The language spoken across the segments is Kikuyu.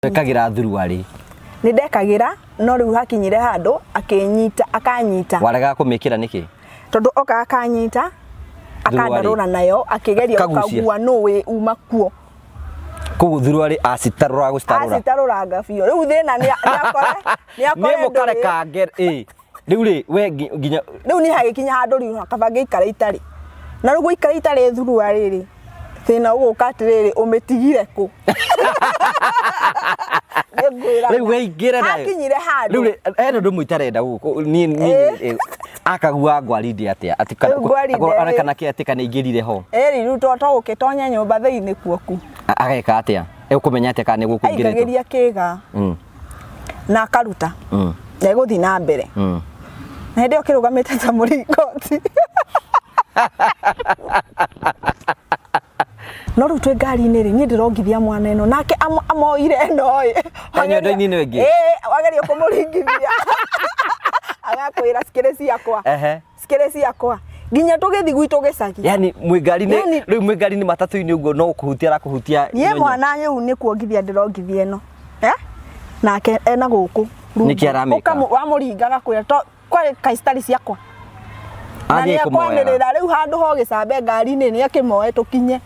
Wekagĩra thuruarĩ? Nĩ ndekagĩra, no rĩu hakinyire handũ akĩnyita, akanyita. Waregaga kũmĩkĩra nĩkĩ? Tondũ oka akanyita, akandarũra nayo, akĩgeria gũkagua nũ wĩ uma kuo. Koguo thuruarĩ acitarũra gũcitarũra? Acitarũranga biũ. Rĩu thĩna nĩ akore nĩ akore. Nĩ mũkarekange ĩ. Rĩu rĩ we nginya Rĩu niĩ hagĩkinya handũ rĩu kaba ngĩikare itarĩ. Na rĩu gũikara itarĩ thuruarĩ rĩ, thĩna ũgũka atĩrĩrĩ, ũmĩtigire kũ? Nĩngwĩra. Rĩu weingĩra nayo. Hakinyire handũ. Rĩu rĩ, hena ũndũ ũmwe itarenda gũkũ niĩ niĩ akagua ngwarindi atĩa? Atĩ kana Rĩu ngwarinde rĩ. kana kĩ atĩ kana ingĩrire ho. Ĩri rĩu to gũkĩtonya nyũmba thĩinĩ kuo ku. Ageka atĩa? Egũkũmenya atĩa kana nĩ gũkũingĩrĩtwo? Aingagĩria kĩga. Na akaruta. Na ĩgũthiĩ na mbere. Na hĩndĩ ĩyo kĩrũgamĩte ta mũringoti. No rĩu twĩ ngari-inĩ rĩ, niĩ ndĩrongithia mwana ĩno nake amoire ĩno ĩ. Nyondo-inĩ ĩno ĩngĩ? Ĩĩ, wageria kũmũringithia agakwĩra cikĩrĩ ciakwa. Cikĩrĩ ciakwa. Nginya tũgĩthiĩ gwitũ gĩcagi. Yani mwĩ ngari-inĩ, rĩu mwĩ ngari-inĩ matatũ-inĩ ũguo no kũhutia arakũhutia Niĩ nyonyo. mwana rĩu nĩ kuongithia ndĩrongithia ĩno. Eh? Nake ena gũkũ. Nĩkĩ aramĩka? Wamũringa agakwĩra to kwarĩ kaistari ciakwa. Na Athiĩ nĩ kũmoera. ekwanĩrĩra rĩu handũ ho gĩcambe ngari-inĩ nĩ akĩmoe tũkinye.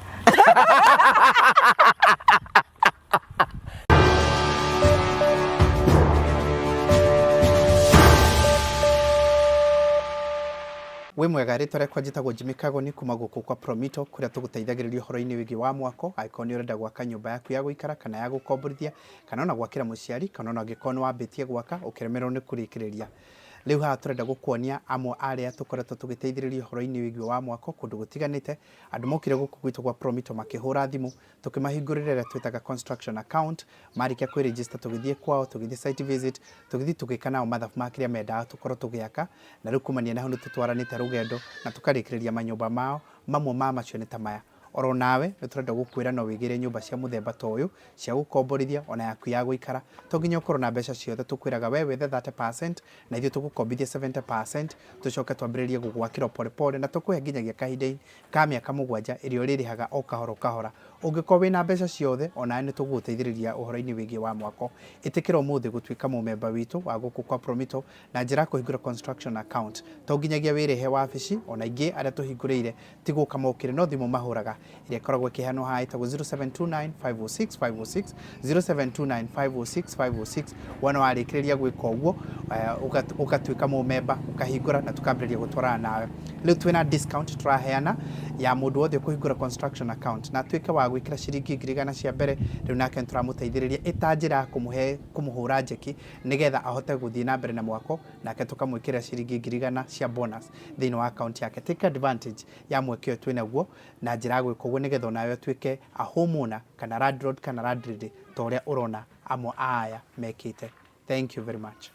Wĩ mwega, rĩtwa rĩakwa njĩtagwo Jimmy Kagoni kuma gũkũ kwa Promito kũrĩa tũgũteithagĩrĩria ũhoro-inĩ wĩgiĩ wa mwako, angĩkorwo nĩ ũrenda gwaka nyũmba yaku ya gũikara kana ya gũkomborithia, kana ona gwakĩra mũciari, kana ona angĩkorwo nĩ wambĩtie gwaka ũkĩremererwo nĩ kũrĩkĩrĩria. Rĩu haha tũrenda gũkuonia amwe a arĩa tũkoretwo tũgĩteithĩrĩria ũhoro-inĩ wĩgiĩ wa mwako kũndũ gũtiganĩte. Andũ mokire gũkũ gwitũ gwa Promito makĩhũra thimũ, tũkĩmahingũrĩra ĩrĩa twĩtaga construction account, marĩkia kwĩ register tũgĩthiĩ kwao, tũgĩthiĩ site visit, tũgĩthiĩ tũgĩka nao mathabu ma kĩrĩa mendaga tũkorwo tũgĩaka, na rĩu kumania na hau nĩ tũtwaranĩte rũgendo na tũkarĩkĩrĩria manyũmba mao, mamwe ma macio nĩ ta maya. Oro nawe nĩ tũrenda gũkwĩra no wĩgĩre nyũmba cia mũthemba ta ũyũ cia gũkomborithia ona yaku ya gũikara. To nginya ũkorwo na mbeca ciothe, tũkwĩraga we wethe 30% na ithuĩ tũgũkombithie 70% tũcoke twambĩrĩrie gũgwakĩra o pole pole na tũkũhe nginyagia kahinda ka mĩaka mũgwanja ĩrĩa ũrĩrĩhaga o kahora o kahora. Ũngĩkorwo wĩna mbeca ciothe onawe nĩ tũgũgũteithĩrĩria ũhoro-inĩ wĩgiĩ wa mwako. Ĩtĩkĩra ũmũthĩ gũtuĩka mũmemba witũ wa gũkũ kwa Promito na njĩra ya kũhingũra construction account. To nginyagia wĩrĩhe wabici, ona aingĩ arĩa tũhingũrĩire ti gũka mokire no thimũ mahũraga ĩrĩa ĩkoragwo ĩkĩheanwo haha ĩtagwo 0729 506 506, 0729 506 506. Wona warĩkĩrĩria gwĩka ũguo ũgatuĩka mũmemba, ũkahingũra na tũkambĩrĩria gũtwarana nawe. Rĩu twĩna discount tũraheana ya mũndũ wothe ũkũhingũra construction account na atuĩke wa gwĩkĩra ciringi 100,000 cia mbere, rĩu nake nĩtũramũteithĩrĩria ĩ ta njĩra ya kũmũhe kũmũhũra njeki nĩgetha ahote gũthiĩ na mbere na mwako, nake tũkamwĩkĩrĩra ciringi 100,000 cia bonus thĩinĩ wa account yake. Take advantage ya mweke ũyũ twĩnaguo na njĩra ya gwĩka ũguo nĩgetha onawe ũtuĩke a homeowner kana landlord kana landlady ta ũrĩa ũrona amwe a aya mekĩte. Thank you very much.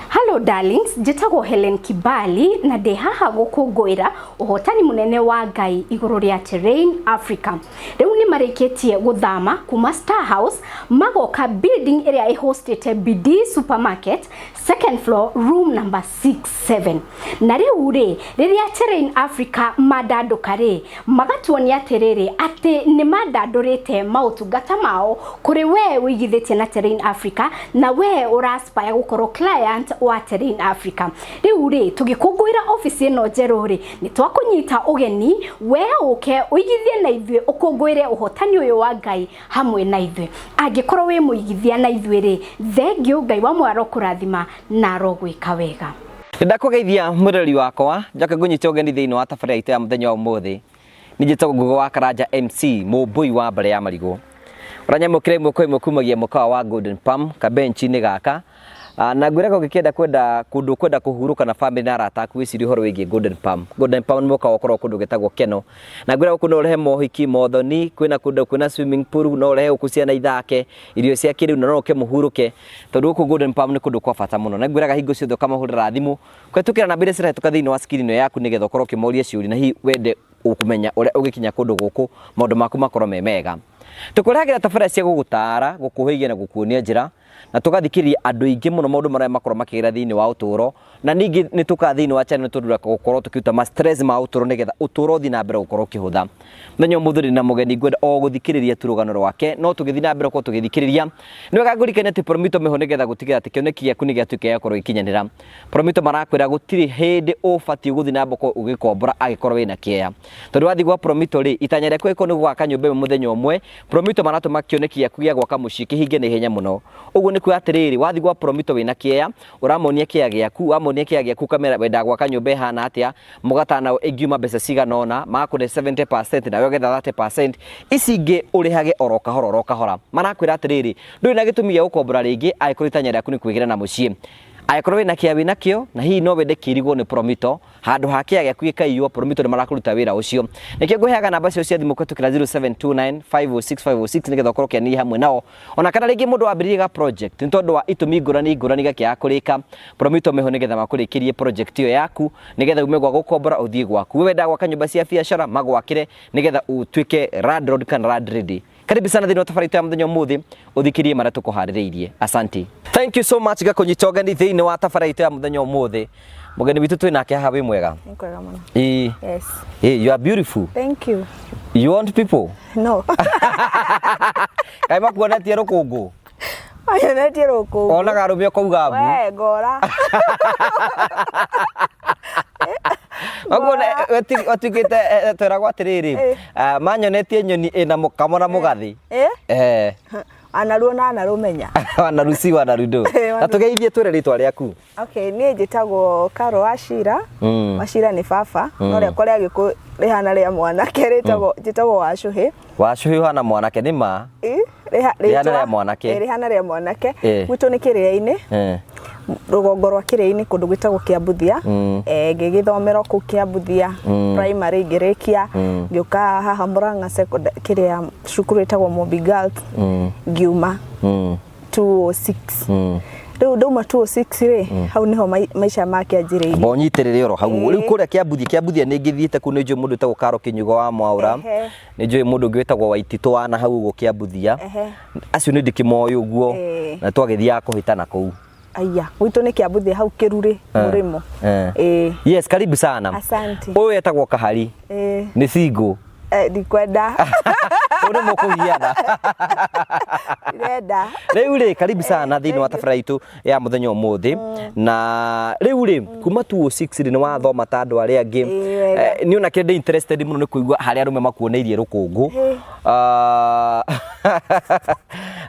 Hello darlings, njĩtagwo Helen Kibali na ndĩ haha gũkũngũĩra ũhotani mũnene wa Ngai igũrũ rĩa Terrain Africa. Rĩu nĩ marĩkĩtie gũthama kuma Star House magoka building ĩrĩa ĩhostĩte Bidii Supermarket second floor room number 67. Na rĩu rĩ, rĩrĩa Terrain Africa mandandũka rĩ, magatuonia atĩrĩrĩ atĩ nĩ mandandũrĩte maũtungata mao kũrĩ we ũigithĩtie na Terrain Africa na we ũra aspire gũkorwo client wa Terrain Africa. Rĩu rĩ, tũgĩkũngũĩra obici ĩno njerũ rĩ, nĩ twakũnyita ũgeni we ũke ũigithie na ithuĩ ũkũngũĩre ũhotani ũyũ wa Ngai hamwe na ithuĩ. Angĩkorwo wĩ mũigithia na ithuĩ rĩ, thengiũ, Ngai wa muoyo arokũrathima na arogwĩka wega. Nĩndakũgeithia mwĩroreri wakwa, njoke ngũnyite ũgeni thĩinĩ wa tabarĩra itũ ya mũthenya wa ũmũthĩ. Niĩ njĩtagwo Ngũgĩ wa Karanja MC, mũmbũi wa mbarĩ ya marigũ. Ũranyamũkĩra ĩmwe kwa ĩmwe kumagia mũkawa wa Golden Palm, kabenchi-inĩ gaka. Na ngwĩraga ũngĩkĩenda kwenda kũndũ ũkwenda kũhurũka na famĩlĩ na arata aku wĩcirie ũhoro wĩgiĩ Golden Palm. Golden Palm nĩ mũkawa ũkoragwo kũndũ gwĩtagwo Keno. Na ngwĩraga gũkũ no ũrehe mohiki, mothoni, kwĩna kũndũ kwĩna swimming pool, no ũrehe gũkũ ciana ithake, irio cia kĩrĩu na no ũke mũhurũke. Tondũ gũkũ Golden Palm nĩ kũndũ kwa bata mũno. Na ngwĩraga hingo ciothe ũkamahũrĩra thimũ, kũhetũkĩra namba iria cirahĩtũka thĩinĩ wa screen ĩno yaku nĩgetha ũkorwo ũkĩmoria ciũria na hihi wende kũmenya ũrĩa ũngĩkinya kũndũ gũkũ maũndũ maku makorwo me mega. Tũkũrehagĩra tabarĩra cia gũgũtaara, gũkũhĩgia na gũkuonia njĩra, na tũgathikĩrĩria andũ aingĩ mũno maũndũ marĩa makoragwo makĩgera thĩinĩ wa ũtũũro, na ningĩ nĩ tũkaga thĩinĩ wa channel tondũ gũkorwo tũkĩruta ma stress ma ũtũũro nĩgetha ũtũũro ũthiĩ na mbere gũkorwo ũkĩhũtha. Mũthenya ũmũthĩ ndĩ na mũgeni ngwenda o gũthikĩrĩria tu rũgano rwake, no tũgĩthiĩ na mbere gũkorwo tũgĩthikĩrĩria, nĩ wega ngũririkanie atĩ Promito meho nĩgetha gũtigĩrĩra atĩ kĩoneki gĩaku nĩ gĩatuĩka gĩa gũkorwo gĩkinyanĩra. Promito marakwĩra gũtirĩ hĩndĩ ũbatiĩ gũthiĩ na mbere gũkorwo ũgĩkombora angĩkorwo wĩna kĩea. Tondũ wathiĩ gwa Promito rĩ, itanya rĩaku angĩkorwo nĩ gwaka nyũmba ĩmwe mũthenya ũmwe, Promito maratũma kĩoneki gĩaku gĩa gwaka mũciĩ kĩhinge na ihenya mũno. Ũguo nĩ kuga atĩrĩrĩ, wathiĩ gwa Promito wĩna kĩea, ũramonia kĩea gĩaku, wamonia kĩea gĩaku ũkamera wendaga gwaka nyũmba ĩhana atĩa, mũgatana nao ĩngiuma mbeca cigana ũna, magakũne 70% nawe ũgetha 30%, ici ingĩ ũrĩhage oro kahora oro kahora. Marakwĩra atĩrĩrĩ, ndũrĩ na gĩtũmi gĩa gũkombora rĩngĩ angĩkorwo itanya rĩaku nĩ kwĩgĩra na mũciĩ. Angĩkorwo wĩna kĩea wĩna kĩo, na hihi no wende kĩirigwo nĩ Promito, handũ ha kĩea gĩaku gĩkaiywo, Promito nĩ marakũruta wĩra ũcio. Nĩkĩo ngũheaga namba ciao cia thimũ kũhetũkĩra 0729 506 506 nĩgetha ũkorwo ũkĩaranĩria hamwe nao. Ona kana rĩngĩ mũndũ wambĩrĩirie ga project nĩ tondũ wa itũmi ngũrani ngũrani gakĩaga kũrĩka, Promito meho nĩgetha makũrĩkĩrie project ĩyo yaku nĩgetha ume gwa gũkombora ũthiĩ gwaku. We wendaga gwaka nyũmba cia biacara magwakĩre nĩgetha ũtuĩke landlord kana landlady. Karibu sana thĩinĩ wa tabarĩra itũ ya mũthenya ũmũthĩ ũthikĩrie marĩa tũkũharĩrĩirie. Asante. Thank you so much ngakũnyita ũgeni thĩinĩ wa tabarĩra itũ ya mũthenya ũmũthĩ. Mũgeni witũ twĩ nake haha wĩ mwega. Nĩ kwega mũno. Ĩĩ. Yes. Ĩĩ, you are beautiful. Thank you. You want people? No. Kaĩ makuonetie rũkũngũ? Manyonetie rũkũngũ. Onaga arũme ũkauga mbu. We ngora. Makuona watuĩkĩte tweragwo atĩrĩrĩ, Eh. ah, manyonetie nyoni ĩna mũkamo na mũgathĩ. Eh? Eh. Anaruo na anarũmenya. Wanarusi wanarudo. Eh, Na tũgeithie twĩre rĩtwa rĩaku. Okay, niĩ njĩtagwo Carol Wachira. Wachira nĩ baba, no rĩakwa rĩa gĩkũyũ rĩhana rĩa mwanake rĩtagwo njĩtagwo Wacũhĩ. Wacũhĩ ũhana mwanake nĩ ma. Ĩ, Rĩhana rĩa mwanake. Ĩ, rĩhana rĩa mwanake. Ĩ. Gwitũ nĩ Kĩrĩa-inĩ, Eh. rũgongo rwa Kĩrĩa-inĩ kũndũ gwĩtagwo Kĩambuthia. Eh, ngĩgĩthomera kũu Kĩambuthia primary ngĩrĩkia, ngĩũka haha Murang'a secondary kĩrĩa cukuru ĩtagwo Mobi Girls ngiuma 206. Rĩu ndauma 206 rĩ, hau nĩho maica makĩanjĩrĩirie. Amba ũnyitĩrĩre oro hau. Ĩĩ. Rĩu kũrĩa Kĩambuthia, Kĩambuthia nĩ ngĩthiĩte kũu nĩ njũĩ mũndũ wĩtagwo Karo Kĩnyugo wa Mwaũra. Ehe. Nĩ njũĩ mũndũ ũngĩ wĩtagwo Waititũ wa na hau ũguo Kĩambuthia. Ehe. Acio nĩ ndĩkĩmoĩ ũguo. Ĩĩ. Na twagĩthiaga kũhĩtana kũu. Aya, gwitũ nĩ Kĩambuthia hau Kĩrurĩ mũrĩmo. Eh. Ĩĩ. Yes, karibu sana. Asante. Ũyũ etagwo Kahari. Ĩĩ. Nĩ single. Eh, ndikwenda. Ũyũ nĩ mũkũgiana. Ndirenda. Rĩu rĩ, karibu sana thĩinĩ wa tabarĩra itũ ya mũthenya ũmũthĩ. Na rĩu rĩ, kuma 206 rĩ nĩ wathoma ta andũ arĩa angĩ. Ĩĩ, wega. Eh, Niĩ ona kĩrĩa ndĩ interested mũno nĩ kũigua harĩa arũme makuoneirie rũkũngũ. Ĩĩ. Ah,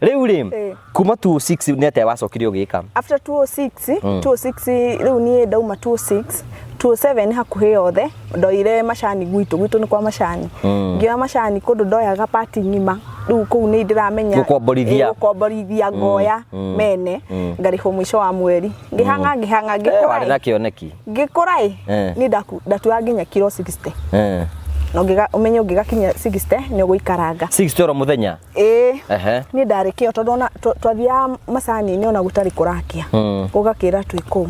Rĩu rĩ, Ĩĩ. kuma 206 nĩ atĩa wacokire ũgĩka? After 206, 206 rĩu niĩ ndauma 206, 207 hakuhĩ yothe ndoire macani gwitũ, gwitũ nĩ kwa macani. Ngĩoya macani kũndũ ndoyaga pati ng'ima, rĩu kũu nĩ ndĩramenya Gũkomborithia. Ĩ, gũkomborithia ngoya mene ngarĩhwo mũico wa mweri. Ngĩhang'a ngĩhang'a Eh, ngĩkũra warĩ na ĩ. kĩoneki. Ngĩkũra ĩ, Eh. niĩ ndatuaga nginya kiro 60. Eh. Na ũmenye ũngĩgakinya 60 nĩ ũgũikaranga. 60 oro mũthenya? Ĩĩ. Ehe. Niĩ ndarĩ kĩo tondũ ona twathiaga macani-inĩ ona gũtarĩ kũrakia. Gũgakĩra twĩ kũu.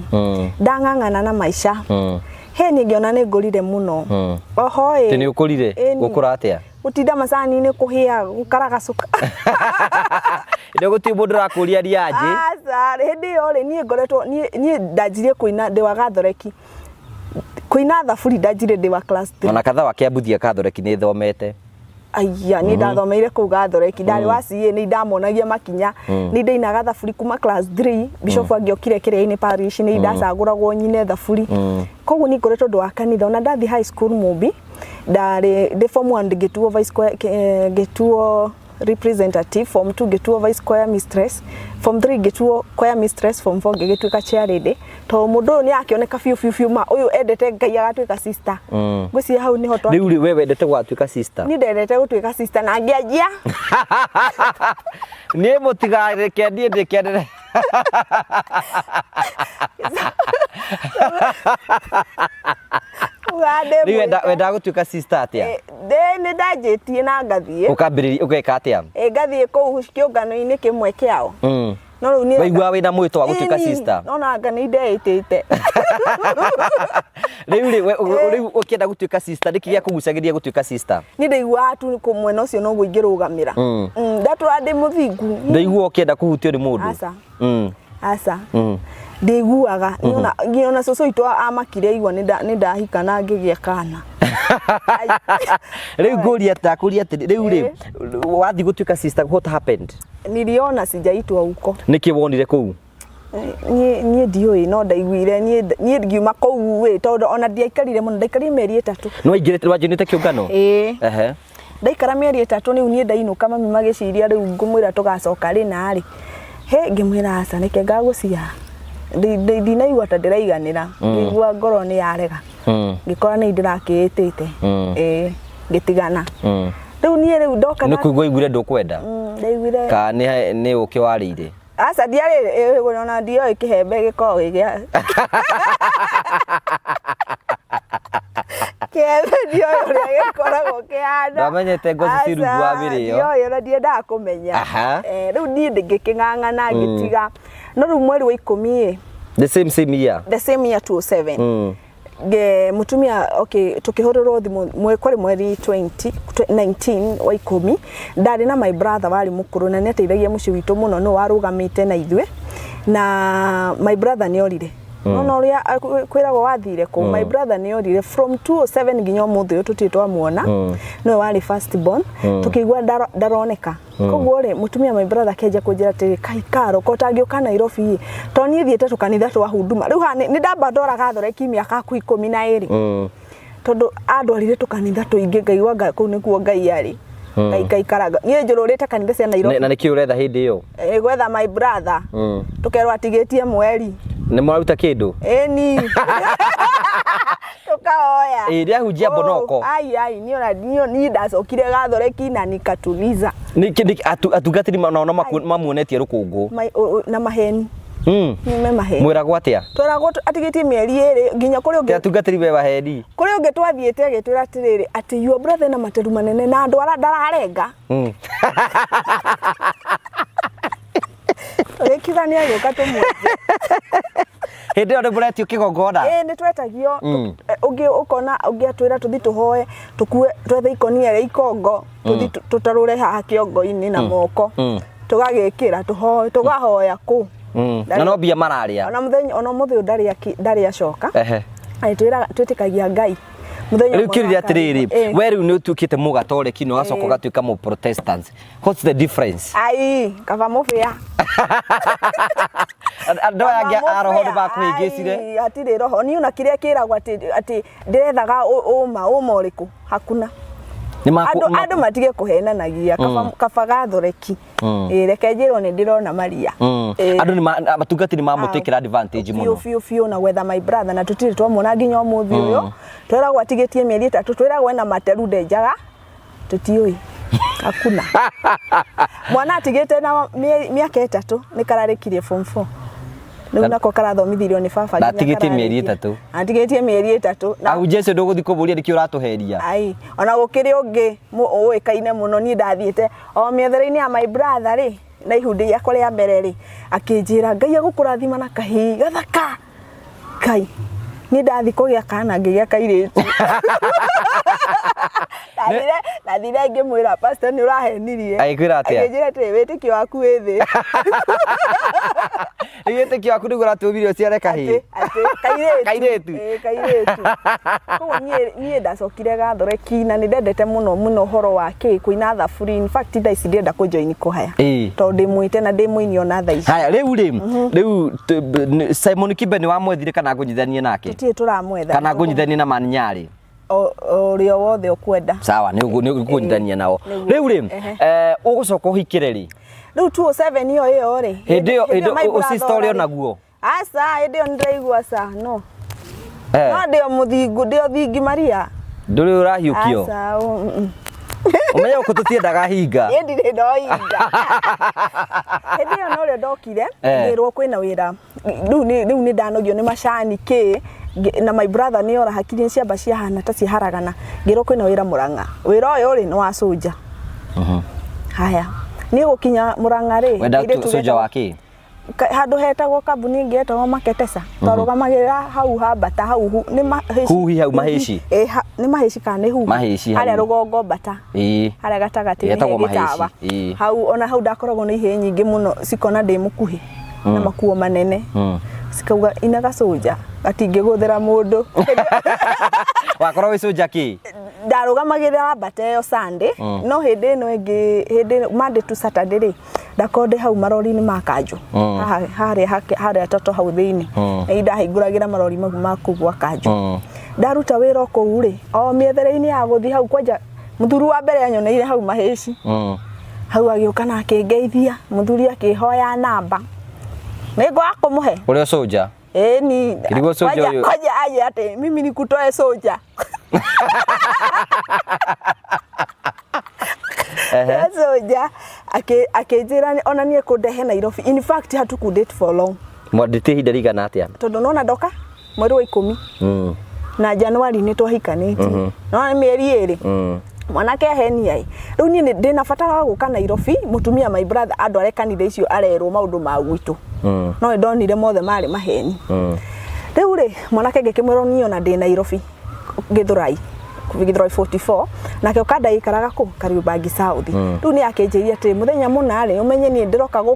Ndang'ang'ana na maica. He niĩ ngĩona nĩ ngũrire mũno. Oho ĩ. Atĩ nĩ ũkũrire? Ĩni. Gũkũra atĩa? Gũtinda macani-inĩ kũhĩa gũkaragacuka. Nĩ gũtirĩ mũndũ ũrakũria rianjĩ. Aca, hĩndĩ ĩyo rĩ niĩ ngoretwo niĩ ndanjirie kũina ndĩ wa gathoreki. Kũina thaburi ndanjirie ndĩ wa class 3. Ona katha wa Kĩambuthia kathoreki nĩ thomete. Aya, niĩ ndathomeire kũu Gathoreki, ndarĩ wa CA, nĩ ndamonagia makinya, nĩ ndainaga thaburi kuma class 3, bishop angĩokire kĩrĩa-inĩ parish, nĩ ndacagũragwo nyine thaburi. Koguo niĩ ngoretwo ndĩ wa kanitha, ona ndathiĩ high school Mũmbi, ndarĩ ndĩ form 1 ngĩtuo vice choir, ngĩtuo representative, form 2 ngĩtuo vice choir mistress, form 3 ngĩtuo choir mistress, form 4 ngĩgĩtuĩka chair lady. Tondũ mũndũ ũyũ nĩ akĩoneka biũ biũ biũ ma ũyũ endete Ngai agatuĩka sister. Ngwĩciria hau nĩho twa Rĩu rĩ we wendete gũgatuĩka sister? Niĩ ndendete gũtuĩka sister na ngĩanjia. Niĩ mũtigareke niĩ ndĩkenere. Rĩu wendaga gũtuĩka sister atĩa? Nĩ ndanjĩtie na ngathiĩ. Ũkambĩrĩria ũgeka atĩa? Ngathiĩ kũu kĩũngano-inĩ kĩmwe kĩao. No rĩu niĩ Waigua wĩna mwĩto wa gũtuĩka Ĩni, sister? Nona anga nĩ ndeĩtĩte. Rĩu rĩ, rĩu ũkĩenda gũtuĩka sister, nĩkĩ gĩakũgucagĩrĩria gũtuĩka sister? Niĩ ndaiguaga tu kũ mwena ũcio noguo ingĩrũgamĩra. Ndatũra ndĩ mũthingu. Ndaigua ũkĩenda kũhutio nĩ mũndũ. Aca. Aca. Ndiguaga. Niĩ ona nginya ona cũcũ witũ amakire aigua nĩ ndahika na ngĩgĩa kana. Rĩu ngũria ndakũria atĩrĩ, rĩu rĩ, wathiĩ gũtuĩka sister, what happened? Niliona sijaitwa huko. Nĩkĩ wonire kũu? Niĩ niĩ ndiũĩ no ndaiguire niĩ niĩ ngiuma kũu ĩ tondũ ona ndiaikarire mũno ndaikarire mĩeri 3. Nĩ waingĩrĩte wanjoinĩte kĩũngano? Ĩĩ. Ehe. Ndaikara mĩeri 3 rĩu niĩ ndainũka mami magĩciria rĩu ngũmwĩra tũgacoka rĩ na rĩ. Hĩ ngĩmwĩra aca reke ngagũciara. Ndinaigua ta ndĩraiganĩra. Ngĩigua ngoro nĩ yarega. Ngĩkora nĩ ndĩrakĩĩtĩte. Ĩĩ ngĩtigana. Rĩu niĩ rĩu ndoka Nĩ kũigua ũiguire ndũkwenda? Ndaiguire. Kana nĩ ũkĩ warĩire? Aca ndiarĩ ona ndioĩ kĩhembe gĩkoragwo gĩ gĩa kĩhembe ndioĩ ũrĩa gĩkoragwo kĩhana. Ndwamenyete ngoci ci rungu wa mĩrĩo. Ndioĩ ona ndiendaga kũmenya. Rĩu niĩ ngĩkĩng'ang'ana ngĩtiga. No rĩu mweri wa 10 ĩ. The same same year. The same year 2007. Nge mutumia okay tukihururwo thimu kwari mweri 20 19 wa 10 ndari na my brother wari mukuru na niateithagia muciĩ witũ mũno nĩ warugamĩte na ithuĩ na my brother nĩ orire no no ũrĩa kwĩragwo wathire kũ my brother nĩ orire from 207 nginya ũmũthĩ ũyũ tũtirĩ twamuona nĩwe warĩ first born tũkĩigua ndaroneka koguo rĩ mutumia my brother akĩanjia kũnjĩra atĩrĩ kai Karo ko ũtangĩũka Nairobi ĩ tondũ niĩ thiĩte tũkanitha twa huduma rĩu haha nĩ ndamba ndora Gathoreki mĩaka hakuhĩ 12 tondũ andwarire tũkanitha tũingĩ ngaigua anga kũu nĩkuo Ngai arĩ ngaikaranga niĩ njũrũrĩte kanitha cia Nairobi Na nĩkĩ ũretha hĩndĩ ĩyo? Gwetha my brother tũkerwo atigĩtie mweri. Nĩ mũraruta kĩndũ? Ĩni. Tũkahoya. Ĩ rĩa hunjia mbonoko. Ai ai niĩ ona niĩ ndacokire Gathoreki na nikatuliza. Nĩkĩ atungatĩri nao mamuonetie rũkũngũ? Na maheni. Nĩ me maheni. Mwĩragwo atĩa? Twĩragwo atigĩtie mĩeri 2 nginya kũrĩ ũngĩ. Atungatĩri me maheni. Kũrĩ ũngĩ twathiĩte agĩtwĩra atĩrĩrĩ atĩ your brother ena materu manene na andũ arĩa ndararenga. Tũgĩkiuga nĩ agĩũka tũmwenje. Hĩndĩ ĩyo nĩ mũretio kĩgongona? Ĩĩ nĩ twetagio. Ũngĩ ũkona ũngĩ atwĩra tũthiĩ tũhoe tũkue twethe ikũnia rĩa ikongo tũthiĩ tũtarũre haha kĩongo-inĩ na moko. Tũgagĩkĩra tũhoe tũgahoya kũu. Na no mbia mararĩa. Ona mũthenya ona ũmũthĩ ũyũ ndarĩ acoka. Twĩraga twĩtĩkagia Ngai. Mũthenya Rĩu kĩũria atĩrĩrĩ, we rĩu nĩ ũtuĩkĩte mũgatoreki na ũgacoka ũgatuĩka mũ Protestant. What's the difference? Ai, kaba mũbĩa. Andũ aya angĩ a roho nĩ makũhĩngĩcire. Hatirĩ roho. Niĩ ona kĩrĩa kĩragwo atĩ ndĩrethaga ũma, ũma ũrĩkũ? Hakuna. Andũ matige kũhenanagia kaba Gathoreki. Ĩĩ reke njĩrwo nĩ ndĩrona Maria. Andũ nĩ atungatĩri mamũtĩkĩra advantage mũno. Biũ biũ biũ na gwetha my brother na tũtirĩ twamuona nginya ũmũthĩ ũyũ. Twĩragwo atigĩtie mĩeri 3, twĩragwo ena materu ndenjaga, tũtiũĩ. Hakuna. Mwana atigĩte na mĩaka 3 nĩ kararĩkirie form 4. Rĩu nako karathomithirio nĩ baba nginya Atigĩtie mĩeri 3. Atigĩtie mĩeri 3. Ahunjia acio ndũgũthiĩ kũmũria nĩkĩ ũratũheria. Ai, ona gũkĩrĩ ũngĩ ũĩkaine mũno niĩ ndathiĩte o mĩethere-inĩ ya my brother rĩ na ihundi rĩakwa rĩa mbere rĩ akĩnjĩra Ngai egũkũrathima na kahĩĩ gathaka. Ngai niĩ ndathiĩ kũgĩa kana ngĩgĩa kairĩtu. Ndathire ngĩmwĩra pastor nĩ ũrahenirie. Agĩkwĩra atĩa? Akĩnjĩra atĩrĩ wĩtĩkio waku wĩ thĩ. Rĩu wĩtĩkio waku nĩguo ũratũmire ũciare kahĩĩ. Atĩ kairĩtu. Kairĩtu. Ĩĩ kairĩtu. Koguo niĩ ndacokire Gathoreki na nĩ ndendete mũno mũno ũhoro wa kĩ kũina thaburi. In fact thaa ici ndĩrenda kũ join choir. Tondũ ndĩ mwĩte na ndĩ mũini ona thaa ici. Haya rĩu rĩ, rĩu Simon Kibe nĩ wamwethire kana ngũnyithanie nake? Tũtirĩ tũramwetha. Kana ngũnyithanie na Man Nyarĩ? Ũrĩa wothe ũkwenda. Sawa, nĩ ũkũnyithania nao. Rĩu rĩ, ũgũcoka ũhikĩre rĩ? Rĩu 207 ĩyo ĩyo rĩ. Hĩndĩ ĩyo ũsister ũrĩ o naguo? Aca, hĩndĩ ĩyo nĩndĩraigua aca, no. No ndĩ o mũthingu, ndĩ o thingi Maria. Ndũrĩ ũrahiũkio? Aca, Ũmenye gũkũ tũtiendaga hinga. Niĩ ndirĩ ndohinga. Hĩndĩ ĩyo norĩo ndokire, ngĩrwo kwĩna wĩra. Rĩu nĩ ndanogio nĩ macani kĩ, na my brother nĩ ora hakiri nĩ ciamba ciahana ta ciaharagana. Ngĩrwo kwĩna wĩra Mũrang'a. Wĩra ũyũ rĩ, nĩ wa soldier. Haya, niĩ gũkinya Mũrang'a rĩ, Wenda soldier wa kĩ? Handũ hetagwo kambuni ĩngĩ yetagwo Maketesa, twarũgamagĩrĩra hau hambata hau nĩ mahĩci. Huhi hau Mahĩci? Ĩ, nĩ mahĩci kana nĩ huhi? Mahĩci hau. Harĩa rũgongo mbata. Harĩa gatagatĩ Yetagwo he gĩtawa. Mahĩci, ĩĩ. Hau ona hau ndakoragwo na ihĩĩ nyingĩ mũno cikona ndĩ mũkuhĩ na makuo manene. Cikauga ina gacũnja gatingĩgũthĩra mũndũ. Wakorwo wĩ cũnja kĩ? Ndarũgamagĩrĩra mbata ĩyo Sunday, no hĩndĩ ĩno ĩngĩ, hĩndĩ Monday to Saturday rĩ, ndakorwo ndĩ hau marori-inĩ ma kanjũ. Haha harĩa harĩa toto hau thĩinĩ. Nĩ ndahingũragĩra marori mau ma kũu gwa kanjũ. Ndaruta wĩra o kũu rĩ, o mĩethere-inĩ ya gũthiĩ hau kwanja mũthuri wa mbere anyoneire hau mahĩci. Hau agĩũka na akĩngeithia, mũthuri akĩhoya namba. Nĩ ngwaga kũmũhe. Ũrĩa ũcũnja? Ĩni. Kĩrigwo cũnja ũyũ. Kwanja aje atĩ mimi nikutoe soja. Soja akĩnjĩra ona niĩ kũndehe Nairobi. In fact hatuku date for long. Mwandĩte ihinda rĩigana atĩa? Tondũ nona ndoka mweri wa 10. Na Januari nĩ twahikanĩtie. Nona nĩ mĩeri 2. Mwanake ahenia ĩ. Rĩu niĩ ndĩna bata wa gũka Nairobi, mũtumia my brother andware kanitha icio arerwo maũndũ ma gwitũ. No nĩ ndonire mothe marĩ maheni. Rĩu rĩ, mwanake ngĩkĩmwĩra niĩ ona ndĩ Nairobi, Gĩthũrai. Gĩthũrai 44, nake ũkanda aikaraga kũ? Kariobangi South. Rĩu nĩ akĩnjĩrire atĩrĩ, mũthenya mũna rĩ, ũmenye niĩ ndĩroka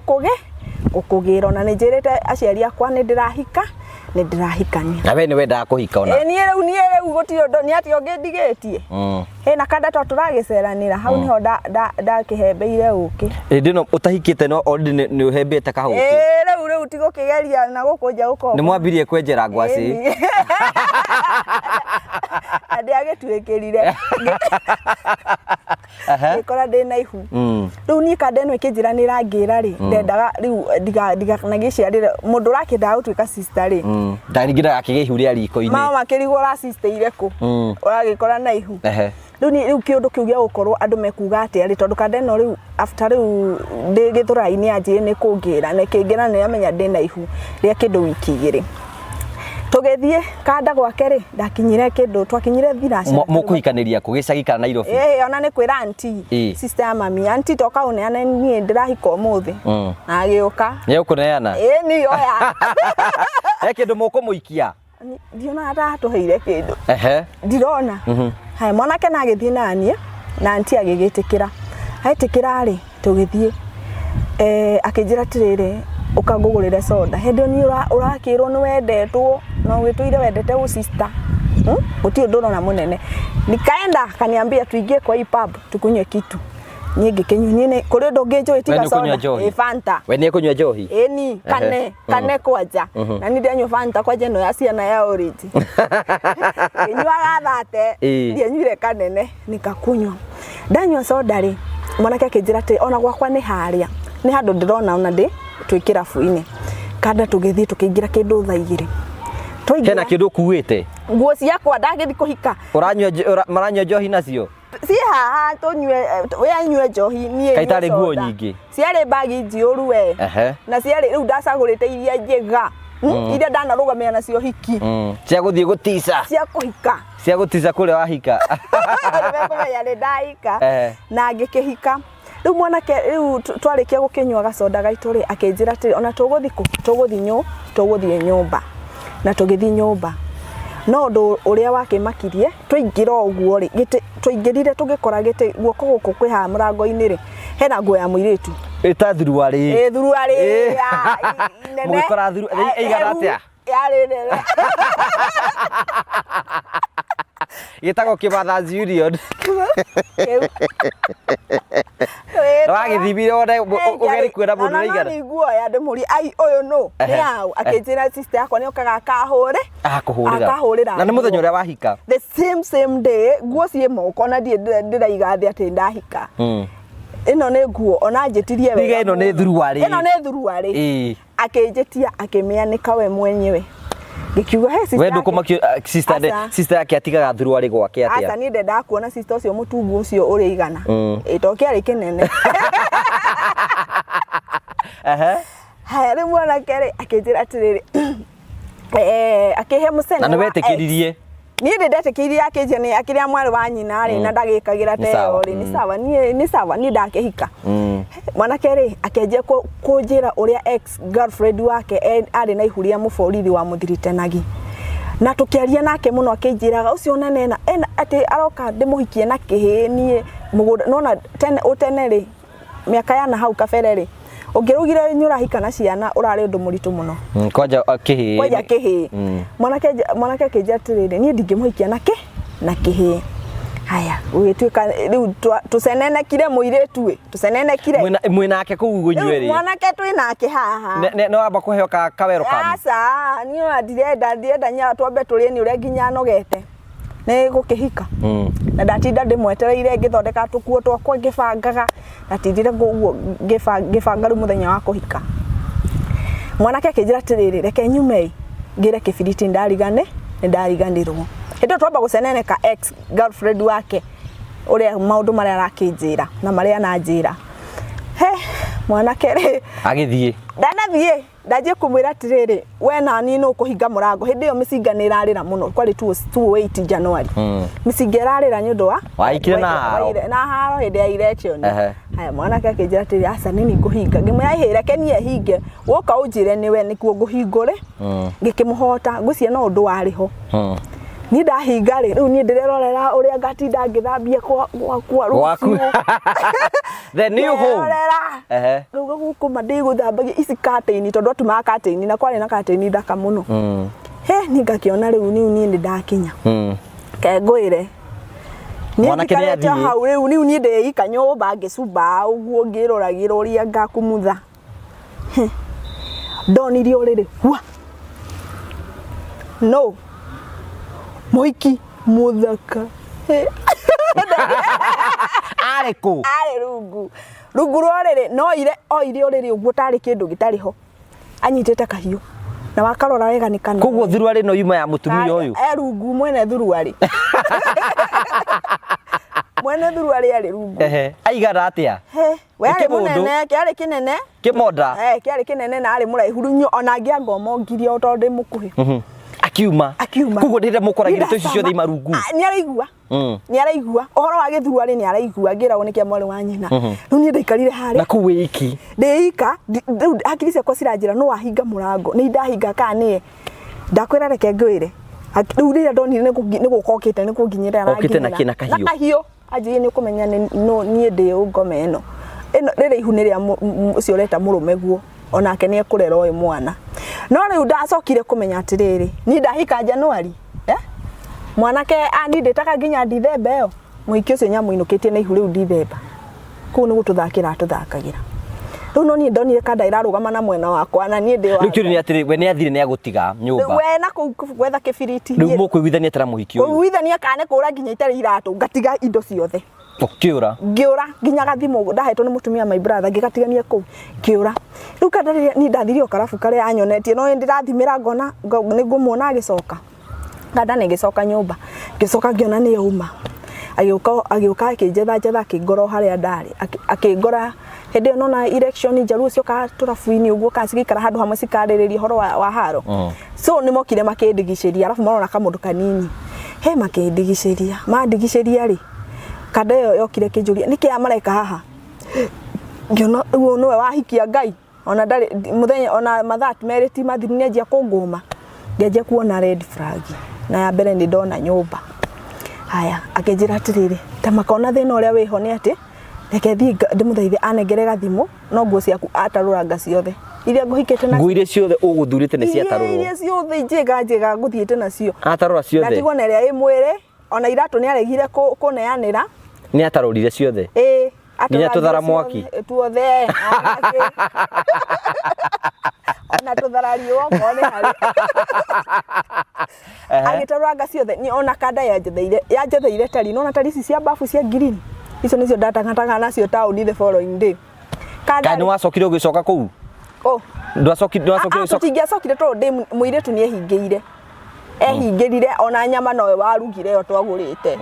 gũkũgĩra ona nĩ njĩrĩte aciari akwa nĩ ndĩrahika, nĩ ndĩrahikania. Na we nĩ wendaga kũhika ona? Ĩ, niĩ rĩu gũtirĩ ũndũ, nĩ atĩa ũngĩ ndigĩtie? Hena kanda to tũragĩceranĩra, hau nĩho ndakĩhembeire ũkĩ. Hĩndĩ ĩno ũtahikĩte no already nĩ ũhembete kahũkĩ? Ĩ, rĩu tigũkĩgeria na gũkũ nja gũkorwo. Nĩ mwambirie kwenjera ngwacĩ? Na ndiagĩtuĩkĩrire. Ngĩkora ndĩ na ihu. Rĩu niĩ kanda ĩno ĩkĩnjĩra nĩ ĩrangĩra rĩ, ndendaga rĩu ndiganagĩciarĩre mũndũ ũrakĩendaga gũtuĩka sister rĩ. Ningĩ ndagakĩgĩe ihu rĩa riko-inĩ. Mama makĩrigwo ũracistĩire kũ? Ũragĩkora na ihu. Rĩu niĩ rĩu kĩũndũ kĩu gĩa gũkorwo andũ mekuga atĩa rĩ, tondũ kanda ĩno rĩu after rĩu ndĩ Gĩthũrai-inĩ yanjĩrĩirie nĩ kũngĩra na ĩkĩngĩra na ĩramenya ndĩna ihu rĩa kĩndũ wiki 2. Tũgĩthiĩ kanda gwake rĩ, ndakinyire kĩndũ, twakinyire thinacara. Mũkũhikanĩria kũ, gĩcagi kana Nairobi? Ĩĩ, ona nĩ kwĩra auntie, sister ya mami, auntie toka ũneane niĩ ndĩrahika ũmũthĩ. Na agĩũka. Nĩ egũkũneana? Ĩĩ niĩ oya. He kĩndũ mũkũmũikia? Ndionaga ta atũheire kĩndũ. Ndirona. Haya, mwanake na agĩthiĩ naniĩ na auntie agĩgĩtĩkĩra. Etĩkĩra rĩ, tũgĩthiĩ. Akĩnjĩra atĩrĩrĩ, ũka ngũgũrĩre soda. Hĩndĩ ĩyo niĩ ũrakĩrwo nĩ wendetwo na ũgĩtũire wendete ũ sister. Gũtirĩ ũndũ ũrona mũnene. Nikaenda akaniambia tuingie kwa hii pub tukunywe kitu. Niĩ ngĩkĩnyua, niĩ nĩ kũrĩ ũndũ ũngĩ njũĩ tiga We nĩ ũkũnyua soda. njohi? Ĩ, Fanta. We nĩ ekũnyua njohi? Ĩni, kane kwanja. Na niĩ ndĩranyua Fanta kwanja ĩno ya ciana ya orange. Ngĩnyuaga thate, ndianyuire kanene, nikakunywa. Ndanyua soda rĩ, mwanake akĩnjĩra atĩ ona gwakwa nĩ harĩa, nĩ handũ ndĩrona ona ndĩ twĩ kĩrabu-inĩ. Kanda tũgĩthiĩ tũkĩingĩra kĩndũ thaa 2. Twaingĩra. Hena kĩndũ ũkuĩte? Nguo ciakwa ndagĩthiĩ kũhika. Maranyua njohi nacio? Ciĩ haha tũnyue, we anyue njohi, niĩ nyue Kaĩ itarĩ nguo soda. nyingĩ? Ciarĩ mbagi njiyũru we. Na ciarĩ rĩu ndacagũrĩte iria njega. Iria ndanarũgamĩra nacio hiki. Cia gũthiĩ gũtica. Cia kũhika. Cia gũtica kũrĩa wahika. Nĩmekũmenya nĩ ndahika. Na ngĩkĩhika. Rĩu mwanake rĩu twarĩkia gũkĩnyua gacoda gaitũ rĩ, akĩnjĩra atĩrĩ, ona tũgũthiĩ kũ? Tũgũthiĩ tũgũthiĩ nyũmba. Na tũgĩthiĩ nyũmba. No ũndũ ũrĩa wakĩmakirie, twaingĩra o ũguo rĩ, gĩtĩ, twaingĩrire tũgĩkora gĩtĩ guoko gũkũ kwĩ haha mũrango-inĩ rĩ, hena nguo ya mũirĩtu. Ĩta thuruarĩ. Ĩ, thuruarĩ ya nene. Mũgĩkora ĩigana atĩa? Yarĩ nene. Gĩtagwo Kĩmatha's Union. Wagĩthimire wone ũgeri kuona mũndũ ũrĩa aigana. Nĩ nguoya ndĩmũrie, ai ũyũ nũ? Nĩ aũ? Akĩnjĩra sister yakwa nĩ okaga akahũre. Akũhũrĩra. Akahũrĩra. Na nĩ mũthenya ũrĩa wahika. The same day, nguo ciĩ moko na ndirĩ ndĩraiga thĩ atĩ ndahika. Ĩno nĩ nguo ona njĩtirie wega. Ĩno nĩ thuruarĩ. Ĩno nĩ thuruarĩ. Akĩnjĩtia akĩmĩanĩka we mwenyewe. Ngĩkiuga he sister. We ndũkũmakio sister sister yake atigaga thuruarĩ gwake atĩa? Aca niĩ ndendaga kuona sister ũcio mũtungu ũcio ũrĩa igana. Ĩ to kĩarĩ kĩnene. Haya rĩu mwanake rĩ akĩnjĩra atĩrĩrĩ, akĩhe mũcene. Na nĩ wetĩkĩririe? Niĩ ndĩ ndetĩkĩirie akĩnjia nĩ akĩrĩa mwarĩ wa nyina rĩ na ndagĩkagĩra Nĩ ta sawa, ĩyo rĩ nĩ sawa, niĩ nĩ sawa, niĩ ndakĩhika. Mwanake rĩ akĩanjia kũnjĩra ũrĩa ex girlfriend wake arĩ na ihu rĩa mũborithi wa mũthiritenagi, na tũkĩaria nake mũno akĩnjĩraga ũcio nene ena atĩ aroka ndĩmũhikie na kĩhĩĩ niĩ mũgũnda nona tene ũtene rĩ mĩaka ya na hau kabere rĩ ũngĩraugire nĩ ũrahika na ciana ũrarĩ ũndũ mũritũ mũno. Kwanja kĩhĩĩ. Kwanja kĩhĩĩ. Mwanake akĩnjĩra atĩrĩrĩ, niĩ ndingĩmũhikia na kĩ na kĩhĩĩ. Haya, gũgĩtuĩka rĩu tũcenenekire mũirĩtu ĩ, tũcenenekire. Mwĩnake kũu Rĩu gũnyuerĩ. Mwanake twĩ nake haha. Nĩ wamba kũheo ka welcome? Aca, niĩ ona ndirenda nya twambe tũrĩe nĩ ũrĩa nginya nogete nĩ gũkĩhika. Na ndatinda ndĩmwetereire ngĩthondeka tũkuo twakwa ngĩbangaga, ndatindire ũguo ngĩbanga rĩu mũthenya wa kũhika. Mwanake akĩnjĩra atĩrĩrĩ, reke nyume ĩ, ngĩre kĩbiriti nĩ ndariganĩrwo. Hĩndĩ ĩyo twamba gũceneneka ex girlfriend wake ũrĩa maũndũ marĩa arakĩnjĩra na marĩa ananjĩra. He, mwanake rĩ Agĩthiĩ. Ndanathiĩ, ndanjie kũmwĩra atĩrĩrĩ, we na niĩ nũ ũkũhinga mũrango. Hĩndĩ ĩyo mĩcinga nĩ ĩrarĩra mũno, kwarĩ 208 January. Mĩcinga ĩrarĩra nĩ ũndũ wa Wahikire na haro. Na haro hĩndĩ ya election. Haya, mwanake akĩnjĩra atĩrĩrĩ, aca nĩ niĩ ngũhinga. Ngĩmwĩra ĩhĩ, reke niĩ hinge, woka ũnjĩre nĩwe nĩkuo ngũhingũre. Ngĩkĩmũhota, ngwĩciria no ũndũ warĩ ho. Niĩ ndahinga rĩ, rĩu niĩ ndĩrerorera ũrĩa ngatinda ngĩthambia gwakwa Gwaku. rũciũ. The new home. Nderorera. Rĩu gũkũ ma ndĩgũthambagia ici curtain tondũ atumaga curtain na kwarĩ na curtain thaka mũno. He, niĩ ngakĩona rĩu niĩ niĩ nĩ ndakinya. Ke ngwĩre. Niĩ Mwanake nĩ njikarĩte athiĩ. hau rĩu niĩ niĩ ndĩika nyũmba ngĩcumba ũguo ngĩroragĩra ũrĩa ngakumutha. He, ndonire ũrĩrĩ wa no mũhiki mũthaka. He. Arĩ kũ? Arĩ rungu rwa ũrĩrĩ, no ire oire ũrĩrĩ ũguo tarĩ kĩndũ gĩtarĩ ho, anyitĩte kahiũ na wakarora wega nĩ kanua. Koguo thuruarĩ no yuma ya mũtumia ũyũ. E rungu mwene thuruarĩ. Mwene thuruarĩ arĩ rungu. Aigana atĩa? He, we Nĩ arĩ kĩmũndũ? mũnene, kĩarĩ kĩnene. Kĩmonda? Eh, kĩarĩ kĩnene na arĩ mũraihu rĩu ona angĩangomongirie o tondũ ndĩ mũkuhĩ. Akiuma. Akiuma. Koguo ndĩrĩa mũkoragire icio ciothe ima rungu. Ah, nĩ araigua. Nĩ araigua ũhoro wa gĩthurwa-rĩ, nĩ araigua ngĩragwo nĩ kĩa mwarĩ wa nyina. Rĩu niĩ ndaikarire harĩa Na kũu wĩ iki. Ndĩ ika, rĩu hakiri ciakwa ciranjĩra no wahinga mũrango, nĩ ndahinga kana nĩye. Ndakwĩra reke ngwĩre. Rĩu rĩrĩa ndonire nĩ gũka okĩte nĩ kũnginyĩra Okĩte na aranginyĩra. kĩ na kahiũ? Na kahiũ. Anjĩrire nĩ ũkũmenya nĩ no niĩ ndĩ ũ ngoma ĩno. Ĩno rĩrĩ ihu nĩ rĩa ũcio ũreta mũrũme guo onake nĩ ekũrera ũyũ mwana. No rĩu ndacokire kũmenya atĩrĩrĩ, niĩ ndahika January, eh? Mwanake anindĩtaga nginya Dithemba ĩyo, mũhiki ũcio nĩamũinũkĩtie na ihu rĩu Dithemba. Kũu nĩ gũtũthakĩra atũthakagĩra. Rĩu no niĩ ndonire kanda ĩrarũgama na mwena wakwa na niĩ ndĩ wa Rĩu kĩũria nĩ atĩrĩ, we nĩ athire nĩ agũtiga nyũmba. We na kũu gwetha kĩbiriti. Rĩu mũkũiguithania atĩa na mũhiki ũyũ? Kũiguithania kana nĩ kũra nginya itarĩ iratũ, ngatiga indo ciothe. Ũkĩũra? Ngĩũra nginya gathimũ ndahetwo nĩ mũtumia my brother ngĩgatigania kũu ngĩũra. Rĩu kanda rĩrĩa niĩ ndathire o karabu karĩa anyonetie no ndĩrathimĩra ngona nĩ ngũmuona agĩcoka. Kanda nĩ ngĩcoka nyũmba ngĩcoka ngĩona nĩ yauma. Agĩũka agĩũka akĩnjetha njetha akĩngora o harĩa ndarĩ akĩngora hĩndĩ ĩyo nona election njaruo ciokaga tũrabu-inĩ ũguo kana cigaikara handũ hamwe cikarĩrĩria ũhoro wa haro. So nĩ mokire makĩndigicĩria arabu marona kamũndũ kanini. He makĩndigicĩria, mandigicĩria rĩ, kanda ĩyo yokire ĩkĩnjũria nĩkĩ aya mareka haha? Ngĩona rĩu ũyũ nĩwe wahikia Ngai, ona ndarĩ mũthenya ona mathaa merĩ ti mathiru nĩ anjia kũngũma. Ngĩanjia kuona red flag na ya mbere nĩ ndona nyũmba. Haya, akĩnjĩra atĩrĩrĩ, ta makona thĩna ũrĩa wĩho nĩ atĩ, reke thiĩ ndĩmũthaithe anengere gathimũ no nguo ciaku atarũranga ciothe iria ngũhikĩte nacio. Nguo iria ciothe ũgũthurĩte nĩ ciatarũrwo? Iria ciothe njega njega ngũthiĩte nacio. Atarũra ciothe? Ndatigwo na ĩrĩa ĩ mwĩrĩ, ona iratũ nĩ aregire kũneanĩra. Nĩ atarũrire ciothe? Ĩĩ. Nginya tũthara mwaki? Tuothe. Ona tũthara riũa okorwo nĩ harĩ. Agĩtarũranga ciothe, niĩ ona kanda yanjetheire, yanjetheire tari, nĩwona tari ici cia bafu cia green, icio nĩcio ndatang'atang'aga nacio taũni the following day. Kanda Kaĩ nĩwacokire ũgĩcoka kũu? Kũ? Ndwacokire, ndwacokire ũgĩcoka? Tũtingĩacokire tondũ ndĩ mũirĩtu nĩehingĩire. Ehingĩrire ona nyama nowe warugire ĩyo twagũrĩte.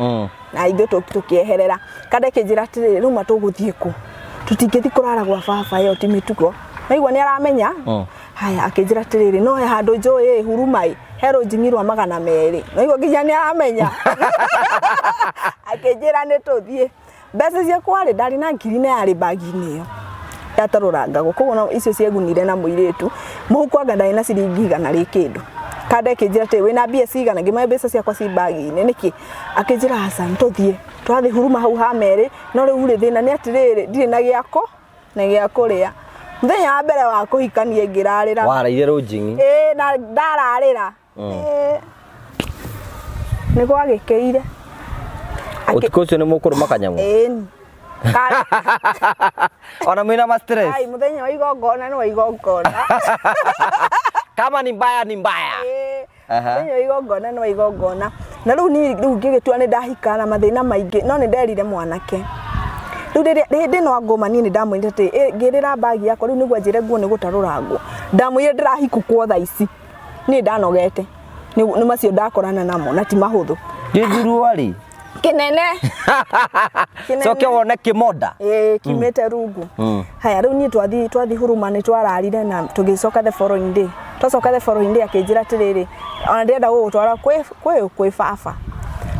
Na ithuĩ tũkĩeherera. Kanda ĩkĩnjĩra atĩrĩrĩ, rĩu ma tũgũthiĩ kũ? Tũtingĩthiĩ kũrara gwa baba ĩyo ti mĩtugo. Naigua nĩ aramenya? Haya akĩnjĩra atĩrĩrĩ, no he handũ njũĩ ĩ, Huruma ĩ. He rũnjing'i rwa 200, naigua nginya nĩ aramenya. Akĩnjĩra nĩ tũthiĩ. Mbeca ciakwa rĩ, ndarĩ na 4,000 yarĩ mbagi-inĩ ĩyo yatarũrangagwo, koguo no icio ciegunire na mũirĩtu. Mũhuko anga ndarĩ na ciringi igana rĩ kĩndũ. Kanda ĩkĩnjĩra atĩrĩ, wĩna mbia cigana? Ngĩmũhe mbeca ciakwa ci mbagi-inĩ nĩkĩ? Akĩnjĩra aca nĩ tũthiĩ. Twathiĩ huruma hau ha merĩ, no rĩu rĩ, thĩna nĩ atĩrĩrĩ, ndirĩ na gĩako na gĩa kũrĩa. Mũthenya wa mbere wa kũhikania ngĩrarĩra. Waraire rũnjing'i. Ĩĩ na ndararĩra. Ĩĩ. Nĩ gwagĩkĩire. Ũtukũ ũcio nĩ mũkũrũma kanyamũ? Ĩĩ. Ona mwĩna ma stress. Ai, mũthenya wa igongona nĩ wa igongona. Kama ni mbaya ni mbaya. Ĩĩ. Mũthenya wa igongona nĩ wa igongona. Na rĩu niĩ rĩu ngĩgĩtua nĩ ndahika na mathĩna maingĩ, no nĩ nderire mwanake. Rĩu rĩrĩa hĩndĩ ĩno angũma niĩ nĩ ndamwĩrire atĩ ngĩrĩra mbagi yakwa rĩu nĩguo anjĩre nguo nĩ gũtarũra nguo. Ndamwĩrire ndĩrahikũkwo thaa ici. Niĩ ndanogete nĩ macio ndakorana namo na ti mahũthũ. Gĩthurua rĩ? Kĩnene. Kĩnene. Coke wone kĩmonda. Ĩĩ kiumĩte rungu. Haya rĩu niĩ twathi huruma nĩ twararire na tũgĩcoka the following day. Twacoka the following day akĩnjĩra atĩrĩrĩ, ona ndĩrenda gũgũtwara kwĩ baba.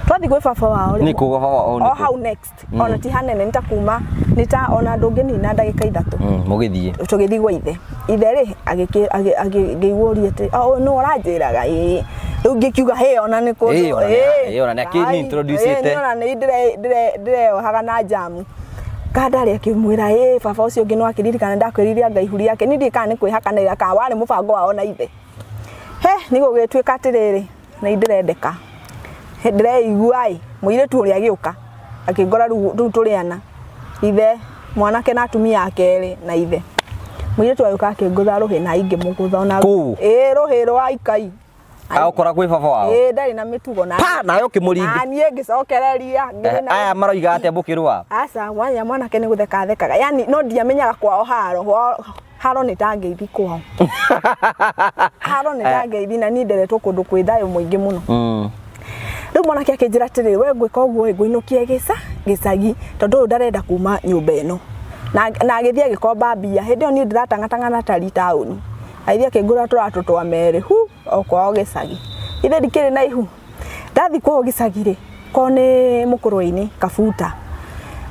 Twathiĩ kwĩ baba wao rĩ, Nĩ kũ baba wao nĩ o kũ? hau next ona ti hanene nĩ ta kuma nĩ ta ona ndũngĩnina ndagĩka 3. Mũgĩthiĩ. Tũgĩthiĩ gwa ithe. Ithe rĩ ngĩigua ũria atĩ o nũ ũranjĩraga? Ĩĩ. Rĩu ngĩkiuga hĩ ona nĩ kũndũ. Ĩĩ, ona nĩ- ĩĩ, ona nĩ akĩ- introduce ĩte. Ona nĩ ndĩreyohaga na njamu. Kanda rĩ akĩmwĩra ĩĩ baba ũcio ũngĩ no akĩririkana ndakwĩrire anga ihu rĩake. Niĩ ndiũĩ kana nĩ kwĩhakanĩra kana warĩ mũbango wao na ithe. He nĩ gũgĩtuĩka atĩrĩrĩ, nĩ ndĩrendeka. Ndĩreigua ĩ, mũirĩtu ũrĩa agĩũka akĩngora rĩu tũrĩ ana, ithe, mwanake na atumia ake erĩ na ithe. Mũirĩtu agĩũka akĩngũtha rũhĩ na ingĩmũgũtha ona Kũu? Ĩĩ rũhĩ rwa ikai. Agũkora kwĩ baba wao? Ĩĩ ndarĩ na mĩtugo na Pa, nawe ũkĩmũringa. Na niĩ ngĩcokereria ngĩrĩ na Aya maroiga atĩa mũkĩrũa? Aca, mwanya mwanake nĩ gũtheka athekaga. Yani no ndiamenyaga kwao haro. Kwao haro nĩ ta ngeithi kwao. Haro nĩ ta ngeithi na niĩ nderetwo kũndũ kwĩ thayũ mũingĩ mũno. Rĩu mwanake akĩnjĩra atĩrĩrĩ, we ngwĩka ũguo ĩ, ngũinũkia gĩcagi tondũ ũyũ ndarenda kuma nyũmba ĩno. Na agĩthiĩ agĩkomba mbia. Hĩndĩ ĩyo niĩ ndĩratangatanga na tari taũni. Agĩthiĩ akĩngũrĩra tũratũ twa merĩ hu o kwao gĩcagi. Ithe ndikĩrĩ na ihu. Ndathiĩ kwao gĩcagi rĩ, kwao nĩ mũkũrwe-inĩ Kabuta.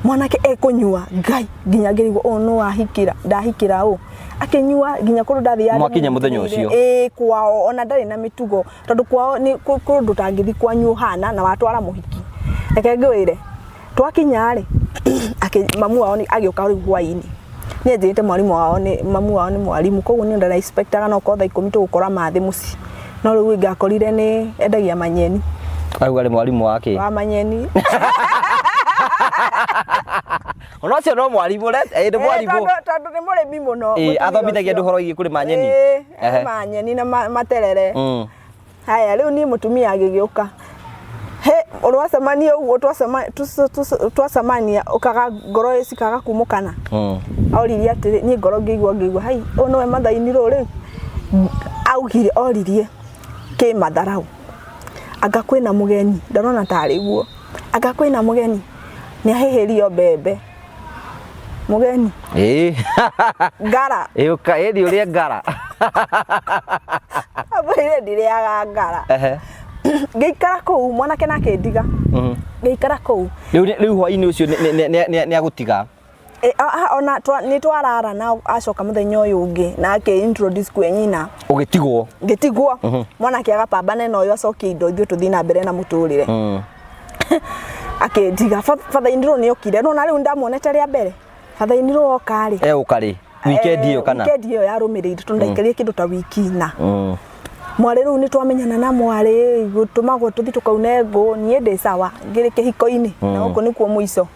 Mwanake ekũnyua Ngai nginya ngĩrigwo ũyũ nũ ahikĩra, ndahikĩra ũ. Akĩnyua nginya kũndũ ndathiaga Mwakinya mũthenya ũcio? Ĩĩ kwao ona ndarĩ na mĩtugo tondũ kwao nĩ kũndũ ũtangĩthiĩ kwanyu ũhana na watwara mũhiki. Reke ngwĩre, twakinya rĩ, mamu wao agĩũka rĩu hwainĩ. Niĩ njĩrĩte mwarimũ wao nĩ mamu wao nĩ mwarimũ koguo niĩ ndara expect aga no korwo thaa 10 tũgũkora mathĩ mũciĩ. No rĩu ngakorire nĩ endagia manyeni. Auga nĩ mwarimũ wa kĩ? Wa manyeni. Ona ũcio no mwarimũ ĩĩ nĩ mwarimũ. Tondũ nĩ mũrĩmi mũno. Ĩĩ athomithagia andũ ũhoro wĩgiĩ kũrĩma nyeni. Ĩĩ arĩmaga nyeni na materere. Haya rĩu niĩ mũtumia agĩgĩũka. He ũrwacemania ũguo twacemania ũkaga ngoro cikaga kumũkana. Oririe atĩrĩ, niĩ ngoro ngĩigua ngĩigua hai ũyũ nĩwe mathainirwo rĩu. Augire oririe kĩmatharau anga kwĩna mũgeni, ndarona tarĩ guo. Anga kwĩna mũgeni, nĩ ahĩhĩrio mbembe. Mũgeni. Ĩĩ. Ngara. Ĩĩ ũka ĩthi ũrĩe ngara. Amwĩrire ndirĩaga ngara. Ehe. Ngĩikara kũu mwanake na akĩndiga. Ngĩikara kũu. Rĩu hwainĩ ũcio nĩ agũtiga. Ona nĩ twarara na acoka mũthenya ũyũ ũngĩ na akĩ introduce kwĩ nyina. Ũgĩtigwo. Ngĩtigwo. Mwanake agapambane na ũyũ acokie indo ithuĩ tũthiĩ na mbere na mũtũrĩre. Akĩndiga. Father in law nĩ okire. Nĩwona rĩu ndamuonete rĩa mbere. Father in law oka rĩ. Egũka rĩ? Weekend ĩyo kana? Weekend ĩyo yarũmĩrĩire tondũ ndaikarire kĩndũ ta wiki na. Mwarĩ rĩu nĩ twamenyana na mwarĩ, gũtũmagwo tũthiĩ tũkaune ngũ, niĩ ndĩ sawa ngĩrĩ kĩhiko-inĩ na gũkũ nĩkuo mũico.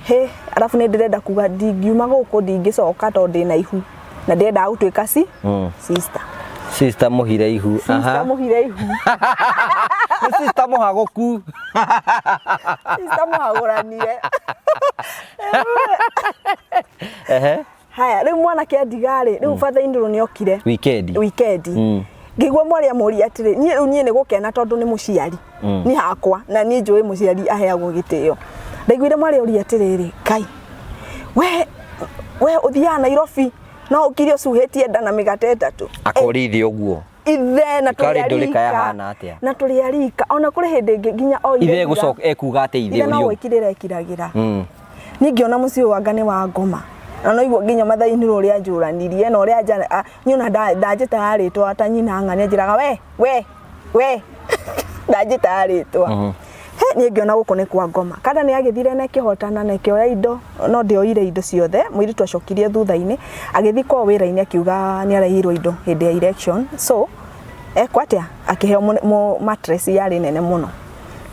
Hĩ, arabu nĩ ndĩrenda kuga ndingiuma gũkũ ndingĩcoka tondũ ndĩna ihu na ndĩrendaga gũtuĩka sister. Sister mũhire ihu. Sister mũhire ihu. Nĩ sister mũhagũku. Sister mũhagũranie. Ehe. Haya, rĩu mwanake andiga rĩ, rĩu father in law nĩ okire. Weekend. Weekend. Ngĩigua mwarĩ amũria atĩrĩ, niĩ rĩu niĩ nĩ gũkena tondũ nĩ mũciari. Niĩ hakwa, na niĩ njũĩ mũciari aheagwo gĩtĩo. Ndaiguire mwarĩ oria atĩrĩrĩ, Ngai, we ũthiaga Nairobi no ũkire ũcuhĩtie nda na mĩgate 3. Akoria ithe ũguo. Ithe na Ĩkarĩ tũrĩ ndũrĩka arika. yahana atĩa? Na tũrĩ arika ona kũrĩ hĩndĩ ĩngĩ nginya o Ithe egũcoka ekuga atĩ ithe ithe no ũrio. gwĩkirĩra ekiragĩra. Niĩ ngĩona mũciĩ ũyũ anga nĩ wa ngoma na no igua nginya mathainĩ ũrĩa anjũranirie na ũrĩa niĩ ona ndanjĩtaga rĩtwa ta nyina ng'ania anjĩraga we we we ndanjĩtaga rĩtwa. He niĩ ngĩona gũkũ nĩ kwa ngoma. Kanda nĩ agĩthire na ĩkĩhotana na ĩkĩoya indo, no ndĩoire indo ciothe, mũirĩtu acokirie thutha-inĩ agĩthiĩ kwao wĩra-inĩ akiuga nĩ areheirwo indo hĩndĩ ya election, so ekwo atĩa, akĩheo mattress yarĩ nene mũno.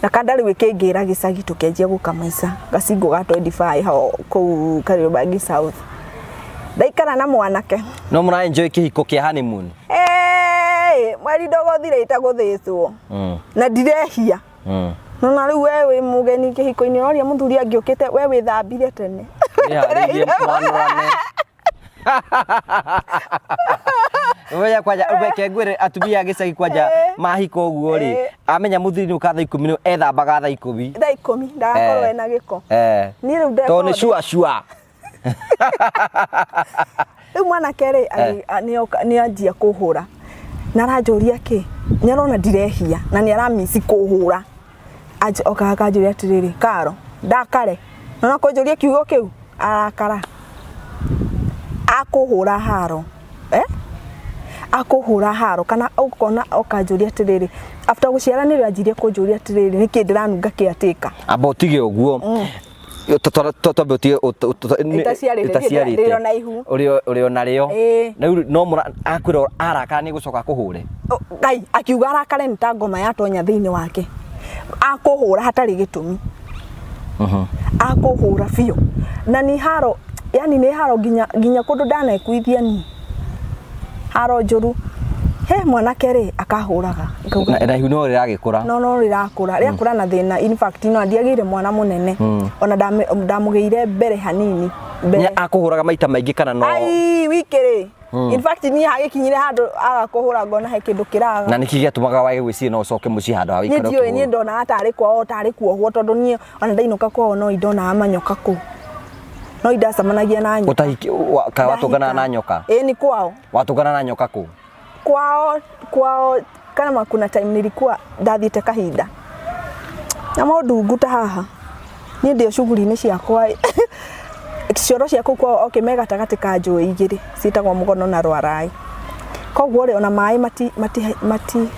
Na kanda rĩu ĩkĩngĩra gĩcagi tũkĩanjia gũka maica gacingo ga 25 hau kũu Kariobangi South. Ndaikara na mwanake. No mũra enjoy kĩhiko kĩa honeymoon? Ĩĩ, mweri ndũgũthira itagũthĩcwo. Na ndirehia. Nona rĩu we wĩ mũgeni kĩhiko-inĩ ũroria mũthuri angĩũkĩte we wĩthambire tene. Wĩharĩirie mwanũrane. Ũmenye kwanja reke ngwĩre atumia a gĩcagi kwanja mahika ũguo rĩ, amenya mũthuri nĩ ũka thaa 10 nĩ ethambaga thaa 10. Thaa 10 ndagakorwo ena gĩko. Niĩ rĩu Tondũ nĩ sure sure. Rĩu mwanake rĩ nĩ anjia kũhũra na aranjũria kĩ, nĩ arona ndirehia na nĩ aramici kũhũra. Okaga akanjũria atĩrĩrĩ, Karo, ndakare? Na kũnjũria kiugo kĩu arakara. Akũhũra haro eh? Akũhũra haro kana ũkona ũkanjũria atĩrĩrĩ, after gũciara nĩrĩo anjirie kũnjũria atĩrĩrĩ, nĩkĩ ndĩranunga caretaker. Amba ũtige ũguo. Twambe ũtige Ĩtaciarĩte, ĩtaciarĩte. ndĩrĩ ona ihu. Ũrĩ ona rĩo. Ĩĩ. Rĩu no mũra akwĩra arakara nĩ gũcoka akũhũre. Ngai akiuga arakare nĩ ta ngoma yatonya thĩinĩ wake, akũhũra hatarĩ gĩtũmi, akũhũra biũ na nĩ haro, yani nĩ haro nginya nginya kũndũ ndanekuithia niĩ, haro njũru. He mwanake rĩ akahũraga. Ngauga, Na ihu no rĩragĩkũra. No no rĩrakũra, rĩakũra na thĩna. In fact no ndiagĩire mwana mũnene, ona ndamũgĩire mbere hanini mbere. Nĩ akũhũraga maita maingĩ kana no? Ai wiki rĩ, in fact niĩ hagĩkinyire handũ aga kũhũra ngona he kĩndũ kĩraga. Na nĩkĩ gĩatũmaga wage gwĩciria no ũcoke mũciĩ handũ ha Niĩ gũikara ndiũĩ, niĩ ũkĩhũrwo? ndonaga tarĩ kwao tarĩ kuohwo, tondũ niĩ ona ndainũka kwao no indonaga manyoka kũu, no indacemanagia na nyoka. Ũtahiki ka watũnganaga na nyoka? Ĩĩ nĩ kwao. Watũngana na nyoka kũ? Kwao kwao kana kuna time nilikuwa ndathiĩte kahinda na maũndũ ta haha niĩ ndĩ o shughuli-inĩ ciakwa, cioro cia kũu kwao, okay, me gatagatĩ ka njũĩ igĩrĩ ciĩtagwo Mũgono na Rwarai, koguo rĩ ona maĩ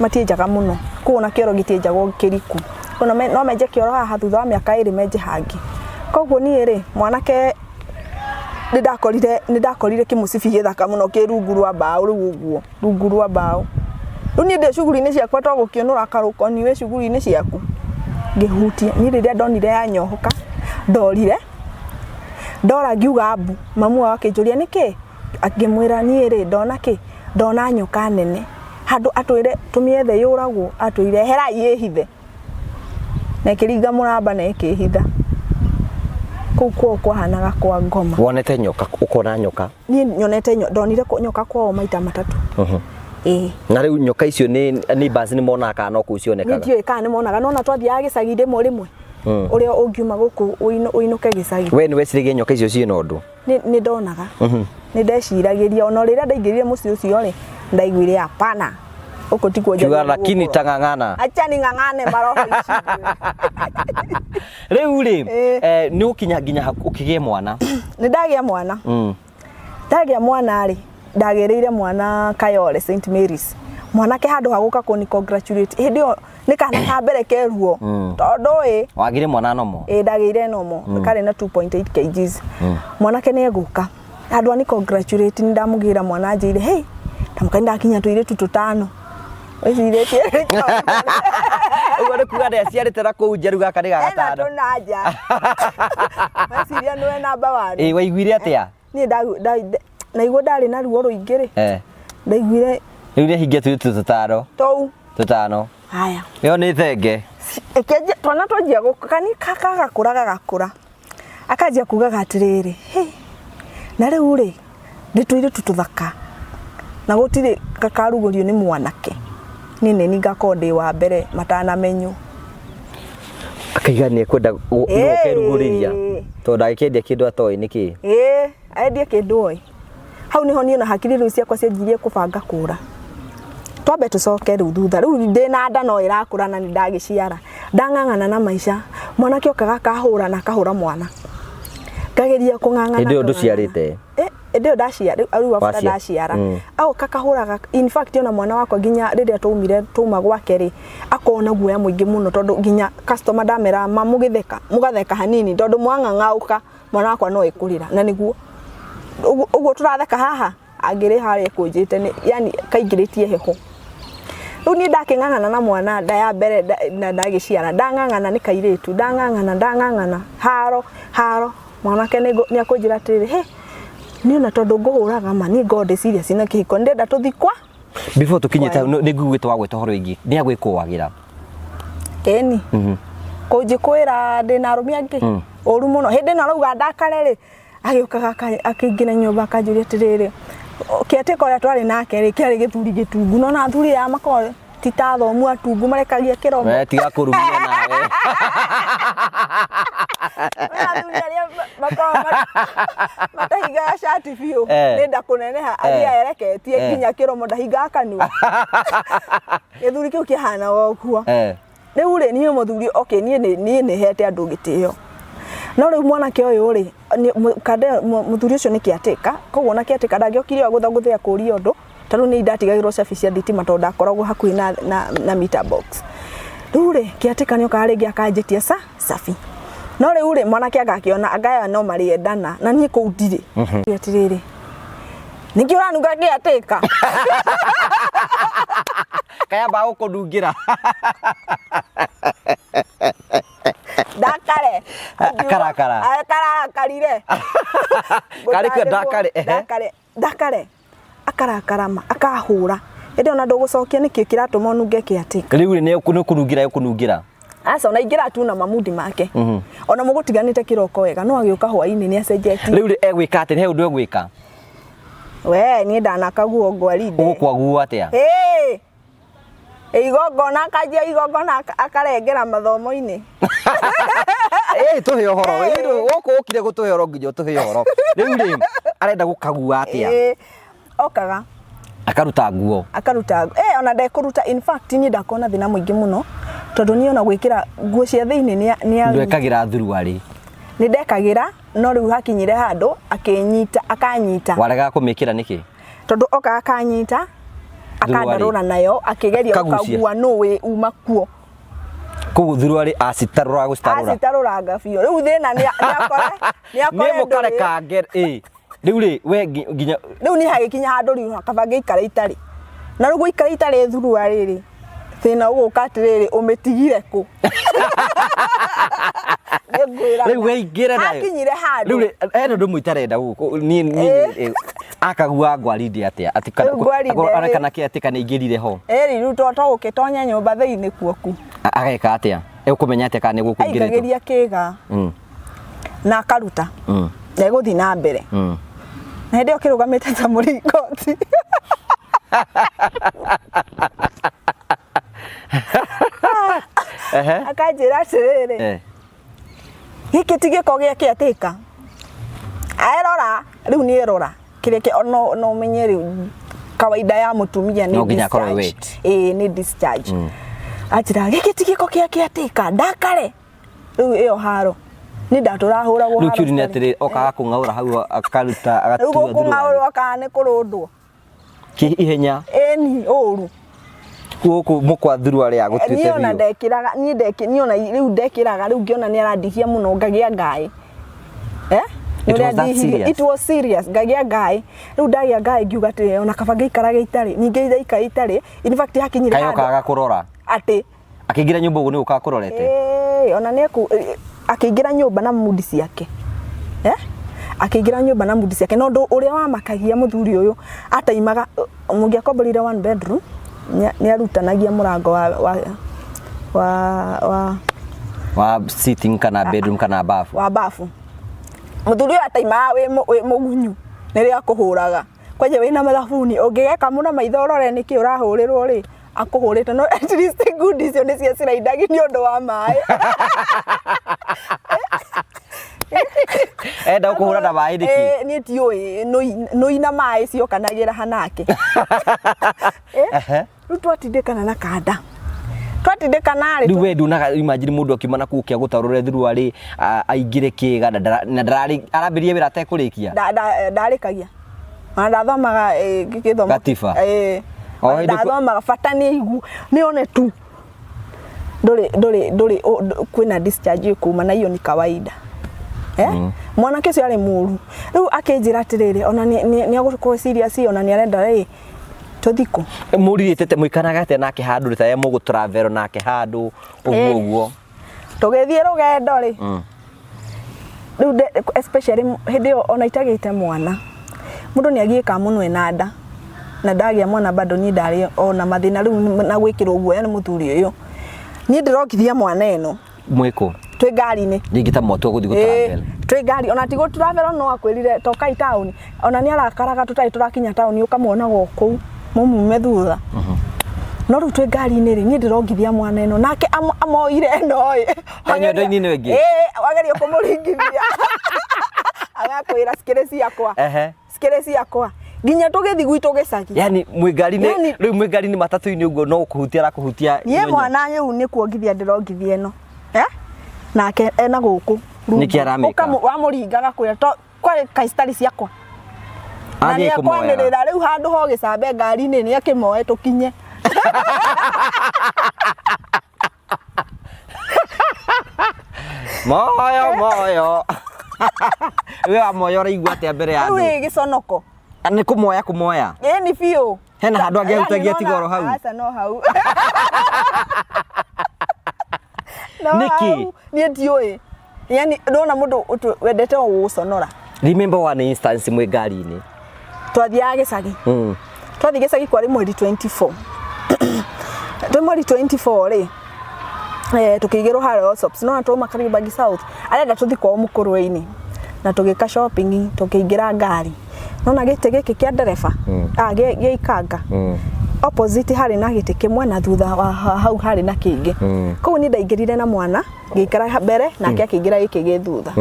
matienjaga mũno kũu, ona kĩoro gĩtienjagwo kĩriku. Ona no menje kĩoro haha, thutha wa mĩaka 2 menje hangĩ. Koguo niĩ rĩ mwanake nĩ ndakorire kĩmũcibi gĩthaka mũno kĩ rungu rwa mbaũ, rĩu ũguo rungu rwa mbaũ. Rĩu niĩ ndĩ shughuli-inĩ ciakwa to gũkĩũnũra karũkoni wĩ shughuli-inĩ ciaku, ngĩhutia. Niĩ rĩrĩa ndonire yanyohoka ndorire, ndora ngiuga mbu, mamu wao akĩnjũria nĩkĩ, ngĩmwĩra niĩ rĩ ndona kĩ, ndona nyoka nene, handũ atwĩre tũmĩethe yũragwo, atwĩrire eherai ĩhithe, na ĩkĩringa mũramba na ĩkĩhitha. Kũu kwao kwahanaga kwa ngoma. Wonete nyoka, ũkona nyoka? Niĩ nyonete ndonire nyoka kwao maita matatũ. Ĩĩ. Na rĩu nyoka icio nĩ neighbors nĩ monaga kana no kũu Niĩ cionekaga? ndiũĩ kana nĩ monaga, no ona twathiaga gĩcagi rĩmwe rĩmwe, ũrĩa ũngiuma gũkũ ũinũke gĩcagi. We nĩ weciragia nyoka icio ciĩna ũndũ? Nĩ ndonaga, nĩ ndeciragĩria, ona rĩrĩa ndaingĩrire mũciĩ ũcio rĩ, ndaiguire hapana, gũkũ tikuo Kiuga njagĩrĩirwo lakini gũkorwo. tang'ang'ana. Acha ning'ang'ane maroho ici. Rĩu rĩ Ĩĩ. Nĩ ũkinya nginya ũkĩgĩe mwana. Nĩ ndagĩa mwana. Ndagĩa mwana rĩ, ndagĩrĩire mwana Kayole St Mary's. Mwanake handũ ha gũka kũni congratulate hĩndĩ ĩyo nĩ kana ka mbere keruo, tondũ ĩ Wagire mwana nomo? Ĩ ndagĩire nomo, karĩ na 2.8 kgs. Mwanake nĩ egũka handũ ani congratulate nĩ ndamũgĩra mwana, anjĩire hey, ndamũka ndakinya tũirĩtu tũtano, wĩcirĩtie. Ũguo nĩ kuga ndeciarĩte na kũu nja, rĩu gaka nĩ ga Ena gatano. tũna nja, weciria nĩwe namba one. Ĩ waiguire atĩa? Niĩ naigua ndarĩ na ruo rũingĩ rĩ, ndaiguire Rĩu nĩ ahingia tũirĩtu tũtano. Tũu. Tũtano. Haya. Ĩyo nĩ thenge. Ĩkĩanjia twana twanjia kani gagakũra gagakũra, akanjia kugaga atĩrĩrĩ, hey, na rĩu rĩ nĩ tũirĩtu tũthaka na gũtirĩ gakarugũrio nĩ mwanake, niĩ nĩ niĩ ngakorwo ndĩ wa mbere matanamenywo. Akaiga nĩ ekwenda nĩwe ũkerugũrĩria, tondũ ndangĩkĩendia kĩndũ atoĩ nĩkĩ. Ĩĩ, endie kĩndũ oĩ. Hau nĩho niĩ na hakiri rĩu ciakwa cianjirie kũbanga kũra. Twambe tũcoke rĩu thutha. Rĩu ndĩna nda no ĩrakũra na nĩ ndagĩciara. Ndang'ang'ana na maica. Mwanake okaga akahũra na akahũra mwana. Ngageria kũng'ang'ana. Hĩndĩ ĩyo kũng'ang'ana. Ndũciarĩte? Eh, hĩndĩ ĩyo ndaciara rĩu after ndaciara. Agoka akahũraga, in fact ona mwana wakwa nginya rĩrĩa twaumire twauma gwake rĩ, akona guoya mũingĩ mũno tondũ nginya customer ndamera ma mũgĩtheka mũgatheka hanini tondũ mwang'ang'aũka mwana wakwa no ekũrĩra na nĩguo ũguo ũguo tũratheka haha angĩrĩ harĩa ekũnjĩte nĩ yani kaingĩrĩtie heho. Rĩu niĩ ndakĩng'ang'ana na mwana nda ya mbere na ndagĩciara ndang'ang'ana nĩ kairĩtu ndang'ang'ana ndang'ang'ana haro haro mwanake nĩ akũnjĩra atĩrĩrĩ, he niĩ ona tondũ ngũhũraga ma niĩ ngorwo ndĩ serious na kĩhiko ndĩrenda tũthiĩ kwa Before tũkinyĩte hau, nĩ nguĩte wagwĩta ũhoro wĩgiĩ nĩ agwĩkũagĩra? Ĩni, kũnjĩkũĩra ndĩna arũme angĩ ũru mũno. Hĩndĩ ĩno arauga ndakare rĩ, agĩũkaga akĩingĩra nyũmba akanjũria atĩrĩrĩ, kĩatĩka ũrĩa twarĩ nake rĩ, kĩarĩ gĩthuri gĩtungu. No na athuri aya makoragwo ti ta athomu atungu marekagia kĩromo. We tiga kũrumia nawe. Athuri arĩa makoragwo matahingaga cati biũ nĩ nda kũneneha, athiaga ereketie nginya kĩromo, ndahingaga kanua. Gĩthuri kĩu kĩhanaga ũguo. Rĩu rĩ, niĩ mũthuri, okay, niĩ nĩ niĩ nĩ hete andũ gĩtĩo, no rĩu mwanake ũyũ rĩ, kande mũthuri ũcio nĩ kĩatĩka, koguo ona kĩatĩka ndangĩokire agũthagũthĩa kũria ũndũ. Ta rĩu nĩ ndatigagĩrwo cabi cia thitima tondũ ndakoragwo hakuhĩ na meter box. Rĩu rĩ, kĩatĩka nĩ okaga rĩngĩ akanjĩtia cabi, no rĩu rĩ, mwanake agakĩona anga aya no marĩendana na niĩ kũu ndirĩ. Atĩrĩrĩ, nĩkĩ ũranunga kĩatĩka? Kayamba gũkũnungĩra. Ndakare. Akarakara. Akarakarire. Karĩ kuo ndakare, ehe. Ndakare ndakare akarakarama akahũra ĩndĩ ona ndũgũcokia nĩkĩ kĩratũma ũnunge kĩatĩka. Rĩu rĩ, nĩ kũnungĩra ĩkũnungĩra? Aca, ona ingĩra tu na mamudi make. Ona mũgũtiganĩte kĩroko wega, no agĩũka hwainĩ nĩ acenjetie. Rĩu rĩ, egwĩka atĩ he ũndũ egwĩka? We niĩ ndanakaguo ngwarinde. Ũgũkwaguo atĩa? Ĩĩ. Igongona akanjia igongona akarengera mathomo-inĩ. Ĩ tũhe ũhoro. Ĩ, rĩu gũkũ ũkire gũtũhe ũhoro nginya ũtũhe ũhoro. Rĩu rĩ, arenda gũkagua atĩa? Ĩĩ, okaga Akaruta nguo? Akaruta, ona ndekũruta. In fact niĩ ndakorwo na thĩna mũingĩ mũno tondũ niĩ ona gwĩkĩra nguo cia thĩinĩ nĩ Ndwekagĩra thuruarĩ? Nĩ ndekagĩra, no rĩu hakinyire handũ akĩnyita akanyita. Waregaga kũmĩkĩra nĩkĩ? Tondũ okaga akanyita akandarũra nayo akĩgeria Akagucia. gũkagua nũ wĩ uma kuo. Koguo thuruarĩ acitarũra gũcitarũra? Acitarũranga biũ. Rĩu thĩna nĩ akore nĩ akore Nĩ mũkarekange ĩ rĩu rĩ we nginya Rĩu niĩ hagĩkinya handũ rĩu kaba ngĩikara itarĩ na rĩu gũikara itarĩ thuruarĩ rĩ, thĩna ũgũka atĩrĩrĩ, ũmĩtigire kũ? Nĩngwĩra. Rĩu weingĩra nayo. Hakinyire handũ. Rĩu rĩ, hena ũndũ ũmwe itarenda gũkũ niĩ niĩ akagua ngwarindi atĩa atĩ kana Rĩu ngwarinde rĩ. onekana kĩ atĩ kana ingĩrire ho? Ĩri rĩu to gũkĩtonya nyũmba thĩinĩ kuo ku. Ageka atĩa? Egũkũmenya atĩa kana nĩ gũkũingĩrĩtwo? Aingagĩria kĩga na akaruta na ĩgũthiĩ na mbere na hĩndĩ ĩyo kĩrũgamĩte ta mũringoti. Akanjĩra atĩrĩrĩ, gĩkĩ ti gĩko gĩa kĩatĩka, erora rĩu nĩ erora kĩrĩa no ũmenye rĩu kawaida ya mũtumia nĩ No nginya akorwo discharge. wet. Ĩĩ, nĩ discharge. Anjĩra gĩkĩ ti gĩko gĩa kĩatĩka, ndakare. Rĩu ĩyo haro nĩ ndatũrahũragwo. Rĩu kĩũria nĩ atĩrĩ, okaga kũng'aũra hau akaruta Rĩu agatua thuruarĩ? gũkũng'aũrwo kana nĩ kũrũndwo? Kĩ ihenya. Ĩni ũru. Gũkũ mũkwa thuruarĩ agũtuĩte Niĩ ona biũ. Ndekĩraga niĩ ndekĩ niĩ ona rĩu ndekĩraga rĩu ngĩona nĩ arandihia mũno ngagĩa ngaĩ, eh. Nĩ It ũrĩa was that ndihirie. serious? It was serious, ngagĩa ngaĩ. Rĩu ndagĩa ngaĩ ngiuga atĩrĩ, ona kaba ngĩikarage itarĩ. Ningĩ ndaikara itarĩ, in fact hakinyire Kaĩ handũ okaga kũrora? Atĩ Akĩingĩra nyũmba ũguo nĩ gũkaga kũrorete? Ĩĩ, ona nĩ akĩingĩra nyũmba na mudi ciake, eh? Akĩingĩra nyũmba na mudi ciake, na ũndũ ũrĩa wamakagia mũthuri ũyũ ataimaga mũngĩakomborire one bedroom, nĩ arutanagia mũrango wa Wa sitting kana bedroom kana bafu. Wa bafu. Mũthuri ũyũ ataimaga wĩ mũgunyu nĩrĩo akũhũraga kwanja wĩna mathabuni ũngĩgeka mũno maitho ũrore nĩkĩ ũrahũrĩrwo rĩ, akũhũrĩte, no at least ngundi icio nĩcio ciraindagi nĩ ũndũ wa maĩ. Enda gũkũhũra na maĩ nĩkĩ? Ĩĩ, niĩ tiũĩ nũi na maĩ ciokanagĩra hanake. Rĩu twatindĩkana na kanda, twatindĩkana rĩ, Rĩu we nduonaga, imagine mũndũ akiuma na kũu kĩa gũtarũra thuruarĩ aingĩre kĩga na na ndararĩ arambĩrĩria wĩra atekũrĩkia. Ndarĩkagia ona ndathomaga gĩthomo Gatiba. O hĩndĩ Ndathomaga bata nĩ igu nĩ one tu ndũrĩ ndũrĩ ndũrĩ kwĩna discharge ĩkuma na hiyo ni kawaida. Eh? Mwanake ũcio arĩ mũru. Rĩu akĩnjĩra atĩrĩrĩ, ona nĩ egũkorwo serious, ona nĩ arenda rĩ tũthiĩ kũ. Mũrirĩtĩte mũikaraga atĩa nake handũ rĩ ta mũgũ travel nake handũ ũguo ũguo? Tũgĩthiĩ rũgendo rĩ, rĩu especially hĩndĩ ĩyo ona itagĩte mwana, mũndũ nĩ agiĩkaga mũno ena nda, na ndagĩa mwana bado niĩ ndarĩ ona mathĩna rĩu na gwĩkĩrwo guoya nĩ mũthuri ũyũ. Niĩ ndĩrongithia mwana ĩno. Mwĩkũ? Twĩ ngari-inĩ. Rĩngĩ ta mwatua gũthiĩ gũ travel. Twĩ ngari, ona ti gũ travel, no akwĩrire tokai taũni, ona nĩ arakaraga tũtarĩ tũrakinya taũni, ũkamuonaga o kũu mũmume thutha. No rĩu twĩ ngari-inĩ rĩ, niĩ ndĩrongithia mwana ĩno, nake amoire ĩno ĩ. E nyondo-inĩ ĩno ĩngĩ? Ĩĩ, wageria kũmũringithia agakwĩra cikĩrĩ ciakwa. Cikĩrĩ ciakwa nginya tũgĩthiĩ gwitũ gĩcagi. Yani mwĩ ngari-inĩ rĩu mwĩ ngari-inĩ matatũ-inĩ ũguo no kũhutia arakũhutia Niĩ nyonyo. Mwana rĩu nĩ kuongithia ndĩrongithia ĩno, eh? Nake ena gũkũ rungu. Nĩkĩ aramĩka? Wamũringa agakwĩra to kwarĩ kaistari ciakwa na Athiĩ nĩ kũmoera. ekwanĩrĩra rĩu handũ ho gĩcambe ngari-inĩ nĩ akĩmoe tũkinye. Moyo moyo. We wa moyo ũraigua atĩa mbere ya Rĩu andũ? ĩ gĩconoko. Nĩ kũmoya kũmoya. Ĩ nĩ biũ. Hena handũ angĩahutagia tiga oro hau? Aca, no hau. No Nĩkĩ? hau. Niĩ ndiũĩ. Yani ndona mũndũ wendete o gũgũconora. Remember one instance mwĩ ngari-inĩ. Twathiaga gĩcagi. Twathiĩ gĩcagi kwarĩ mweri 24. Twĩ mweri 24 rĩ, tũkĩigĩrwo harĩa Allsops. No twauma Kariobangi South, arenda tũthiĩ kwao Mũkũrwe-inĩ. Na tũgĩka shopping, tũkĩingĩra ngari. Nona gĩtĩ gĩkĩ kĩa ndereba, gĩa ikanga. Opposite harĩ na gĩtĩ kĩmwe na thutha wa hau harĩ na kĩngĩ. Koguo niĩ ndaingĩrire na mwana, ngĩikara mbere nake akĩingĩra gĩkĩ gĩ thutha.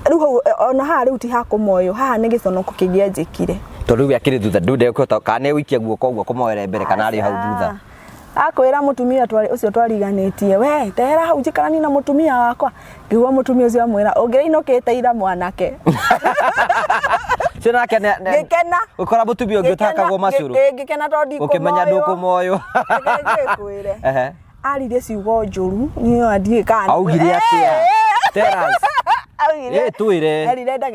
Rĩu hau ona haha rĩu ti hakũmoywo, haha nĩ gĩconoko kĩngĩ anjĩkire. Tondũ rĩu akĩrĩ thutha ndũ ndekũhota kana nĩ egũikia guoko ũguo kũmoere mbere kana arĩ hau thutha. Akwĩra mũtumia ũcio twariganĩtie, we tehera hau njikaranie na mũtumia wakwa. Ngĩigua mũtumia ũcio amwĩra ũngĩrainũkĩte ira mwanake. Cio nake Ngĩkena. Ũkora mũtumia ũngĩ ũtakagwo macũrũ. Ngĩkena tondũ ndikũmoywo. Ũkĩmenya ndũkũmoywo. Reke ngĩkwĩre. Aririe ciugo njũru, niĩ ona ndiũĩ kana Augire atĩa? Tell us. Augire. Twĩre.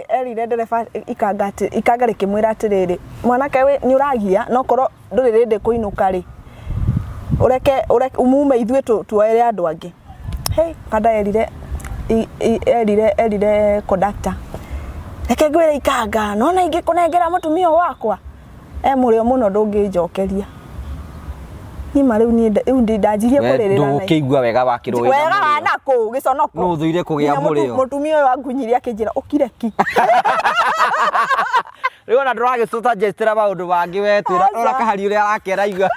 Erire ndereba ikanga atĩ, ikanga rĩkĩmwĩra atĩrĩrĩ, mwanake nĩ ũragia no korwo ndũrĩ rĩndĩ kũinũka rĩ, ũreke mume ithuĩ tuoere andũ angĩ. Hey, kanda erire erire erire conductor, reke ngwĩre ikanga, nona ingĩkũnengera mũtumia ũyũ wakwa e mũrĩo mũno ndũngĩnjokeria. Niĩ ma rĩu niĩ rĩu ndanjirie We kũrĩrĩra na ndũgũkĩigua wega wakĩrwo wĩna wega mũrĩo. wa nakũ gĩconoko. Nũ ũthũire kũgĩa Nginya mũrĩo? Mũtumia ũyũ angunyirie akĩnjĩra ũkire ki. Rĩu ona ndũragĩtũtajestĩra maũndũ mangĩ we twĩra Aca. ũra kahari ũrĩa arakera igua.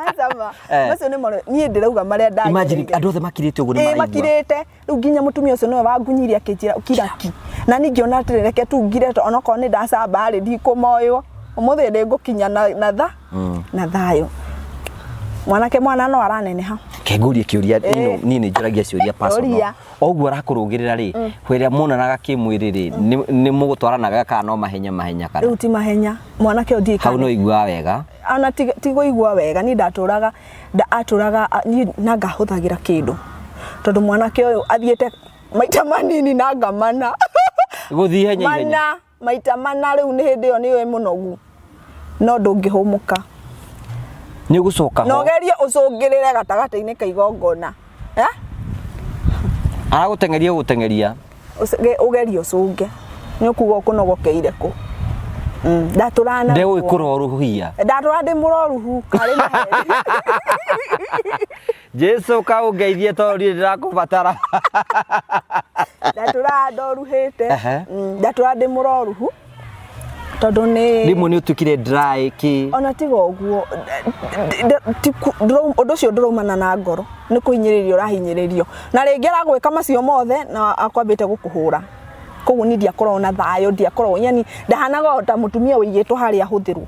Aca ma. Eh. Macio nĩ marĩa niĩ ndĩrauga marĩa Imagine ndagereire. andũ othe makirĩte ũguo nĩ Ĩĩ, maraigua. makirĩte. Rĩu nginya mũtumia ũcio nĩwe wangunyirie akĩnjĩra ũkira ki. Na niĩ ngĩona atĩrĩ reke tu ngire to onokorwo nĩ ndacamba rĩ ndikũmoywo. Ũmũthĩ nĩ ngũkinya na tha na thayũ. Mwanake mwana no araneneha. Ke ngũrie kĩũria ĩno, niĩ nĩ njũragia ciũria personal. Ũria. O ũguo arakũrũgĩrĩra rĩ, hĩrĩa muonanaga kĩmwĩrĩ rĩ, nĩ mũgũtwaranaga kana no mahenya mahenya kana? Rĩu ti mahenya. Mwanake ũyũ ndiũĩ Hau kana no iguaga wega. Ona ti kũigua wega, niĩ ndatũraga atũraga niĩ na ngahũthagĩra kĩndũ. Tondũ mwanake ũyũ athiĩte maita manini na ngamana. Gũthiĩ ihenya ihenya. Mana, maita mana rĩu nĩ hĩndĩ ĩyo nĩ wĩ mũnogu. No ndũngĩhũmũka. Nĩ ũgũcoka Na ho. ũgerie ũcũngĩrĩre gatagatĩ-inĩ ka igongona. Eh? Aragũteng'eria gũteng'eria. Ũgerie ũcũnge. Nĩ ũkuga ũkũnogokeire kũ. Ndatũraga na ruo. Ndegũgĩkũroruhia. Ndatũraga ndĩ mũroruhu karĩ na heri. Jesu kaũngeithie tondũ niĩ ndĩrakũbatara. Ndatũraga ndoruhĩte. Ndatũraga ndĩ mũroruhu. Tondũ nĩ Rĩmwe nĩ ũtuĩkire dry kĩ. Ona tiga ũguo, ũndũ ũcio ndũraumana na ngoro, nĩ kũhinyĩrĩrio ũrahinyĩrĩrio. Na rĩngĩ aragwĩka macio mothe na akwambĩte gũkũhũra. Koguo niĩ ndiakoragwo na thayũ, ndiakoragwo, yani ndahanaga o ta mũtumia wĩigĩtwo harĩa ahũthĩrwo,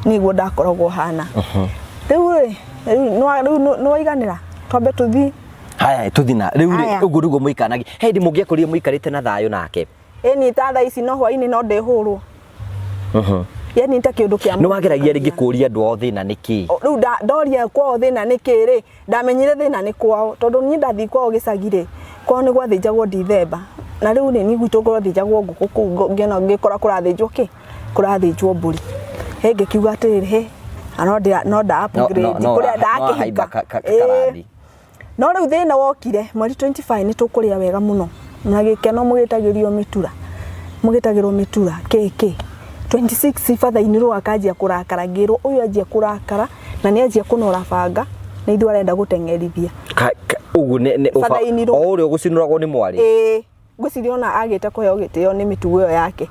nĩguo ndakoragwo hana. Rĩu rĩ, rĩu nĩwaiganĩra, twambe tũthiĩ. Haya, tũthi na rĩu rĩ, Haya. ũguo nĩguo mũikaranagia. He hĩndĩ mũngĩakorire mũikarĩte na thayũ nake? Ĩni ta thaa ici no hwainĩ no ndĩhũrwo. Yani ta kĩũndũ kĩa Nĩ wageragia rĩngĩ kũria andũ ao thĩna nĩ kĩĩ? Rĩu ndoria kwao thĩna nĩ kĩĩ rĩ, ndamenyire thĩna nĩ kwao, tondũ niĩ ndathiĩ kwao gĩcagi rĩ, kwao nĩ gwathĩnjagwo Ndithemba, na rĩu rĩ, niĩ gwitũ gwathĩnjagwo ngũkũ kũu ngĩona ngĩkora kũrathĩnjwo kĩ, kũrathĩnjwo mbũri. Hĩ ngĩkiuga atĩrĩrĩ, hĩ, na no nda upgrade kũrĩa ndakĩhika. Karathi. No rĩu thĩna wokire mweri 25 nĩ tũkũrĩa wega mũno na gĩkeno, mũgĩtagĩrio mĩtura, mũgĩtagĩrwo mĩtura kĩ kĩ 26 batha-inĩ rĩu akanjia kũrakara, ngĩrwo ũyũ anjia kũrakara na nĩ anjia kũnora banga na ithuĩ arenda gũteng'erithia. Ũguo nĩ Batha-inĩ rũ. O ũrĩa ũgũcinũragwo nĩ mwarĩ. Ĩĩ, ngwĩciria ona agĩte kũheo gĩtĩo nĩ mĩtugo ĩyo yake.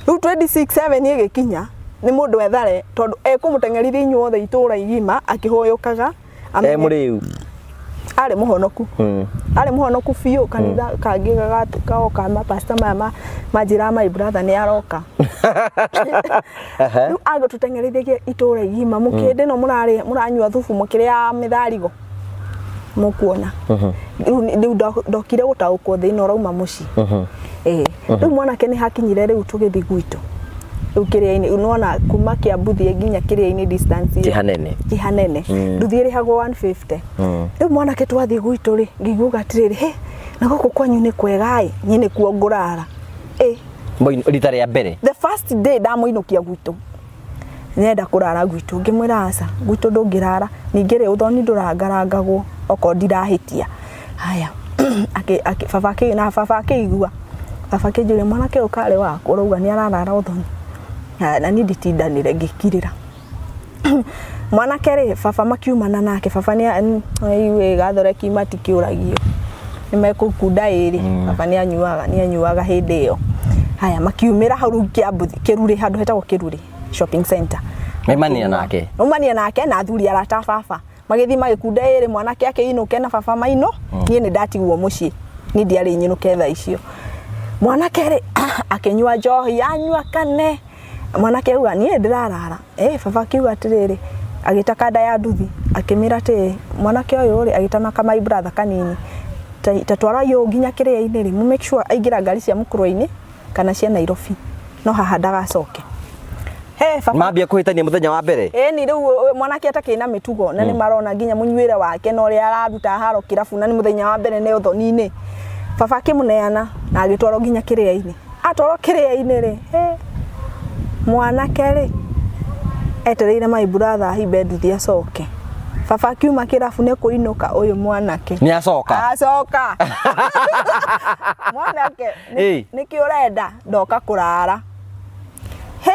Rĩu 26 7 ĩgĩkinya nĩ mũndũ ethare, tondũ ekũmũteng'erithia inyuothe itũũra igima akĩhũyũkaga. E mũrĩu. Arĩ mũhonoku. Arĩ mũhonoku biũ kanitha kangĩ gagoka mapasta maya manjĩraga my brother nĩ aroka. Rĩu agĩtũteng'erithagia itũũra igima, mũkĩndĩ ĩno mũrarĩa, mũranyua thubu, mũkĩrĩa mĩtharigo, mũkuona. Rĩu ndokire gũtaũkwo thĩna ũrauma mũciĩ. Ĩĩ. Rĩu mwanake nĩ hakinyire rĩu tũgĩthiĩ gwitũ. Rĩu kĩrĩa-inĩ, nĩwona kuma Kiambu thiĩ nginya kĩrĩa-inĩ distance ĩyo. Ti hanene. Ti hanene. Nduthi ĩrĩhagwo 150. Rĩu mwanake twathiĩ gwitũ rĩ, ngĩiguaga atĩrĩrĩ, hĩ, na gũkũ kwanyu nĩ kwega ĩ, niĩ nĩkuo ngũrara. Ĩ. Rita rĩa mbere. The first day ndamũinũkia gwitũ, nĩenda kũrara gwitũ, ngĩmwĩra aca, gwitũ ndũngĩrara, ningĩ rĩ, ũthoni ndũrangarangagwo okorwo ndirahĩtia. Haya, baba na baba akĩigua, baba akĩnjũria mwanake ũyũ karĩ waku ũrauga nĩ ararara ũthoni? Na niĩ nditindanire ngĩkirĩra. Mwanake rĩ, baba makiumana nake, baba nĩ aigue gathoreki matikĩũragio, nĩ mekũkunda ĩrĩ, baba nĩ anyuaga, nĩ anyuaga hĩndĩ ĩyo. Haya makiumĩra hau rĩu Kiambu, Kĩrurĩ, handũ hetagwo Kĩrurĩ shopping center. Maumania nake. Maumania nake na athuri arata a baba. Magĩthiĩ magĩkunda ĩrĩ, mwanake akĩinũke na baba mainũ, niĩ nĩ ndatigwo mũciĩ, niĩ ndiarĩ nyinũke thaa icio. Mwanake rĩ, akĩnyua njohi, anyua kane, mwanake auga niĩ ndĩrarara. Eh, baba akiuga atĩrĩrĩ, agĩta kanda ya nduthi, akĩmĩra atĩrĩ, mwanake ũyũ rĩ, agĩtana ka my brother kanini, ta twarai ũũ nginya kĩrĩa-inĩ rĩ, mũ make sure aingĩra ngari cia mũkũrwe-inĩ kana cia Nairobi, no haha ndagacoke. He, baba Mambia kũhĩtania mũthenya wa mbere. Ĩni rĩu mwanake atakĩrĩ na mĩtugo na nĩ marona nginya mũnyuĩre wake na ũrĩa araruta haro kĩrabu na nĩ mũthenya wa mbere nĩ ũthoni-inĩ. Baba akĩmũneana na agĩtwarwo nginya kĩrĩa-inĩ. Atwarwo kĩrĩa-inĩ rĩ, he, mwanake rĩ, etereire my brother ahimbe nduthi acoke. Baba akiuma kĩrabu nĩ kũinũka ũyũ mwanake. Nĩ acoka. Acoka. Mwanake, nĩkĩ ũrenda? Ndoka kũrara. He,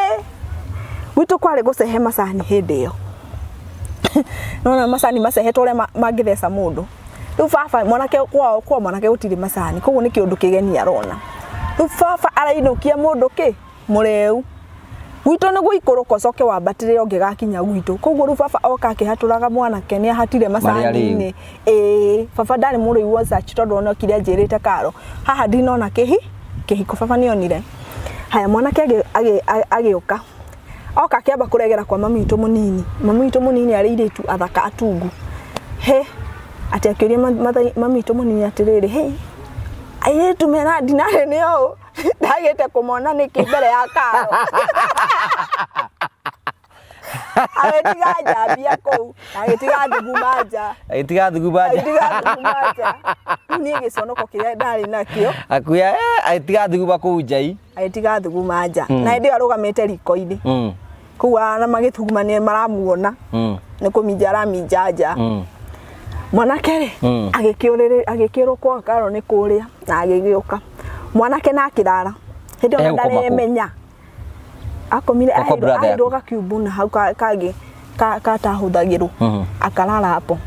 gwitũ kwarĩ gũcehe macani hĩndĩ ĩyo. Nona macani macehetwo ũrĩa mangĩtheca mũndũ. Rĩu baba mwanake kwao, kwa mwanake gũtirĩ macani, koguo nĩ kĩũndũ kĩgeni arona. Rĩu baba arainũkia mũndũ kĩ? Mũrĩu. Gwitũ nĩ gũikũrũka ũcoke wambatĩrĩre ũngĩgakinya gwitũ. Koguo rĩu baba oka akĩhatũraga mwanake nĩ ahatire macani-inĩ. Ĩĩ, baba ndarĩ mũrĩu wa search tondũ ona okire anjĩrĩte karo. Haha ndinona kĩhiko baba nĩ onire. Haya mwanake agĩũka. Oka akĩamba kũregera kwa mami witũ mũnini. Mami witũ mũnini arĩ airĩtu athaka atungu. He, atĩ akĩũria mami witũ mũnini atĩrĩrĩ, hĩ, airĩtu mena ndinarĩ nĩ ũũ, ndagĩte kũmona nĩkĩ mbere ya karo. Agĩtiga njambia kũu, agĩtiga thuguma nja. Agĩtiga thuguma nja. Agĩtiga thuguma nja. Rĩu niĩ gĩconoko kĩrĩa ndarĩ nakĩo. Akuya, agĩtiga thuguma kũu njai. Agĩtiga thuguma nja. Na hĩndĩ ĩyo arũgamĩte riko-inĩ. Kũu na magĩthuguma nĩ maramuona. Nĩ kũminja araminja nja. Mwanake rĩ, agĩkĩũrwo kwa Karo nĩ kũrĩa na agĩgĩũka. Mwanake na akĩrara. Hĩndĩ ĩyo Egũkoma kũ? ndaremenya. Akomire Kwa brother aheirwo yaku? gakiumbu na hau kangĩ katahũthagĩrwo. Akarara hapo.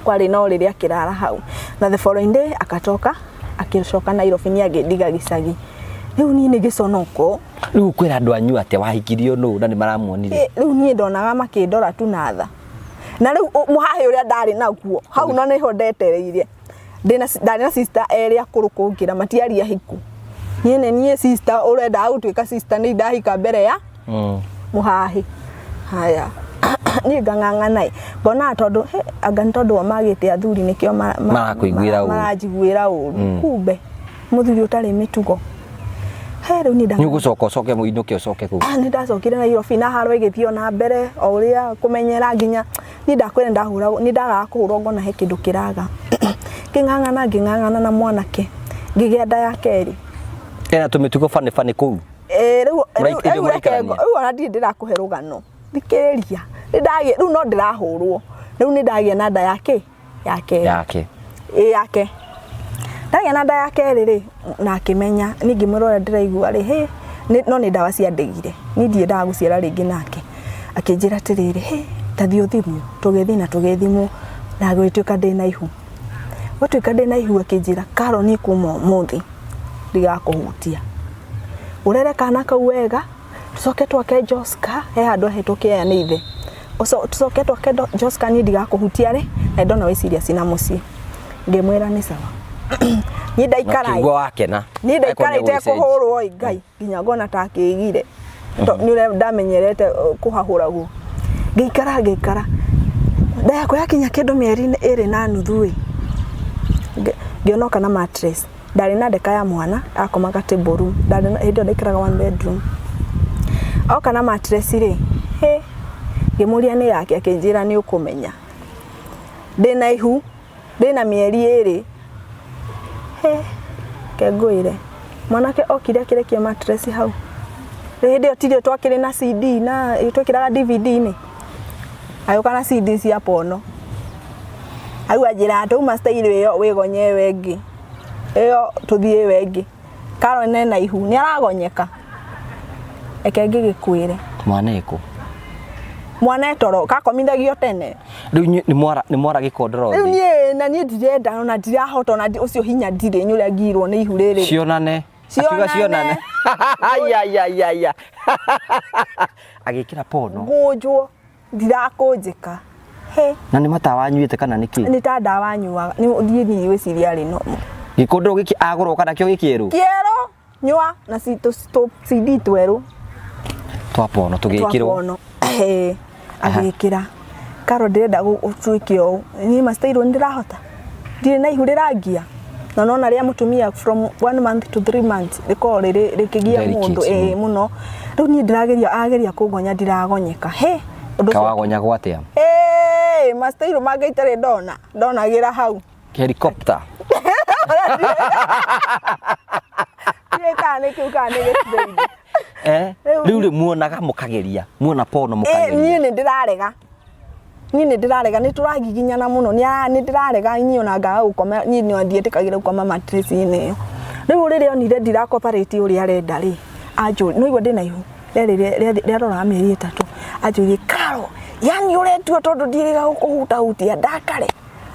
Kwarĩ na ũrĩrĩ akĩrara hau. Na the following day akatoka akĩcoka Nairobi nĩ agĩndiga gĩcagi. Rĩu niĩ nĩ gĩconoko. Rĩu kwĩra andũ anyu atĩa wahikirio nũ na nĩ maramuonire? Rĩu niĩ ndonaga makĩndora tu na tha. Na rĩu mũhahĩ ũrĩa ndarĩ naguo hau na nĩho ndetereire. Ndarĩ na sister erĩ akũrũ kũngĩra matiarĩ ahiku. Niĩ nĩ niĩ sister ũrenda gũtuĩka sister, nĩ ndahika mbere ya mũhahi. Haya, niĩ ngang'ang'ana ĩ, ngonaga tondũ he, anga nĩ tondũ o magĩte athuri nĩkĩo Marakũiguĩra ũru. Maranjiguĩra ũru. Kumbe mũthuri ũtarĩ mĩtugo. He, rĩu niĩ Nĩ ũgũcoka ũcoke mũinũke ũcoke kũu? Nĩ ndacokire Nairobi na haro ĩgĩthiĩ o na mbere o ũrĩa kũmenyera, nginya niĩ ndakwĩra ndahũragwo, nĩ ndagaga kũhũrwo ngona he kĩndũ kĩraga. Ngĩng'ang'ana, ngĩng'ang'ana na mwanake, ngĩgĩa nda ya kerĩ. Ena tũmĩtugo bani bani kũu? Ĩĩ, rĩu Mũraik- rĩu reke mũraikarania? rĩu ona ndirĩ ndĩrakũhe rũgano, thikĩrĩria. Nĩ ndagĩa rĩu, no ndĩrahũrwo rĩu, nĩ ndagĩa na nda ya kĩ ya kerĩ. Yake? Ĩ, yake. Ndagĩa na nda ya kerĩ rĩ, na akĩmenya. Niĩ ngĩmwĩra ũrĩa ndĩraigua rĩ, hĩ, no nĩ ndawa ciandĩgire, niĩ ndiendaga gũciara rĩngĩ. Nake akĩnjĩra atĩrĩrĩ, hĩ, ta thiĩ ũthimwo. Tũgĩthiĩ na tũgĩthimwo na gũgĩtuĩka ndĩna ihu. Gwatuĩka ndĩna ihu, akĩnjĩra, "Karo, niĩ kuma ũmũthĩ ndigakũhutia, ũrere kana kau wega, tũcoke twake Joska." He handũ ahetwo kĩea nĩ ithe. "Tũcoke twake Joska, niĩ ndigakũhutia rĩ, na ndona wĩ serious na mũciĩ." Ngĩmwĩra nĩ sawa. Niĩ ndaikara Ũkĩigua wakena? Niĩ ndaikara Angĩkorwo nĩ ũgũgĩcenjia. itekũhũrwo ĩ, Ngai, nginya ngona ta akĩigire. Nĩ ũrĩa ndamenyerete kũhahũragwo. Ngĩikara, ngĩikara, nda yakwa yakinya kĩndũ mĩeri 2.5 ĩ, ngĩona oka na mattress. Ndarĩ na ndeka ya mwana akomaga table room. Ndarĩ na hĩndĩ ĩyo ndaikaraga one bedroom. Oka na mattress rĩ, hĩ, ngĩmũria nĩ yake, akĩnjĩra nĩ ũkũmenya ndĩna ihu, ndĩna mĩeri 2. He, ke ngwĩre, mwanake okire akĩrekia mattress hau. Rĩu hĩndĩ ĩyo tirĩ twakĩrĩ na CD na twekĩraga DVD-inĩ, agĩũka na CD cia porn. Hau anjĩra, "Twauma style ĩyo, wĩgonye ĩyo ĩngĩ, ĩyo tũthiĩ ĩyo ĩngĩ. Caroline ena ihu, nĩ aragonyeka." Reke ngĩgĩkwĩre. Mwana ĩkũ? Mwana etoro, kakomithagio tene. Rĩu nĩ mwara gĩkondoro Rĩu thĩ. Niĩ na niĩ ndirenda ona ndirahota ona ũcio hinya ndirĩ, nĩ ũrĩa ngirwo nĩ ihu rĩrĩ. Cionane. Akiuga Cionane. cionane. Aya aya aya aya, agĩkĩra porn. Ngũnjwo, ndirakũnjĩka, he. Na nĩ matawa anyuĩte kana nĩ kĩ? Nĩ ta ndawa nyuaga, nĩ thiĩ niĩ gwĩciria arĩ normal. Gĩkondoro gĩkĩ agũrwo kana kĩo gĩkĩerũ? Kĩerũ, nyua na tũ CD twerũ. Twa porn tũgĩkĩrwo. Twa porn. Ĩĩ, agĩkĩra, "Karo, ndĩrenda ũtuĩke ũũ." Niĩ mastairwo nĩ ndĩrahota, ndirĩ na ihu rĩrangia, na nona rĩa mũtumia from 1 month to 3 months rĩkoragwo rĩrĩ rĩkĩgia Delicate, mũndũ ĩĩ mũno. Rĩu niĩ ndĩrageria, ageria kũngonya, ndiragonyeka. He, ũndũ ũcio Kawagonyagwo atĩa? Ĩĩ, mastairwo mangĩ itarĩ ndona, ndonagĩra hau. Helicopter. Ndiũĩ kana nĩ kĩu kana nĩ gĩthũri. Eh, Rĩu- rĩu rĩ muonaga mũkageria muona porn Ĩĩ, mũkageria? Niĩ nĩ ndĩrarega, niĩ nĩ ndĩrarega, nĩ tũragiginyana mũno, nĩ ndĩrarega niĩ ona ngaga gũkoma. Niĩ no ndiĩtĩkagĩra gũkoma mattress-inĩ ĩyo. Rĩu rĩrĩa onire ndira cooperate ũrĩa arenda rĩ, anjũria, no igua ndĩna ihu rĩarĩ rĩaroraga mĩeri 3, anjũrie, "Karo, yani ũretua tondũ ndiĩrĩga gũkũhutahutia ndakare?"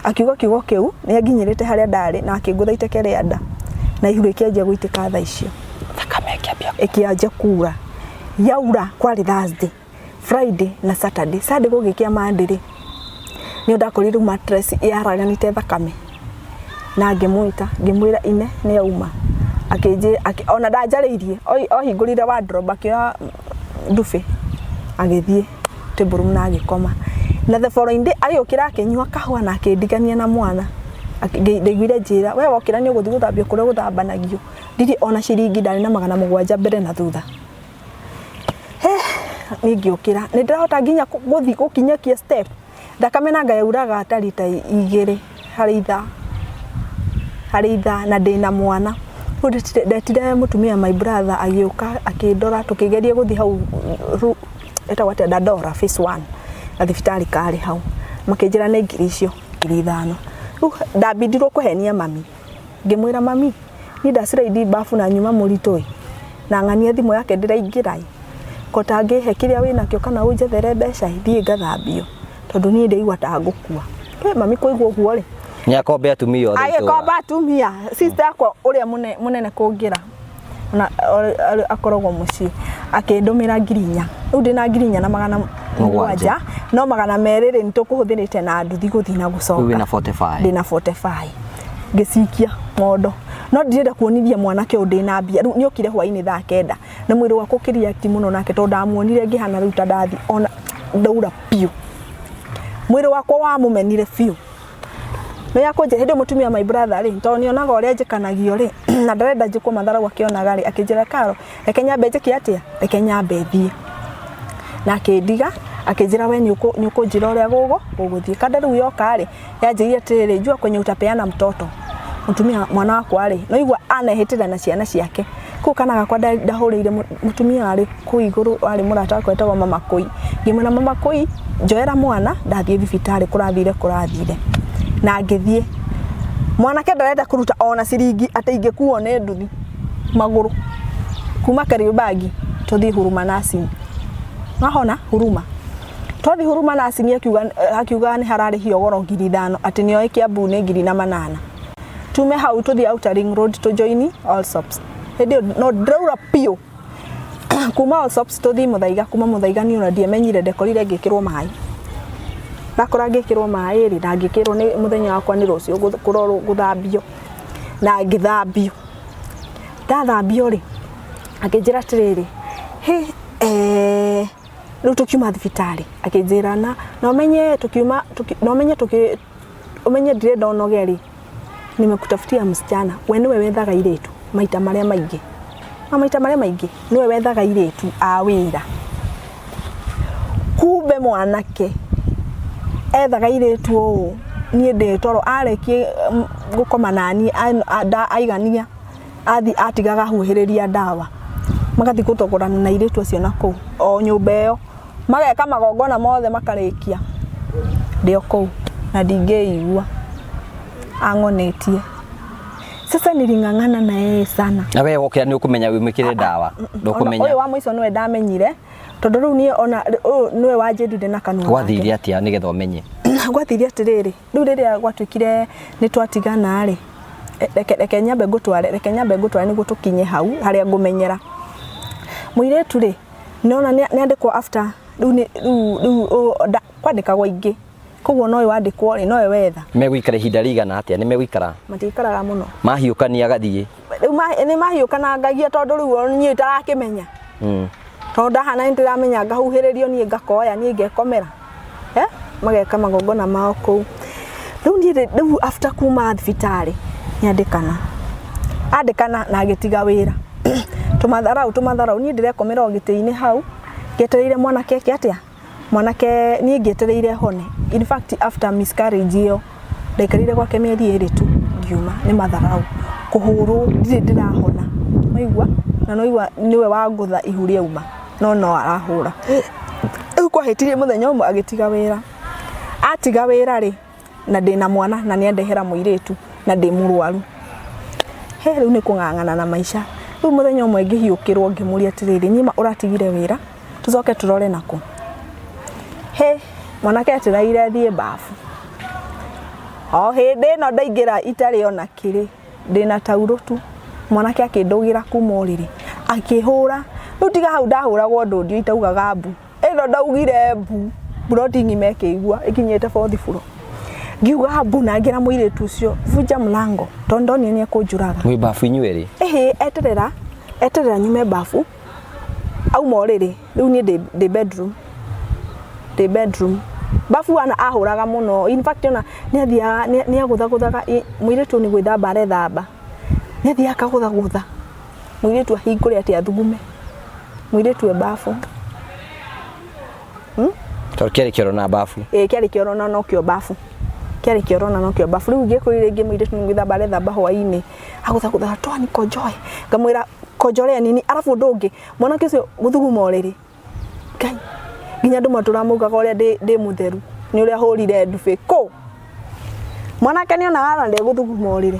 Akiuga kiugo kĩu, nĩ anginyĩrĩte harĩa ndarĩ na akĩngũtha iteke rĩa nda na ihu rĩkĩanjia gũitĩka thaa icio. Thakame ĩkĩambia. Ĩkĩanjia kura. Yaura kwarĩ Thursday, Friday na Saturday. Sunday gũgĩkĩa Monday rĩ, nĩo ndakorire rĩu mattress yaraganĩte thakame, na ngĩmwĩta, ngĩmwĩra ine nĩ yauma. Akĩnjĩra ona ndanjarĩirie, ohingũrire wardrobe, akĩoya ndubi, agĩthiĩ table room na agĩkoma. Na the following day agĩũkĩra, akĩnyua kahũa na akĩndigania na mwana. Ndaiguire njĩra, "We wokĩra nĩ ũgũthiĩ gũthambio kũrĩa gũthambanagio." Ndirĩ ona ciringi, ndarĩ na 700 mbere na thutha. Niĩ ngĩũkĩra, nĩ ndĩrahota nginya gũthiĩ gũkinyũkia step. Thakame nanga yauraga ta rita 2 harĩ ithaa, harĩ ithaa, na ndĩna mwana. Rĩu ndetire mũtumia my brother, agĩũka akĩndora, tũkĩgeria gũthiĩ hau ĩtagwo atĩa, Dandora Phase One, gathibitarĩ karĩ hau, makĩnjĩra nĩ ngiri icio, 5,000. Rĩu ndambindirwo kũhenia mami, ngĩmwĩra, "Mami, niĩ ndaciraindi babu na nyuma mũritũ ĩ, na ng'ania thimũ yake ndĩraingĩra ĩ, ko tangĩhe kĩrĩa wĩnakĩo kana ũnjethere mbeca ĩ, thiĩ ngathambio, tondũ niĩ ndĩraigua ta ngũkua." Ĩ, mami kũigua ũguo rĩ, Nĩ akombe atumia othe itũũra. Agĩkomba atumia. Sister yakwa ũrĩa mũnene kũngĩra na akoragwo mũciĩ, akĩndũmĩra 4,000. Rĩu ndĩna 4,700, no 200 rĩ, nĩ tũkũhũthĩrĩte na nduthi gũthiĩ na gũcoka. Rĩu wĩna 45. Ndĩna 45, ngĩcikia mondo. No ndirenda kuonithia mwanake ũyũ ndĩna mbia. Rĩu nĩokire hwainĩ thaa 9 na mwĩrĩ wakwa ũkĩreact mũno nake tondũ ndamuonire ngĩhana rĩu ta ndathi ona ndaura biũ. Mwĩrĩ wakwa wamũmenire biũ. Nĩ akũnjĩra hĩndĩ ĩyo mũtumia my brother rĩ, tondũ nĩonaga ũrĩa njĩkanagio rĩ, na ndarenda njĩkwo matharau akĩonaga rĩ, akĩnjĩra Karo, reke nyambe njĩke atĩa, reke nyambe thiĩ. Na akĩndiga, akĩnjĩra we nĩ ũkũnjĩra ũrĩa gũgũthiĩ. Kanda rĩu yoka rĩ, yanjĩrire atĩrĩrĩ, jua kwenye utapeana mtoto. Mũtumia mwana wakwa rĩ, no igua anehĩtĩra na ciana ciake. Kũu kana gakwa ndahũrĩire mũtumia warĩ kũu igũrũ warĩ mũrata wakwa wetagwo mama Kũi. Ngĩmwĩra mama Kũi, njoera mwana ndathiĩ thibitarĩ kũrathire kũrathire. Na ngĩthiĩ. Mwanake ndarenda kũruta ona ciringi atĩ ingĩkuo nĩ nduthi magũrũ kuma Kariobangi tũthiĩ Huruma Nursing. Wahona Huruma. Twathiĩ Huruma Nursing akiuga akiuga nĩ hararĩhio goro 5,000 atĩ nĩoĩ Kiambu nĩ 4,800. Tume hau tũthiĩ Outer Ring Road tũ join Allsops. Hĩndĩ ĩyo no ndĩraura biũ. Kuma Allsops tũthiĩ Muthaiga, kuma Muthaiga niĩ ona ndiamenyire ndekorire ngĩkĩrwo maĩ. Ndakora ngĩkĩrwo maĩ rĩ, na ngĩkĩrwo nĩ mũthenya wakwa nĩ rũciũ kũrorwo gũthambio. Na ngĩthambio. Ndathambio rĩ, akĩnjĩra atĩrĩrĩ, hĩ eh, rĩu tũkiuma thibitarĩ akĩnjĩra na na ũmenye tũkiuma na ũmenye tũki ũmenye ndirenda ũnoge rĩ, nimekutafutia msichana we nĩwe wethaga airĩtu maita marĩa maingĩ na maita marĩa maingĩ nĩwe wethaga airĩtu a wĩra. Kumbe mwanake ethaga airĩtu ũũ niĩ ndĩ toro arĩkia gũkoma naniĩ aigania athiĩ atigaga ahuhĩrĩria ndawa magathiĩ gũthogorana na airĩtu acio nakũu o nyũmba ĩyo mageka magongona mothe makarĩkia ndĩ o kũu na ndingĩigua ang'onetie. Sasa niling'ang'ana na yeye sana. Na we wokĩra nĩ ũkũmenya wĩ mwĩkĩre ndawa ndũkũmenya. Ũyũ wa mũico nĩwe ndamenyire tondũ rĩu niĩ ona ũyũ nĩwe wanjĩrire na kanua gake. Gwathire atĩa nĩgetha ũmenye? Gwathire atĩrĩrĩ, rĩu rĩrĩa gwatuĩkire nĩ twatigana rĩ, reke, reke nyambe ngũtware, reke nyambe ngũtware nĩguo tũkinye hau harĩa ngũmenyera. Mũirĩtu rĩ, nĩwona nĩ andĩkwo after rĩu nĩ rĩu rĩu kwandĩkagwo aingĩ koguo nowe wandĩkwo rĩ nowe wetha. Megũikara ihinda rĩigana atĩa? Nĩ megũikara? Matiikaraga mũno. Mahiũkania agathiĩ? Rĩu nĩ mahiũkanangagia tondũ rĩu niĩ itarakĩmenya. Tondũ ndahana nĩ ndĩramenya ngahuhĩrĩrio niĩ ngakoya niĩ ngekomera. Eh? Mageka magongona mao kũu. Rĩu niĩ rĩu after kuma thibitarĩ nĩandĩkana. Andĩkana na agĩtiga wĩra. Tũmatharau tũmatharau niĩ ndĩrekomera o gĩtĩ-inĩ hau ngetereire mwanake eke atĩa? Mwanake niĩ ngĩetereire hone. In fact after miscarriage ĩyo ndaikarire gwake mĩeri 2 tu ngiuma nĩ matharau. Kũhũrwo ndirĩ ndĩrahona. Waigua? Na nĩwaigua nĩwe wangũtha ihu rĩauma no no arahũra. Rĩu kwahĩtirie mũthenya ũmwe agĩtiga wĩra. Atiga wĩra rĩ, na ndĩna mwana na nĩ andehera mũirĩtu na ndĩ mũrwaru. He rĩu nĩ kũng'ang'ana na maica. Rĩu mũthenya ũmwe ngĩhiũkĩrwo ngĩmũria atĩrĩrĩ, niĩ ma ũratigire wĩra tũcoke tũrore nakũ? Hĩ, mwanake etereire thiĩ babu. O hĩndĩ ĩno ndaingĩra itarĩ ona kĩrĩ, ndĩna taurũ tu, mwanake akĩndũgĩra kuma ũrĩrĩ, akĩhũra. Rĩu tiga hau ndahũragwo ndũndio itaugaga mbu. Ĩno ndaugire mbu, mburoti ng'ima ĩkĩigua ĩkinyĩte fourth floor. Ngiuga mbu na ngĩra mũirĩtu ũcio vunja mlango tondũ ndonire nĩ ekũnjũraga. Mwĩ babu inyuĩ erĩ? Ĩhĩ, eterera, eterera nyume babu, auma ũrĩrĩ, rĩu niĩ ndĩ bedroom, ndĩ bedroom. Babu ana ahũraga mũno, in fact ona nĩ athiaga, nĩ agũthagũthaga mũirĩtu nĩ gwĩthamba arethamba, nĩ athiaga akagũthagũtha mũirĩtu ahingũre atĩ athugume. Mũirĩtu e babu. Tondũ kĩarĩ kĩoro na babu. Ĩĩ kĩarĩ kĩoro na nokĩo babu. Kĩarĩ kĩoro na nokĩo babu. Rĩu ingĩkorire rĩngĩ mũirĩtu nĩ gwĩthamba arethamba hwainĩ, agũthagũthaga toa nikojoe. Ngamwĩra kojolea nini. Arabu ũndũ ũngĩ, mwanake ũcio gũthuguma ũrĩrĩ, Ngai, nginya andũ matũramaugaga ũrĩa ndĩ mũtheru, nĩ ũrĩa hũrire ndubĩ. Kũ? Mwanake nĩ onaga ona ndegũthuguma ũrĩrĩ,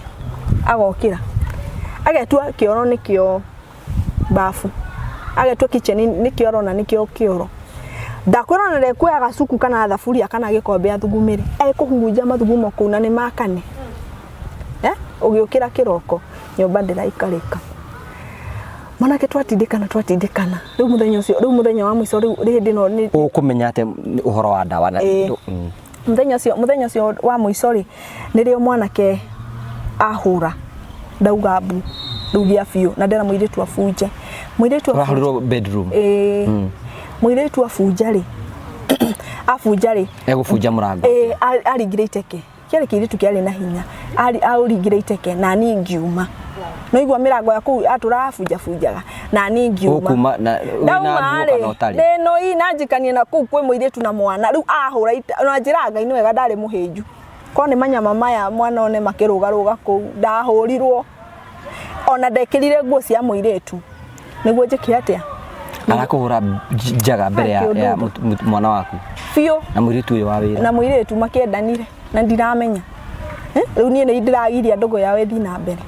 agokĩra. Agetua kĩoro nĩkĩo babu. Agetua kitchen nĩkĩo arona nĩkĩo kĩoro. Ndakwĩra ona ndekuoya gacuku kana thaburia kana gĩkombe athugumĩre. Ekũhurunja mathugumo kũu na nĩ makane. Eh? Ũgĩũkĩra kĩroko nyũmba ndĩraikarĩka. Mwanake twatindĩkana twatindĩkana. Rĩu mũthenya ũcio, rĩu mũthenya wa mũico rĩu hĩndĩ ĩno nĩ Ũkũmenya atĩa ũhoro wa ndawa na Ĩĩ. Mũthenya ũcio mũthenya ũcio wa mũico rĩ, nĩrĩo mwanake ahũra. Ndauga mbu rĩu gĩa biũ, na ndera mũirĩtu abunje, mũirĩtu abunje. Ũrahũrirwo bedroom? Ĩĩ, mũirĩtu abunja rĩ, abunja rĩ, Egũbunja mũrango? Ĩĩ, aringire iteke, kĩarĩ kĩirĩtu kĩarĩ na hinya, aũringire iteke na niĩ ngiuma. No igua mĩrango ya kũu atũraga bunjabunjaga na niĩ ngiuma. Ũkuma na wĩna Ndauma nguo rĩ, kana ũtarĩ? Ndĩ nũi na njikanie na kũu kwĩ mũirĩtu na mwana rĩu ahũra ita na njĩraga Ngai nĩ wega ndarĩ mũhĩnju. Korwo nĩ manyama maya mwana one makĩrũgarũga kũu ndahũrirwo. Ona ndekĩrire nguo cia mũirĩtu nĩguo njĩke atĩa? Arakũhũra njaga mbere ya mwana waku? Biũ. Na mũirĩtu ũyũ wa wĩra? Na mũirĩtu makĩendanire na ndiramenya. Rĩu niĩ nĩ ndĩragiria ndũgũ yao ĩthiĩ na mbere.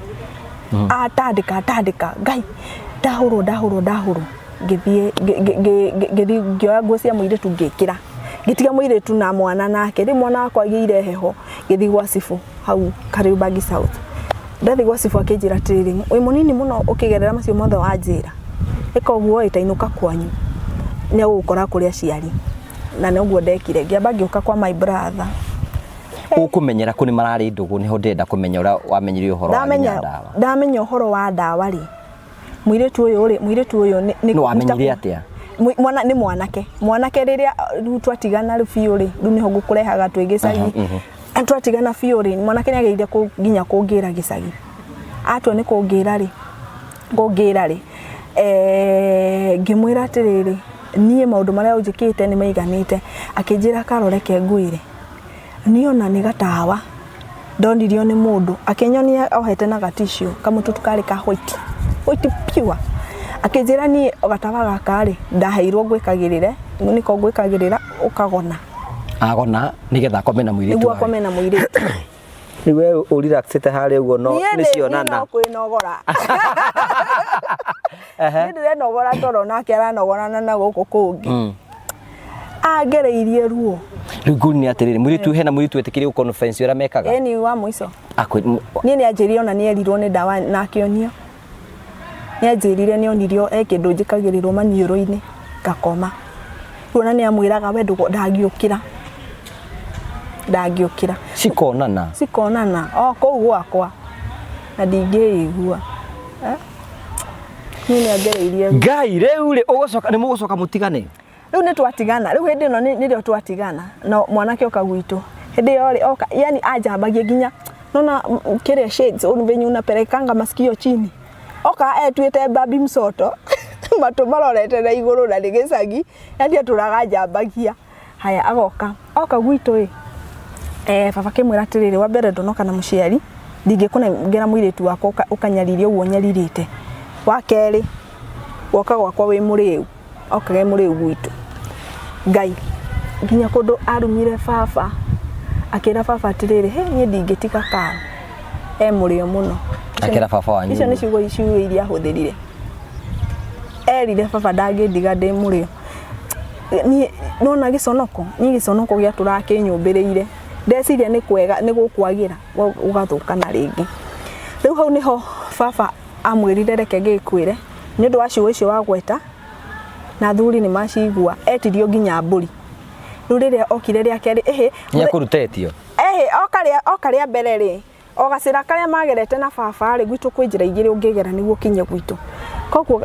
Atandĩka atandĩka Ngai ndahũrwo ndahũrwo ndahũrwo ngĩthiĩ ngĩthiĩ ngĩoya nguo cia mũirĩtu ngĩkĩra, ngĩtiga mũirĩtu na mwana nake. Rĩu mwana wakwa agĩire heho ngĩthiĩ gwa cibũ hau Kariobangi South. Ndathiĩ gwa cibũ akĩnjĩra atĩrĩrĩ, wĩ mũnini mũno ũkĩgerera macio mothe wanjĩra, ĩka ũguo ĩ ta inũka kwanyu nĩ egũgũkora kũrĩ aciari. Na noguo ndekire, ngĩamba ngĩũka kwa my brother. Ũkũmenyera kũ nĩ mararĩ ndũgũ? Nĩho ndĩrenda kũmenya ũrĩa wamenyire ũhoro wa nginya ndawa. Ndamenya ũhoro wa ndawa rĩ, mũirĩtu ũyũ rĩ, mũirĩtu ũyũ nĩ No wamenyire atĩa? Mwana nĩ mwanake, mwanake rĩrĩa rĩu twatigana rĩu biũ rĩ, rĩu nĩho ngũkũrehaga twĩ gĩcagi. Twatigana biũ rĩ, mwanake nĩ agĩrĩire nginya kũngĩra gĩcagi. Atua nĩ kũngĩra rĩ, kũngĩra rĩ, ngĩmwĩra atĩrĩrĩ, niĩ maũndũ marĩa ũnjĩkĩte nĩ maiganĩte. Akĩnjĩra Carol reke ngwĩre, niĩ ona nĩ gatawa ndonirio nĩ mũndũ, akĩnyonia ohete na gaticiũ kamũtutu karĩ ka white, white pure. Akĩnjĩra niĩ gatawa gaka rĩ, ndaheirwo ngwĩkagĩrĩre, nĩko ngwĩkagĩrĩra ũkagona. Agona nĩgetha akome na mũirĩtu Nĩguo wake. akome na mũirĩtu. Rĩu we ũrelaxĩte harĩa ũguo no Niĩ nĩ cionana. no kwĩnogora. Niĩ ndĩrenogora toro nake aranogorana na gũkũ kũngĩ. Angereirie ruo. Rĩu ngũri nĩ atĩrĩrĩ, mũirĩtu hena mũirĩtu wetĩkĩrie gũ-confess ũrĩa mekaga? Ĩni wa mũico. Niĩ nĩ anjĩrire ona nĩ erirwo nĩ ndawa na akĩonio. Nĩ anjĩrire nĩ onirio e kĩndũ njĩkagĩrĩrwo maniũrũ-inĩ ngakoma. Rĩu ona nĩ amwĩraga we ndangĩũkĩra. Ndangĩũkĩra. Cikonana? Cikonana o kũu gwakwa na ndingĩigua. Niĩ nĩ angereirie. Ngai rĩu rĩ ũgũcoka nĩ mũgũcoka mũtigane? Rĩu nĩ twatigana, rĩu hĩndĩ ĩno nĩrĩo twatigana na mwanake oka gwitũ. Hĩndĩ ĩyo rĩ oka, yani anjambagia nginya nona kĩrĩa shades venye unapelekanga masikio chini. Oka etuĩte Barbie msoto matũ marorete na igũrũ na nĩ gĩcagi, yani atũraga anjambagia. Haya agoka, oka gwitũ ĩ, baba akĩmwĩra atĩrĩrĩ, wa mbere ndũnoka na mũciari, ndingĩkũnengera mũirĩtu wakwa ũkanyarire ũguo ũnyarirĩte. Wa kerĩ, woka gwakwa wĩ mũrĩu. Okage mũrĩu gwitũ. Ngai nginya kũndũ arumire baba, akĩra baba atĩrĩrĩ, hĩ niĩ ndingĩtiga Carol e mũrĩo mũno. Akĩra baba wanyu Icio nĩ ciugo ciugo iria ahũthĩrire. Erire baba ndangĩndiga ndĩ mũrĩo. Niĩ nĩwona gĩconoko, niĩ gĩconoko gĩatũraga kĩnyũmbĩrĩire. Ndeciria nĩ kwega nĩ gũkwagĩra gũgathũkana rĩngĩ. Rĩu hau nĩho baba amwĩrire reke ngĩkwĩre nĩ ũndũ wa ciugo icio wagweta na athuri nĩ macigua etirio nginya mbũri. Rĩu rĩrĩa okire rĩa kerĩ ĩhĩ Nĩ akũruta etio? Ĩhĩ oka rĩa mbere rĩ, o gacĩra karĩa magerete na baba rĩ, gwitũ kwĩ njĩra igĩrĩ ũngĩgera nĩguo ũkinye gwitũ. Koguo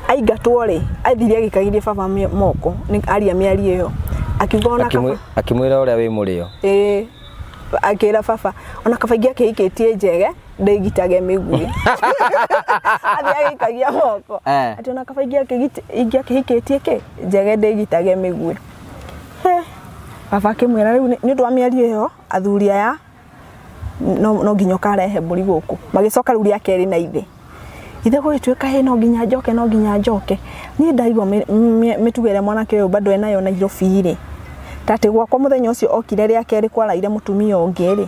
aingatwo rĩ, athire agĩikagĩria baba moko aria mĩario ĩyo akiuga ona kaba Akĩmwĩra ũrĩa wĩ mũrĩo. Ĩĩ akĩra baba ona kaba ingĩakĩhikĩtie njege ndĩgitage mĩguĩ. Athiĩ agĩikagia moko. Atĩ ona kaba ingĩakĩhikĩtie kĩ njege ndĩgitage mĩguĩ. He baba akĩmwĩra rĩu nĩ ũndũ wa mĩario ĩyo athuri aya no nginya ũkarehe mbũri gũkũ. Magĩcoka rĩu rĩa kerĩ na ithe. Ithe gũgĩtuĩka hĩ no nginya njoke no nginya njoke. Niĩ ndaigua mĩtugo ĩrĩa mwanake ũyũ bado enayo Nairobi rĩ, ta atĩ gwakwa mũthenya ũcio okire rĩa kerĩ kwaraire mũtumia ũngĩ rĩ,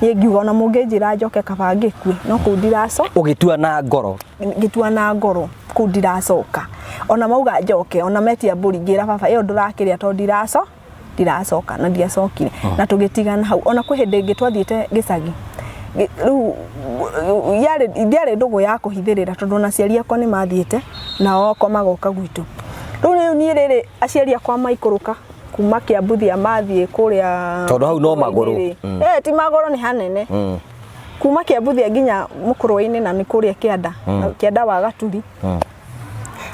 niĩ ngiuga ona mũngĩnjĩra njoke kaba ngĩkue no kũu ndiracoka. Ũgĩtua na ngoro? Ngĩtua na ngoro kũu ndiracoka. Ona mauga njoke ona metia mbũri ngĩra baba ĩyo ndũrakĩrĩa tondũ ndiracoka. Ndiracoka na ndiacokire na tũgĩtigana hau. Ona kwĩ hĩndĩ ĩngĩ twathiĩte gĩcagi, rĩu yarĩ ndiarĩ ndũgũ ya kũhithĩrĩra tondũ ona aciari akwa nĩ mathiĩte nao akwa magoka gwitũ. Rĩu niĩ rĩrĩ aciari akwa maikũrũka kuma Kĩambu thia mathiĩ kũrĩa Tondũ hau no magũrũ. Ti magũrũ nĩ hanene. Kuma Kĩambuthia nginya Mũkũrwe-inĩ na nĩ kũrĩa kĩanda, kĩanda wa Gaturi.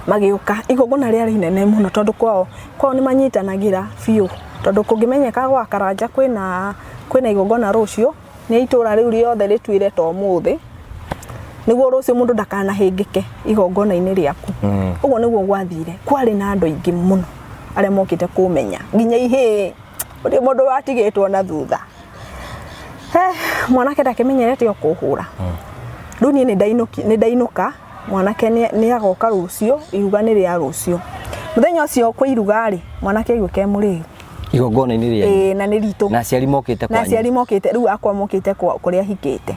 Magĩũka igongona rĩarĩ inene mũno tondũ kwao kwao nĩ manyitanagĩra biũ, tondũ kũngĩmenyeka gwa Karanja kwĩna kwĩna igongona rũciũ, nĩ itũra rĩu rĩothe rĩtuĩre ta ũmũthĩ, nĩguo rũciũ mũndũ ndakanahĩngĩke igongona-inĩ rĩaku. Ũguo nĩguo gwathire. Kwarĩ na andũ aingĩ mũno arĩa mokĩte kũmenya, nginya ihĩĩ, gũtirĩ mũndũ watigĩtwo na thutha. He, mwanake ndakĩmenyerete o kũhũra. Rĩu niĩ nĩ ndainũka, mwanake nĩ agoka rũciũ, iruga nĩ rĩa rũciũ. Mũthenya ũcio kwĩ iruga rĩ, mwanake aiguĩka e mũrĩu. Igongona-inĩ rĩanyu? Ĩĩ, na nĩ ritũ. Na aciari mokĩte Na kwanyu? aciari mokĩte, rĩu akwa mokĩte kũrĩa hikĩte.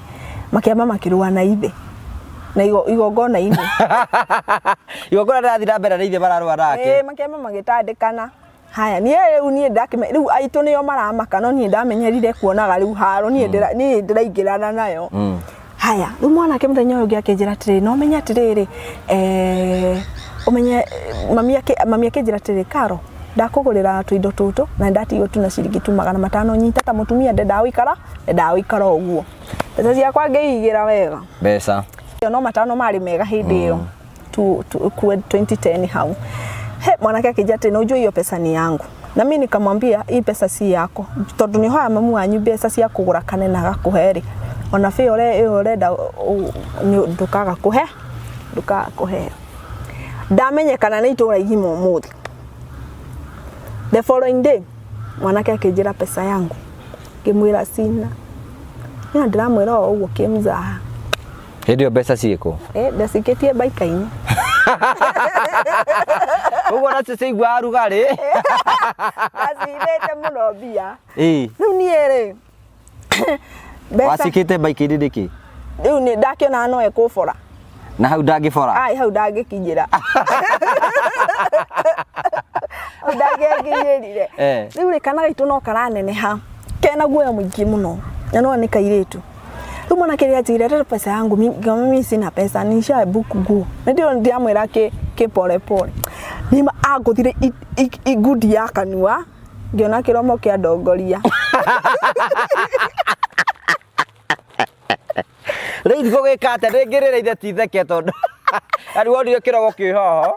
Makĩamba makĩrũa na ithe. Na igongona-inĩ. Igongona rĩrathiĩ na mbere na ithe mararũa nake. Ĩĩ, makĩamba magĩtandĩkana. Haya, niĩ rĩu niĩ ndakĩme rĩu aitũ nĩo maramaka, no niĩ ndamenyerire kuonaga rĩu haro, niĩ ndĩra niĩ ndĩraingĩrana nayo. Haya, rĩu mwanake mũthenya ũyũ ũngĩ akĩnjĩra atĩrĩrĩ, no ũmenye atĩrĩrĩ, ũmenye mami akĩnjĩra atĩrĩrĩ, Karo, ndakũgũrĩra tũindo tũtũ na nĩndatigwo tu na ciringi tu 500 nyita ta mũtumia ndendaga gũikara, ndendaga gũikara ũguo. Mbeca ciakwa ngĩigĩra wega. Mbeca. No 500 marĩ mega hĩndĩ ĩyo. 2010 hau. He, mwanake akĩnjĩra atĩ no ujue hiyo pesa ni yangu. Na mimi nikamwambia hii pesa si yako. Tondũ nĩ hoya mamu wanyu mbeca cia kũgũra kane na agakũhe rĩ. Ona bĩo ĩyo ũrenda ndũkaga kũhe, ndũkaga kũheo. Ndamenyekana nĩ itũra igima ũmũthĩ. The following day, mwanake akĩnjĩra pesa yangu. Ngĩmwĩra sina. Niĩ ndĩramwĩra o ũguo kĩmzaha. Hĩndĩ ĩyo mbeca ciĩkũ? Eh, ndacikĩtie mbaika-inĩ. Ũguo nacio ciaiguaga rugarĩ. Ndacithĩte mũno mbia. Ĩĩ. Rĩu niĩ rĩ, mbeca Wacikĩte mbaika-inĩ nĩkĩ? Rĩu nĩ ndakĩonaga no ekũbora. Na hau ndangĩbora? Ai, hau ndangĩkinyĩra. Hau ndangĩkinyĩrire. Rĩu rĩ, kana gaitũ no karaneneha. Kena guoya mũingĩ mũno. Na no nĩ kairĩtu. Rĩu mwanake rĩrĩa anjĩrire leta pesa yangu, ngĩmwĩra mimi sina pesa, nisha book nguo. Nĩ ndĩrona ndĩramwĩra kĩ pole pole. Nĩma angũthire ngundi ya kanua, ngĩona kĩromo kĩa ndongoria. Rĩu ngũgĩka atĩa? Ndĩngĩrĩra ithe ti theke tondũ arĩ wonire kĩrogo kĩ haha.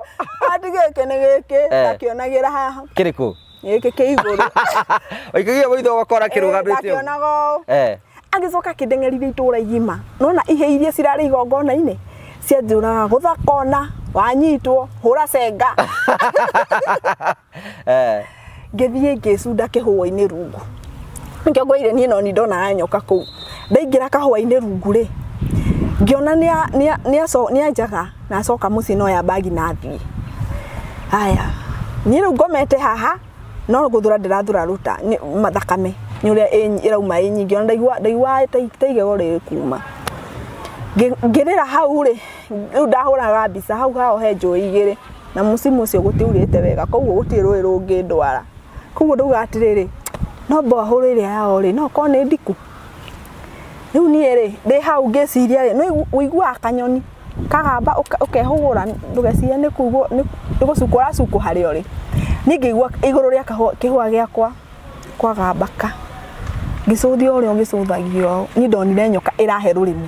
Ati gĩkĩ nĩ gĩkĩ, ndakĩonagĩra haha. Kĩrĩkũ? Gĩkĩ kĩ igũrũ. Ũikagia maitho ũgakora kĩrũgamĩte ũguo. Ndakĩonaga ũũ. Agĩcoka akĩndeng'erithia itũũra igima. Nona ihĩĩ iria cirarĩ igongona-inĩ cianjũraga gũtha kona, wanyitwo, hũra cenga. Ngĩthiĩ ngĩcunda kĩhũa-inĩ rungu. Nĩkĩo ngwĩrire niĩ no niĩ ndonaga nyoka kũu. Ndaingĩra kahũa-inĩ rungu rĩ, ngĩona nĩ anjaga na acoka mũciĩ no oya bag na athiĩ. Haya, niĩ rĩu ngomete haha no gũthura ndĩrathura rũta thakame nĩ ũrĩa ĩrauma ĩ nyingĩ ona ndaiguaga ta igego rĩkuma. Ngĩrĩra hau rĩ, rĩu ndahũraga mbica hau hao he njũĩ igĩrĩ na mũciĩ ũcio gũtiurĩte wega koguo gũtirĩ rũĩ rũngĩndwara. Koguo ndauga atĩrĩrĩ, no borehole ĩrĩa yao rĩ, no ĩkorwo nĩ ndiku? Rĩu niĩ rĩ, ndĩ hau ngĩciria rĩ, nĩ ũiguaga kanyoni kagamba ũkehũgũra ndũgecirie nĩ kũigua nĩ gũcukwo ũracukwo harĩa ũrĩ. Niĩ ngĩigua igũrũ rĩa kĩhũa gĩakwa kwagamba ka, ngĩcũthia ũrĩa ũgĩcũthagio, niĩ ndonire nyoka ĩrahe rũrĩmĩ.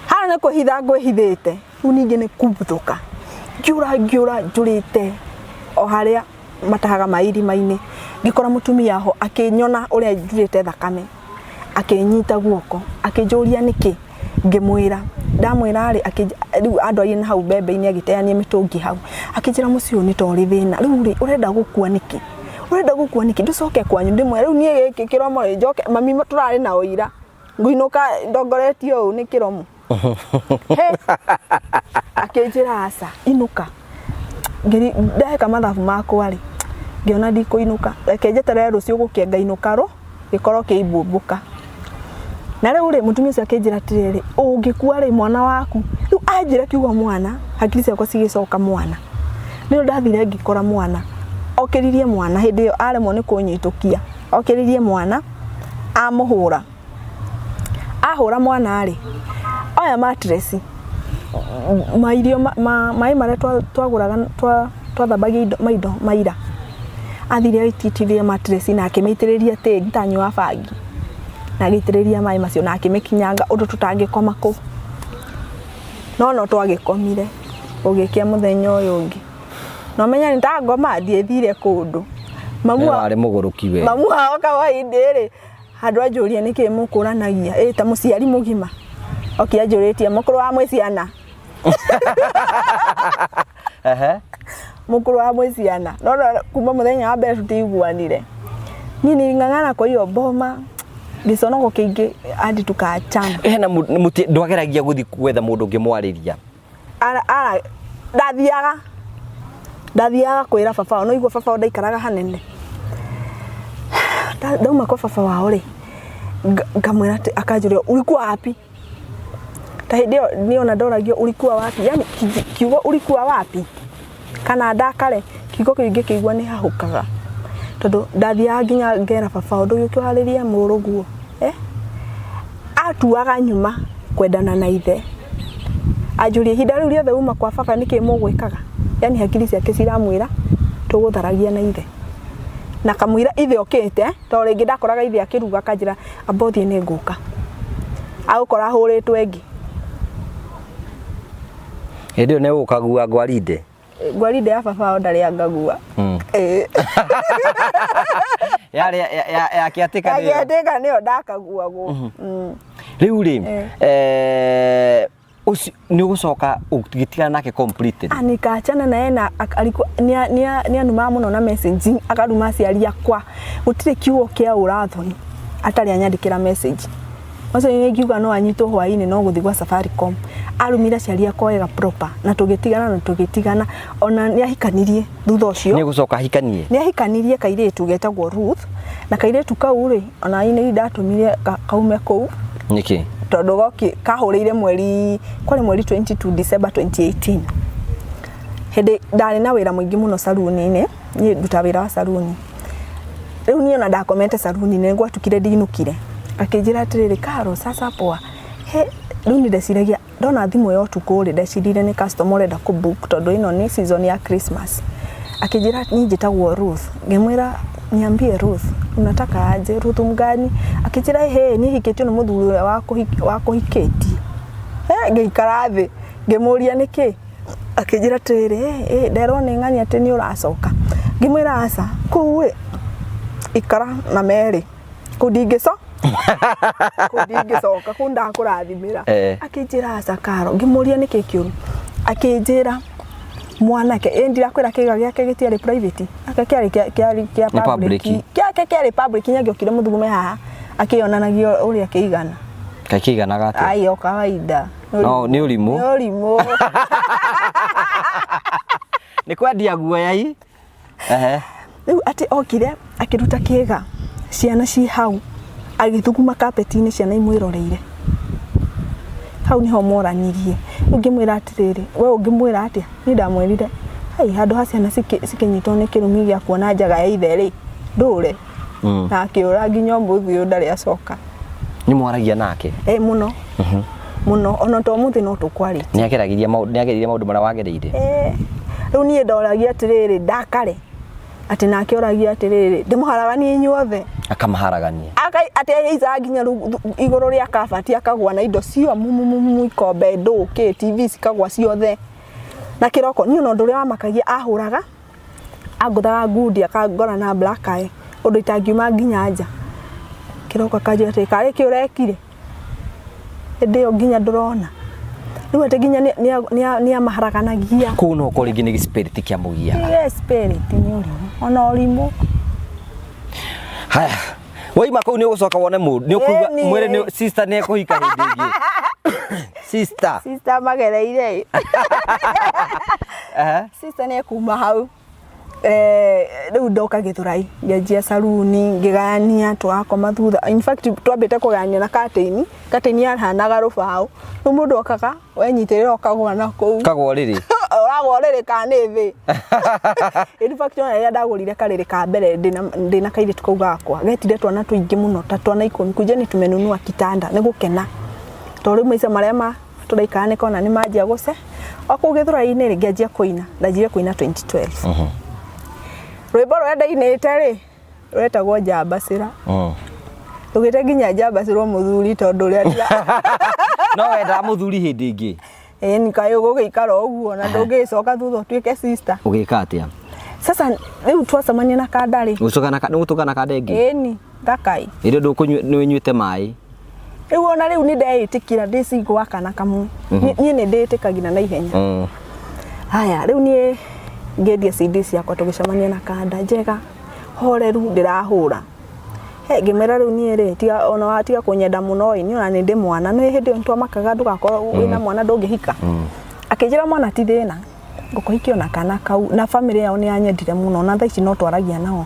Haha nĩ kwĩhitha ngwĩhithĩte, rĩu ningĩ nĩ kubuthũka, ngĩũra ngĩũra njũrĩte o harĩa matahaga maĩ irima-inĩ, ngĩkora mũtumia ho akĩnyona ũrĩa njurĩte thakame, akĩnyita guoko, akĩnjũria nĩkĩ, ngĩmwĩra, ndamwĩra rĩ, rĩu andwarire na hau mbembe-inĩ agĩteania mĩtũngi hau, akĩnjĩra mũciĩ ũyũ nĩ ta ũrĩ thĩna, rĩu rĩ, ũrenda gũkua nĩkĩ? Ũrenda gũkua nĩkĩ? Ndũcoke kwanyu, ndĩmwĩre rĩu niĩ gĩkĩ kĩromo rĩ, njoke, mami tũrarĩ nao ira, ngũinũka ndongoretio ũũ nĩ kĩromo. He, akĩnjĩra aca, inũka. Ndeka mathabu makwa rĩ, ngĩona ndikũinũka, reke njeterere rũciũ gũkĩe ngainũka rũ, gĩkorwo kĩimbũmbũka. Na rĩu rĩ, mũtumia ũcio akĩnjĩra atĩrĩrĩ, ũngĩkua rĩ, mwana waku, rĩu anjĩra kiugo mwana, hakiri ciakwa cigĩcoka mwana. Nĩrĩo ndathire ngĩkora mwana, okĩririe mwana hĩndĩ ĩyo aremwo nĩ kũnyitũkia, okĩririe mwana, amũhũra. Ahũra mwana rĩ, oya mattress, mairio maĩ marĩa twagũraga twathambagia indo maindo maira, athire aititithia mattress na akĩmĩitĩrĩria tĩri ta anyuaga bangi. Na agĩitĩrĩria maĩ macio na akĩmĩkinyanga ũndũ tũtangĩkoma kũu. No no twagĩkomire gũgĩkĩa mũthenya ũyũ ũngĩ. Na ũmenye nĩ ta ngoma ndiethire kũndũ. Mamu We warĩ mũgũrũki we. Mamu wao kawaida rĩ, handũ anjũrie nĩkĩ mũkũranagia, ĩ ta mũciari mũgima. Oki anjũrĩtie mũkũrũ wa mwĩ ciana. Ehe. Mũkũrũ wa mwĩ ciana. No no kuma mũthenya wa mbere tũtiiguanire. Niĩ niling'ang'ana kwa hiyo boma gĩconoko kĩingĩ hadi tukaachana. Hena ndwageragia gũthiĩ gwetha mũndũ ũngĩ mwarĩria. Ara, ara, ndathiaga ndathiaga kwĩra baba wao no igua baba wao ndaikaraga hanene. Ndauma kwa baba wao rĩ, ngamwĩra atĩ akanjũria ulikuwa wapi? Ta hĩndĩ ĩyo niĩ ona ndoragio ulikuwa wapi, yani kiugo ulikuwa wapi kana ndakare, kiugo kĩu ingĩkĩigua nĩ hahũkaga, tondũ ndathiaga nginya ngera baba wao ndũgĩũke ũharĩrie mũrũguo eh? Atuaga nyuma kwendana na ithe, anjũria ihinda rĩu rĩothe uma kwa baba nĩkĩ mũgwĩkaga, yani hakiri ciake ciramwĩra tũgũtharagia na ithe, na kamũira ithe okĩte, tondũ rĩngĩ ndakoraga ithe akĩruga akanjĩra amba ũthiĩ nĩ ngũka, agũkora ahũrĩtwo ĩngĩ. Hĩndĩ ĩyo nĩ ũkagua ngwarinde? Ngwarinde ya baba wao ndarĩ angagua. Ĩĩ. Yarĩ ya kĩatĩka nĩyo? Ya kĩatĩka nĩyo ndakaguagwo. Rĩu rĩ, eh, ũcio nĩ ũgũcoka ũgĩtigana nake completely? Ah, nikaachana naye na alikuwa nĩ anumaga mũno na message, akaruma aciari akwa, gũtirĩ kiugo kĩa ũrathoni atarĩ anyandĩkĩra message. Ũcio nĩ ingiuga no anyitwo hwainĩ no gũthiĩ gwa Safaricom. Arumire aciari akwa wega proper na tũgĩtigana na tũgĩtigana ona nĩ ahikanirie thutha ũcio. Nĩ gũcoka ahikanie? Nĩ ahikanirie kairĩtu getagwo Ruth, na kairĩtu kau rĩ, ona nĩ ndatũmire kaume kũu. Nĩkĩ? Tondũ goki kahũrĩire mweri, kwarĩ mweri 22 December 2018. Hĩndĩ ndarĩ na wĩra mũingĩ mũno saruni-inĩ, niĩ ndutaga wĩra wa saruni. Rĩu niĩ ona ndakomete saruni-inĩ, nĩ gwatukire ndinũkire. Akĩnjĩra atĩrĩrĩ, Karo, sasa poa. He, rĩu niĩ ndeciragia, ndona thimũ ya ũtukũ rĩ, ndeciririe nĩ customer ũrenda kũ book tondũ ĩno nĩ season ya Christmas. Akĩnjĩra niĩ njĩtagwo Ruth. Ngĩmwĩra niambie Ruth, unataka aje? Ruth mgani? Akĩnjĩra ĩhĩ, niĩ hikĩtio nĩ mũthuri ũrĩa wakũhikĩtie. He, ngĩikara thĩ, ngĩmũria nĩkĩ? Akĩnjĩra atĩrĩrĩ, ĩ nderwo nĩ ng'ania atĩ nĩ ũracoka. Ngĩmwĩra aca, kũu ĩ, ikara na merĩ, kũu ndingĩcoka, kũu ndingĩcoka, kũu ndakũrathimĩra. Akĩnjĩra aca Karo, ngĩmũria nĩkĩ kĩũru? Akĩnjĩra mwanake, ĩ ndirakwĩra kĩga gĩake gĩtiarĩ private, ake kĩarĩ kĩarĩ kĩa Nĩ public. public. Gĩake kĩarĩ public, nginya angĩokire mũthugume haha akĩonanagia ũrĩa kĩigana. Kaĩ kĩiganaga atĩa? Ai, o kawaida. No, nĩ ũrimũ. Nĩ ũrimũ. Nĩ kwendia guoya i. Ehe. Rĩu atĩ okire akĩruta kĩga ciana ci hau agĩthuguma kapeti-inĩ ciana imwĩroreire. Hau nĩho moranirie. Rĩu ngĩmwĩra atĩrĩrĩ, we ũngĩmwĩra atĩa? Niĩ ndamwĩrire, hai handũ ha ciana cikĩnyitwo nĩ kĩrumi gĩa kuona njaga ya ithe rĩ, ndũre. Na akĩũra nginya ũmũthĩ ũyũ ndarĩ acoka. Nĩ mwaragia nake? Ĩ mũno. Mũno, ona to ũmũthĩ no tũkwarĩtie. Nĩ ageragĩria maũndũ, nĩ agereire maũndũ marĩa wagereire? Ĩ, rĩu niĩ ndoragia atĩrĩrĩ, ndakare, atĩ nake oragia atĩrĩrĩ, ndĩmũharaganie inyuothe? Akamaharagania. Atĩ ahaicaga nginya igũrũ rĩa kabati akagwa na indo cio mumumumu, ikombe, ndũũ, kĩ, TV cikagwa ciothe. Na kĩroko, niĩ ona ũndũ ũrĩa wamakagia ahũraga, angũthaga ngundi akangora na black eye ũndũ itangiuma nginya nja. Kĩroko akanjĩra atĩrĩ, karĩ kĩ ũrekire? Hĩndĩ ĩyo nginya ndũrona. Rĩu atĩ nginya nĩ amaharaganagia. Kũu no ũkorwo rĩngĩ nĩ gĩ spirit kĩamũgiaga. Yes, spirit nĩ ũrimũ. Ona ũrimũ. Haya, waima kũu nĩ ũgũcoka wone mũndũ, nĩ ũkũigua Ĩni. mwĩre nĩ sister nĩ ekũhika hĩndĩ ĩngĩ. Sister. Sister magereire. Ehe. Sister nĩ ekuma hau. Rĩu ndoka Gĩthũrai ngĩanjia saruni ngĩgayania tũgakoma thutha, in fact twambĩte kũgayania na curtain, curtain yahanaga rũbaũ, rĩu mũndũ okaga wenyitĩrĩra ũkagũa na kũu. Kagwa ũrĩrĩ. Ũragũa ũrĩrĩ kana nĩ thĩ? In fact ona rĩrĩa ndagũrire karĩrĩ ka mbere ndĩna kairĩtu kau gakwa, getire twana tũingĩ mũno ta twana 10, kujeni tumenunua kitanda, nĩ gũkena. Tondũ rĩu maica marĩa ma tũraikara nĩ kona nĩ manjia gũce. O kũu Gĩthũrai-inĩ rĩ, ngĩanjia kũina, ndanjirie kũina 2012. Rwĩmbo rũrĩa ndainĩte rĩ, rwetagwo Njambacĩra. Ndũgĩte nginya njambacĩrwo mũthuri tondũ ũrĩa No wendaga mũthuri hĩndĩ ĩngĩ? Ĩni, kaĩ ũgũgĩikara ũguo na ndũngĩgĩcoka thutha ũtuĩke sister. Ũgĩka atĩa? Sasa rĩu twacemania na kanda rĩ. Gũcoka na nĩ gũtũngana na kanda ĩngĩ? Ĩni, thakai. Ĩrĩa ndũkũnyua nĩ ũnyuĩte maĩ. Rĩu ona rĩu nĩ ndeĩtĩkĩra ndĩ single wa kana kamwe. Niĩ nĩ ndĩĩtĩkagĩra na ihenya. Haya, rĩu niĩ ngĩendia CD ciakwa tũgĩcemania na kanda njega horeru ndĩrahũra. He ngĩmwĩra rĩu niĩ rĩ tiga ona watiga kũnyenda mũno ĩ niĩ ona nĩ ndĩ mwana nĩ hĩndĩ ĩyo nĩtwamakaga ndũgakorwo wĩna mwana ndũngĩhika. Akĩnjĩra mwana ti thĩna ngũkũhikia ona kana kau na bamĩrĩ yao nĩ yanyendire mũno na thaa ici no twaragia nao.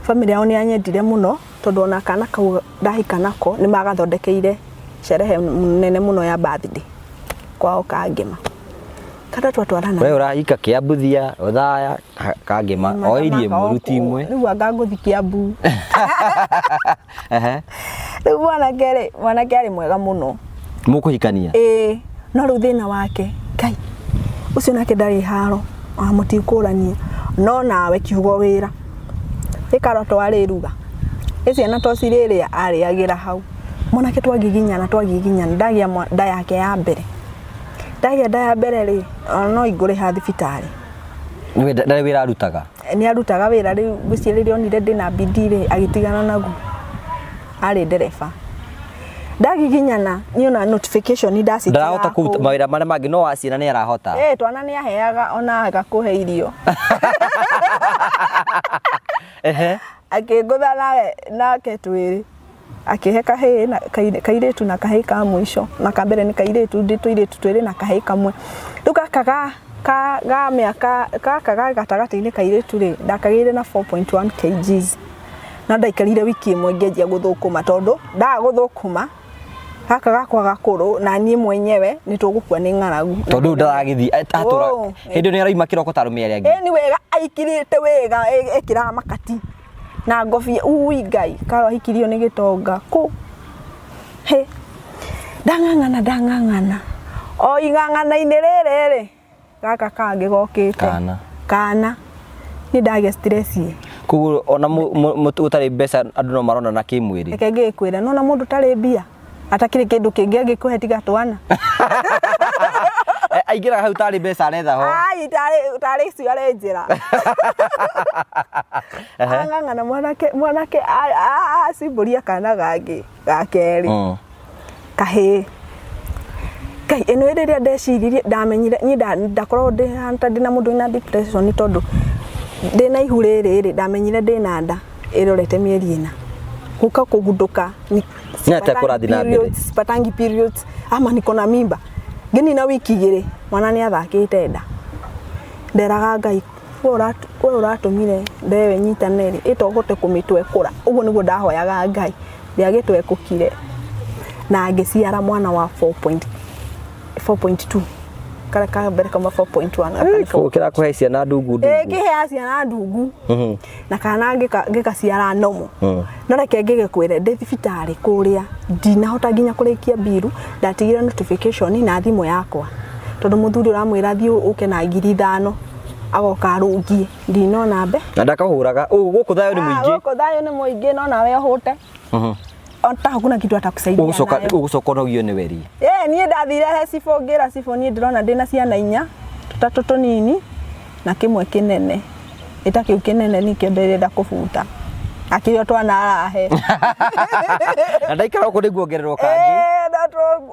Bamĩrĩ yao nĩ yanyendire mũno tondũ ona kana kau ndahika nako nĩ magathondekeire sherehe nene mũno ya birthday kwao Kangema. Kada twatwarana. We ũrahika Kĩambuthia, Othaya, Kangema, o iria ĩmwe, ruti imwe. Rĩu anga ngũthi Kiambu. Rĩu mwanake rĩ, mwanake arĩ mwega mũno. Mũkũhikania? Ĩĩ, no rĩu thĩna wake, Ngai, ũcio nake ndarĩ haro, ona mũtikũrania, no nawe kiugo wĩra. Ĩ karota warĩruga, ĩ ciana to cirĩrĩa, arĩagĩra hau. Mwanake twagiginyana twagiginyana, ndagĩa nda yake ya mbere. Ndagĩa nda ya mbere rĩ, ona no ingũrĩha thibitarĩ. Nĩwe ndarĩ wĩra arutaga? Nĩ arutaga wĩra rĩu ngwĩciria rĩrĩa onire ndĩna bidii rĩ, agĩtigana naguo. Arĩ ndereba. Ndagiginyana niĩ ona notification ndacitigaga Ndarahota kũruta kũu. mawĩra marĩa mangĩ no wa ciana nĩ arahota. Ĩ twana nĩ aheaga ona agakũhe irio. Ehe. Akĩngũtha nake twĩrĩ. Akĩhe kahĩĩ na kairĩtu na kahĩĩ ka mũico na ka mbere nĩ kairĩtu ndĩ tũirĩtu twĩrĩ na kahĩĩ kamwe. Rĩu gaka ga ka ga mĩaka gaka ga gatagatĩ-inĩ kairĩtu rĩ ndakagĩire na 4.1 kgs no ndaikarire wiki ĩmwe ngĩanjia gũthũkũma tondũ ndaga gũthũkũma gaka gakwa gakũrũ na niĩ mwenyewe nĩ tũgũkua nĩ ng'aragu. Tondũ rĩu ndaragĩthiĩ atũra Oh. hĩndĩ ĩyo nĩ araima kĩroko ta arũme arĩa angĩ. Ĩni wega aikirĩte wega ekĩraga makati. Na ngobia ui Ngai karohikirio nĩ gĩtonga kũ hĩ ndang'ang'ana ndang'ang'ana o ing'ang'ana-inĩ rĩrĩ rĩ gaka kangĩ gokĩte Kana. kana niĩ ndagĩa stress ĩ Koguo ona ũtarĩ mbeca andũ no maronana kĩmwĩrĩ. Reke ngĩkwĩre nona mũndũ ũtarĩ mbia atakĩrĩ kĩndũ kĩngĩ angĩkũhe tiga twana. Aingĩraga hau tarĩ mbeca aretha ho. Ai tarĩ tarĩ icio arenjera. Ang'ang'ana mwanake mwanake acimbũria kana gangĩ ga kerĩ. Kahĩĩ. Ngai ĩno rĩrĩa ndeciririe ndamenyire niĩ ndakoragwo ndĩ ta ndĩna mũndũ wĩna depression tondũ ndĩna ihu rĩrĩ rĩ ndamenyire ndĩna nda ĩrorete mĩeri ĩna. Gũka kũgundũka Nĩ atĩa kũrathiĩ na mbere? Periods, sipatangi periods ama niko na mimba. Ngĩnina wiki igĩrĩ mwana nĩ athakĩte nda. Nderaga Ngai we ũratũmire nda ĩyo ĩnyitane rĩ ĩ to ũhote kũmĩtwekũra. Ũguo nĩguo ndahoyaga Ngai. Ndĩagĩtwekũkire na ngĩciara mwana wa 4.2 karĩa ka mbere kauma 4.1 gaka nĩ Kĩrakũhe ciana ndungu ndungu. Ĩĩ kĩheaga ciana ndungu na kana ngĩkaciara nomo. No reke ngĩgĩkwĩre ndĩ thibitarĩ kũrĩa ndinahota nginya kũrĩkia mbiru ndatigire notification na thimũ yakwa tondũ mũthuri ũramwĩra thiĩ ũke na 5,000 agoka arũngie ndinona mbe. Na ndakahũraga gũkũ thayũ nĩ mũingĩ. Gũkũ thayũ nĩ mũingĩ no nawe ũhũte. Hata hakuna kitu atakusaidia Ũgũcoka nayo. ũgũcoka ũnogio nĩ weri. Ĩĩ niĩ ndathire he cibũ ngĩra cibũ niĩ ndĩrona ndĩna ciana inya, tũtatũ tũnini na kĩmwe kĩnene. Ĩta kĩu kĩnene nĩkĩo ndĩrenda kũbuta. Akĩrĩ o twana arahe. Na ndaikara gũkũ nĩnguongererwo kangĩ. Ĩĩ na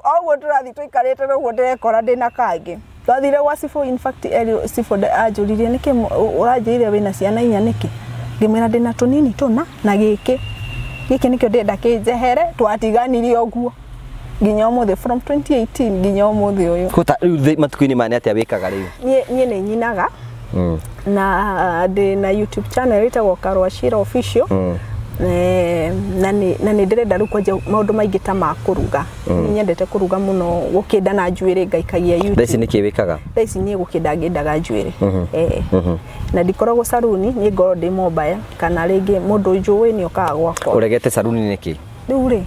o ũguo tũrathiĩ tũikarĩte noguo ndĩrekora ndĩna kangĩ. Twathire gwa cibũ in fact erirwo cibũ anjũririe nĩkĩ ũranjĩrire wĩna ciana inya nĩkĩ? Ngĩmwĩra ndĩna tũnini tũna na gĩkĩ. Gĩkĩ nĩkĩo ndĩrenda kĩnjehere twatiganirie ũguo nginya ũmũthĩ from 2018 nginya ũmũthĩ ũyũ. Kũta rĩu matukũ-inĩ maya nĩ atĩa wĩkaga rĩu? Niĩ niĩ nĩ nyinaga na ndĩ na YouTube channel ĩtagwo Karua Shira Official. Na nĩ na nĩ ndĩrenda rĩu kwanjia maũndũ maingĩ ta ma kũruga. Nĩ nyendete kũruga mũno gũkĩnda na njuĩrĩ ngaikagia Thaa ici YouTube. nĩkĩ wĩkaga? Thaa ici niĩ gũkĩnda ngĩndaga njuĩrĩ. Eh. Na ndikoragwo saruni, niĩ ngoragwo ndĩ mobile kana rĩngĩ mũndũ njũĩ nĩ okaga gwakwa. Ũregete saruni nĩkĩ? Rĩu rĩ,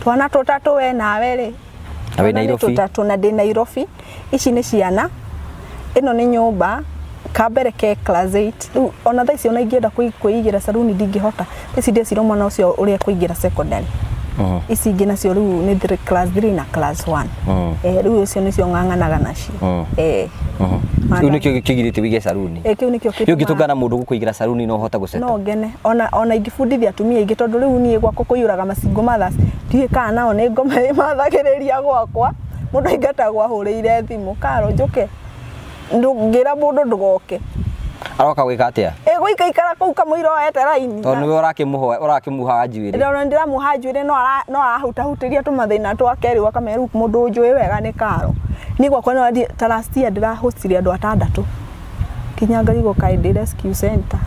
twana tũtatũ we nawe rĩ, Na wĩ twana nĩ Nairobi? tũtatũ na ndĩ Nairobi. Ici nĩ ciana, ĩno nĩ nyũmba, Ka mbere ke class 8. Rĩu ona thaa ici ona ingĩenda kwĩigĩra saruni ndingĩhota. Thaa ici ndĩreciria mwana ũcio ũrĩa ekũingĩra secondary. Ici ingĩ nacio rĩu nĩ class 3 na class 1. Eh, rĩu icio nĩcio ng'ang'anaga nacio. Eh. Kĩu nĩkĩo kĩgirĩtie wĩige saruni? Eh, kĩu nĩkĩo Rĩu ũngĩtũngana mũndũ gũkũigĩra saruni no ũhote gũceta? No ngene. Ona ingĩbundithia atumia aingĩ tondũ rĩu niĩ gwakwa kũiyũraga macingo mothers. Ndiũĩ kana nao nĩ ngoma ĩmathagĩrĩria gwakwa. Mũndũ aingatagwo ahũrĩire thimũ, Karo njũke. Ngĩra mũndũ ndũgoke. Aroka gwĩka atĩa? Ĩgũikaikara kũu kamũira oete raini. Tondũ nĩwe ũrakĩmũhoya ũrakĩmuhaga njuĩrĩ. Ndĩrona ndĩramuoha njuĩrĩ no ara no arahutahutĩria tũmathĩna twake rĩu akamenya rĩu mũndũ ũnjũĩ wega nĩ Karo. Niĩ gwakwa no thiĩ ta last year ndĩrahostire andũ atandatũ. Nginya ngarigwo kaĩ ndĩ rescue center.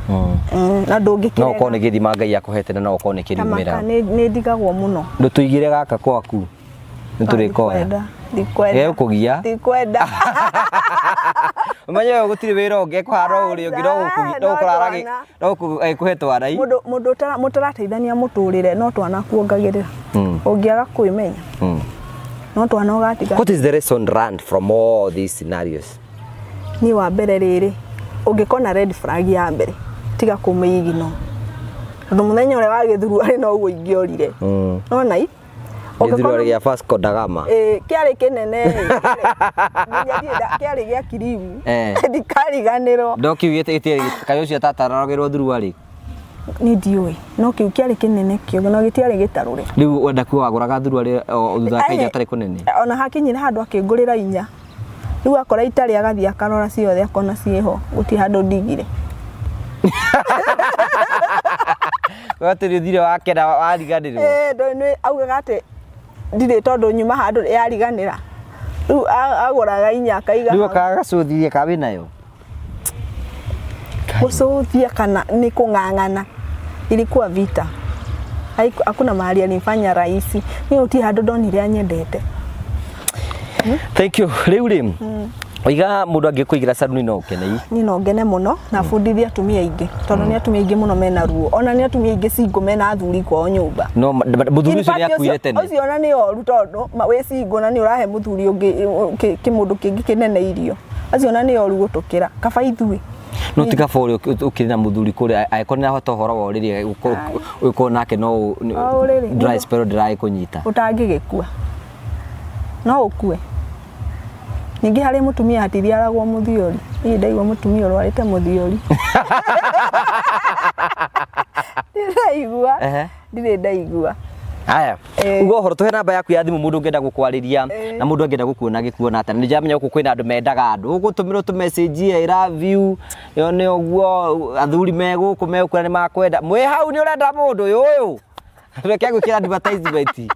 Na ndũngĩkĩrega. No ũkorwo nĩ gĩthima Ngai akũhete na no ũkorwo nĩ kĩriumĩra. Nĩ ndigagwo mũno. Ndũtũigĩre gaka gwaku. Nĩ tũrĩkoya. Ndikwenda. Gegũkũgia. Ndikwenda. Ũmenye ũyũ gũtirĩ wĩra ũngĩ ekũhana o ũrĩa ũngĩ no gũkũgi- no No gũkũrara agĩ- twana. no agĩkũhe twana i. Mũndũ mũndũ mũtarateithania mũtũrĩre no twana kuongagĩrĩra. Ũngĩaga kwĩmenya no twana ũgatiga. What is the lesson learned from all these scenarios? Niĩ wa mbere rĩrĩ, ũngĩkona red flag ya mbere tiga kũmĩignore. Tondũ mũthenya ũrĩa wa gĩthurwa rĩ noguo ingĩorire. Nona i? Gĩthurwa gĩa Vasco da Gama. Ĩĩ, kĩarĩ kĩnene ĩ, nginya niĩ kĩarĩ gĩa kirimu. Ndikariganĩrwo. No kĩu gĩtiarĩ kaĩ ũcio atatararagĩrwo thurwa rĩ? Niĩ ndiũĩ, no kĩu kĩarĩ kĩnene kĩo no gĩtiarĩ gĩtarũre. Rĩu wenda kuga wagũraga thurwa rĩ o thutha wa kahinda gatarĩ kũnene? Ona hakinyire handũ akĩngũrĩra inya. Rĩu akora itarĩ agathiĩ akarora ciothe akona ciĩho, gũtirĩ handũ ndigire. Gũtirĩ ũthire wakena wariganĩrwo. Ĩĩ ndũĩ nĩ augaga atĩ ndirĩ tondũ nyuma handũ yariganĩra. Rĩu agũraga inya akaiga Rĩu hau. Agacũthithia kana wĩnayo? Gũcũthia kana nĩ kũng'ang'ana. Ilikuwa vita. Hakuna mahali alinifanya rahisi. Niĩ gũtirĩ handũ ndonire anyendete. Thank you. Rĩu rĩ, oiga mũndũ angĩkũigĩra saruni no ũkene ii? Niĩ no ngene mũno na bundithie atumia aingĩ tondũ nĩ atumia aingĩ mũno mena ruo. Ona nĩ atumia aingĩ single mena athuri kwao nyũmba. No mũthuri In ũcio fact, nĩ akuire tene. Ũcio ona nĩ oru tondũ wĩ single na nĩ ũrahe mũthuri ũngĩ kĩmũndũ kĩngĩ kĩnene irio. Acio ona nĩ oru gũtũkĩra. Kaba ithuĩ. No ti kaba ũrĩa ũkĩrĩ na mũthuri kũrĩa angĩkorwo nĩ arahota ũhoro wa ũrĩrĩ ũkorwo nake no O ũrĩrĩ. dry spell ndĩragĩkũnyita. Ũtangĩgĩkua. No ũkue. Ningĩ harĩ mũtumia hatithiaragwo mũthiori. Niĩ ndaigua mũtumia ũrwarĩte mũthiori. Ndirĩ ndaigua. Ndirĩ ndaigua. Haya. Uga ũhoro tũhe namba yaku ya thimũ mũndũ ũngĩenda gũkwarĩria na mũndũ angĩenda gũkuona agĩkuona atĩa. Na nĩ ndĩramenya gũkũ kwĩna andũ mendaga andũ. Ũgũtũmĩrwo tũ message I love you. Ĩyo nĩ ũguo athuri me gũkũ megũkwĩra nĩ makwenda. Mwĩ hau nĩ ũrenda mũndũ ũyũ ũyũ. Reke gwĩkĩra advertisement.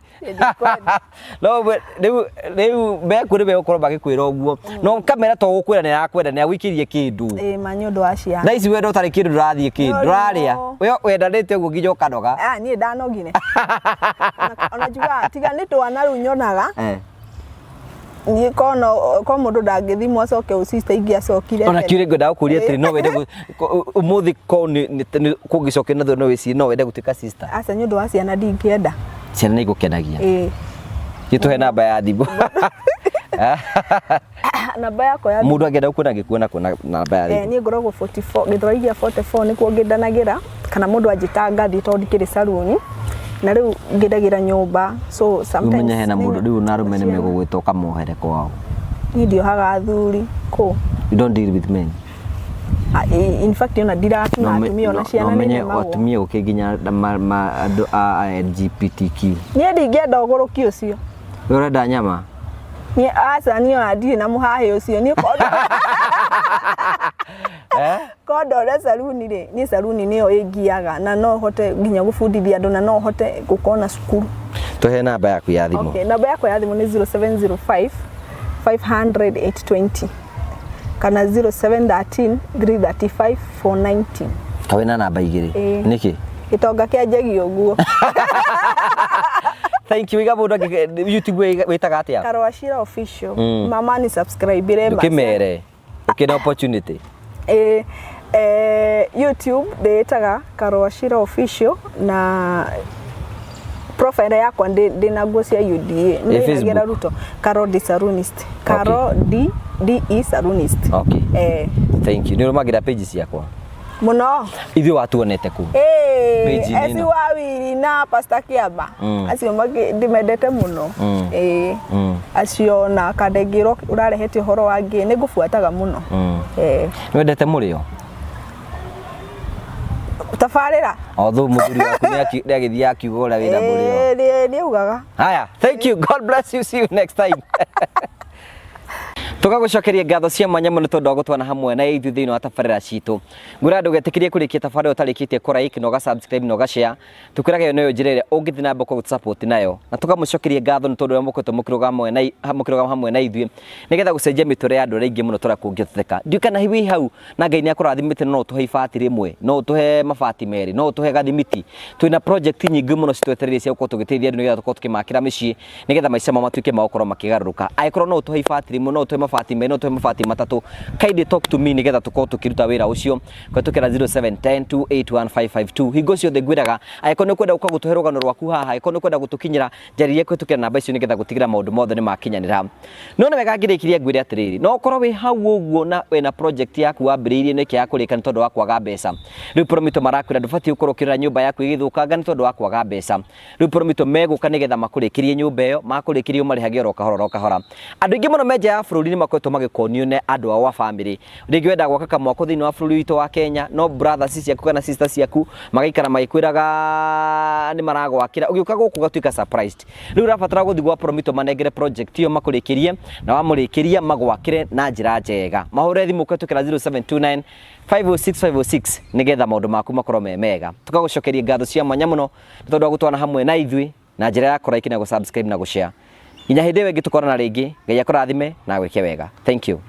No rĩu rĩu mekuo nĩ megũkorwo magĩkwĩra ũguo. No kamera to gũkwĩra nĩ arakwenda nĩ agũikĩrie kĩndũ. Ĩĩ ma nĩ ũndũ wa ciana. Thaa ici wendo ũtarĩ kĩndũ ndũrathiĩ kĩndũ ndũrarĩa. We wendanĩte ũguo nginya ũkanoga. Ah, niĩ ndanogire. Ona njugaga tiga nĩ twana rĩu nyonaga. Niĩ kono ko mũndũ ndangĩthimwo acoke ũ sister ingĩacokire. Ona kĩũria ngwendaga gũkũria atĩrĩ no wende ũmũthĩ ko kũngĩcokia na thutha no wĩcirie no wende gũtuĩka sister? Aca nĩ ũndũ wa ciana ndingĩenda. Ciana nĩ igũkenagia. Ĩĩ. Gĩtũhe namba ya thimũ. Namba yakwa ya Mũndũ angĩenda gũkuona angĩkuona kũ na namba ya thimũ? Niĩ ngoragwo 44 Gĩthweri gĩa 44 nĩkuo ngĩndanagĩra kana mũndũ anjĩta ngathiĩ tondũ ndikĩrĩ saruni na rĩu ngĩndagĩra nyũmba so sometimes Ũmenye hena mũndũ rĩu na arũme nĩ megũgwĩta ũkamohere kwao. Niĩ ndiohaga athuri kũ? You don't deal with men. Ah, in fact ona ndiratuna atumia ona ciana nĩ menye atumia gũkĩ nginya andũ a LGBTQ. Niĩ ndingĩenda ũgũrũki ũcio. We ũrenda nyama? Niĩ aca niĩ ona ndirĩ na mũhahĩ ũcio niĩ ko ndore saruni rĩ niĩ saruni nĩyo ĩngiaga na no hote nginya gũbundithia andũ na no hote gũkorwo na cukuru. Tũhe namba yaku ya thimũ. Okay, namba yakwa ya thimũ nĩ 0705 500 820 kana 0713 335 490. Kaĩ wĩna namba igĩrĩ? Ĩĩ. Nĩkĩ? Gĩtonga kĩanjagia ũguo. Thank you. Iga mũndũ YouTube wĩtaga atĩa? Karũa Shira official. Mama ni subscribe re. Ndũkĩmere. Ũkĩna opportunity. Ĩĩ, YouTube ndĩĩtaga Karũa Shira official na profile yakwa ndĩ na nguo cia UDA. Nĩ Facebook? Ruto. Karo D Sarunist. Karo D DE Salonist. Okay. Eh. Thank you. Nĩ ũrũmagĩrĩra page ciakwa? Mũno. Ithuĩ watuonete kũ? Ĩĩ, Page-inĩ eci ĩno. wa Wiri na Pastor Kĩamba. Acio ndĩmendete mũno. Ĩĩ. Acio na Kandengĩro ũrarehete ũhoro wa ngĩ nĩ ngũbuataga mũno. Ĩĩ. Nĩ wendete mũrĩo? Tabarĩra. Although mũthuri waku nĩ agĩthiĩ akiuga ũrĩa wĩna mũrĩo. Ĩĩ, nĩ augaga. Haya, thank you. God bless you. See you next time. Tũgagũcokeria ngatho cia mwanya mũno tondũ wa gũtwana hamwe na ithuĩ thĩinĩ wa tabarĩra citũ. Ngwĩra ndũgetĩkĩrie kũrĩkia tabarĩra ũtarĩkĩtie kũ like na ũga subscribe na ũga share. Tũkwĩraga ĩyo nĩyo njĩra ĩrĩa ũngĩthiĩ na mbere gũtũ support nayo. Na tũkamũcokeria ngatho nĩ tondũ ũrĩa mũkoretwo mũkĩrũgama hamwe na ithuĩ nĩgetha gũcenjia mĩtũrĩre ya andũ arĩa aingĩ mũno tũrĩa kũngĩhoteka. Ndiũĩ kana wĩ hau na Ngai nĩ akũrathimĩte no ũtũhe ibati rĩmwe, no ũtũhe mabati merĩ, no ũtũhe gathimiti. Twĩna project nyingĩ mũno citwetereire cia gũkorwo tũgĩteithia andũ nĩgetha tũkorwo tũkĩmakĩra mĩciĩ nĩgetha maica mao matuĩke ma gũkorwo makĩgarũrũka. Angĩkorwo no ũtũhe ibati rĩmwe, no ũtũhe mabati merĩ, no ũtũhe mabati matatũ, kindly talk to me nĩgetha tũkorwo tũkĩruta wĩra ũcio kũhetũkĩra 0710 281 552. Hingo ciothe ngwĩraga angĩkorwo nĩ ũkwenda gũka gũtũhe rũgano rwaku haha, angĩkorwo nĩ ũkwenda gũtũkinyĩra, njarĩrie kũhetũkĩra namba icio nĩgetha gũtigĩra maũndũ mothe nĩ makinyanĩra. No nĩ wega ngĩrĩkĩria ngwĩre atĩrĩrĩ, no ũkorwo wĩ hau ũguo na wĩna project yaku wambĩrĩirie nĩ ĩkĩaga kũrĩka nĩ tondũ wa kwaga mbeca. Rĩu Promito marakwĩra ndũbatiĩ gũkorwo ũkĩrora nyũmba yaku ĩgĩthũkanga nĩ tondũ wa kwaga mbeca. Rĩu Promito megũka nĩgetha makũrĩkĩrie nyũmba ĩyo, makũrĩkĩrie ũmarĩhage oro kahora oro kahora. Andũ aingĩ mũno me nja ya bũrũri nĩ makoretwo magĩkonio nĩ andũ ao a bamĩrĩ. Rĩngĩ wenda gwaka kamwako thĩinĩ wa bũrũri witũ wa Kenya, no brothers ciaku kana sisters ciaku magaikara magĩkwĩraga nĩ maragwakĩra, ũgĩũka gũkũ ũgatuĩka surprised. Rĩu ũrabatara gũthiĩ gwa Promito manengere project ĩyo makũrĩkĩrie, na wamũrĩkĩria magwakĩre na njĩra njega. Mahũre thimũ kũhetũkĩra 0729 506 506 nĩgetha maũndũ maku makorwo me mega. Tũkagũcokeria ngatho cia mwanya mũno nĩ tondũ wa gũtwana hamwe na ithuĩ na njĩra ya kũ like na gũ subscribe na gũ share. Nginya hĩndĩ ĩyo ĩngĩ tũkorana rĩngĩ, Ngai akũrathime na agwĩke wega. Thank you.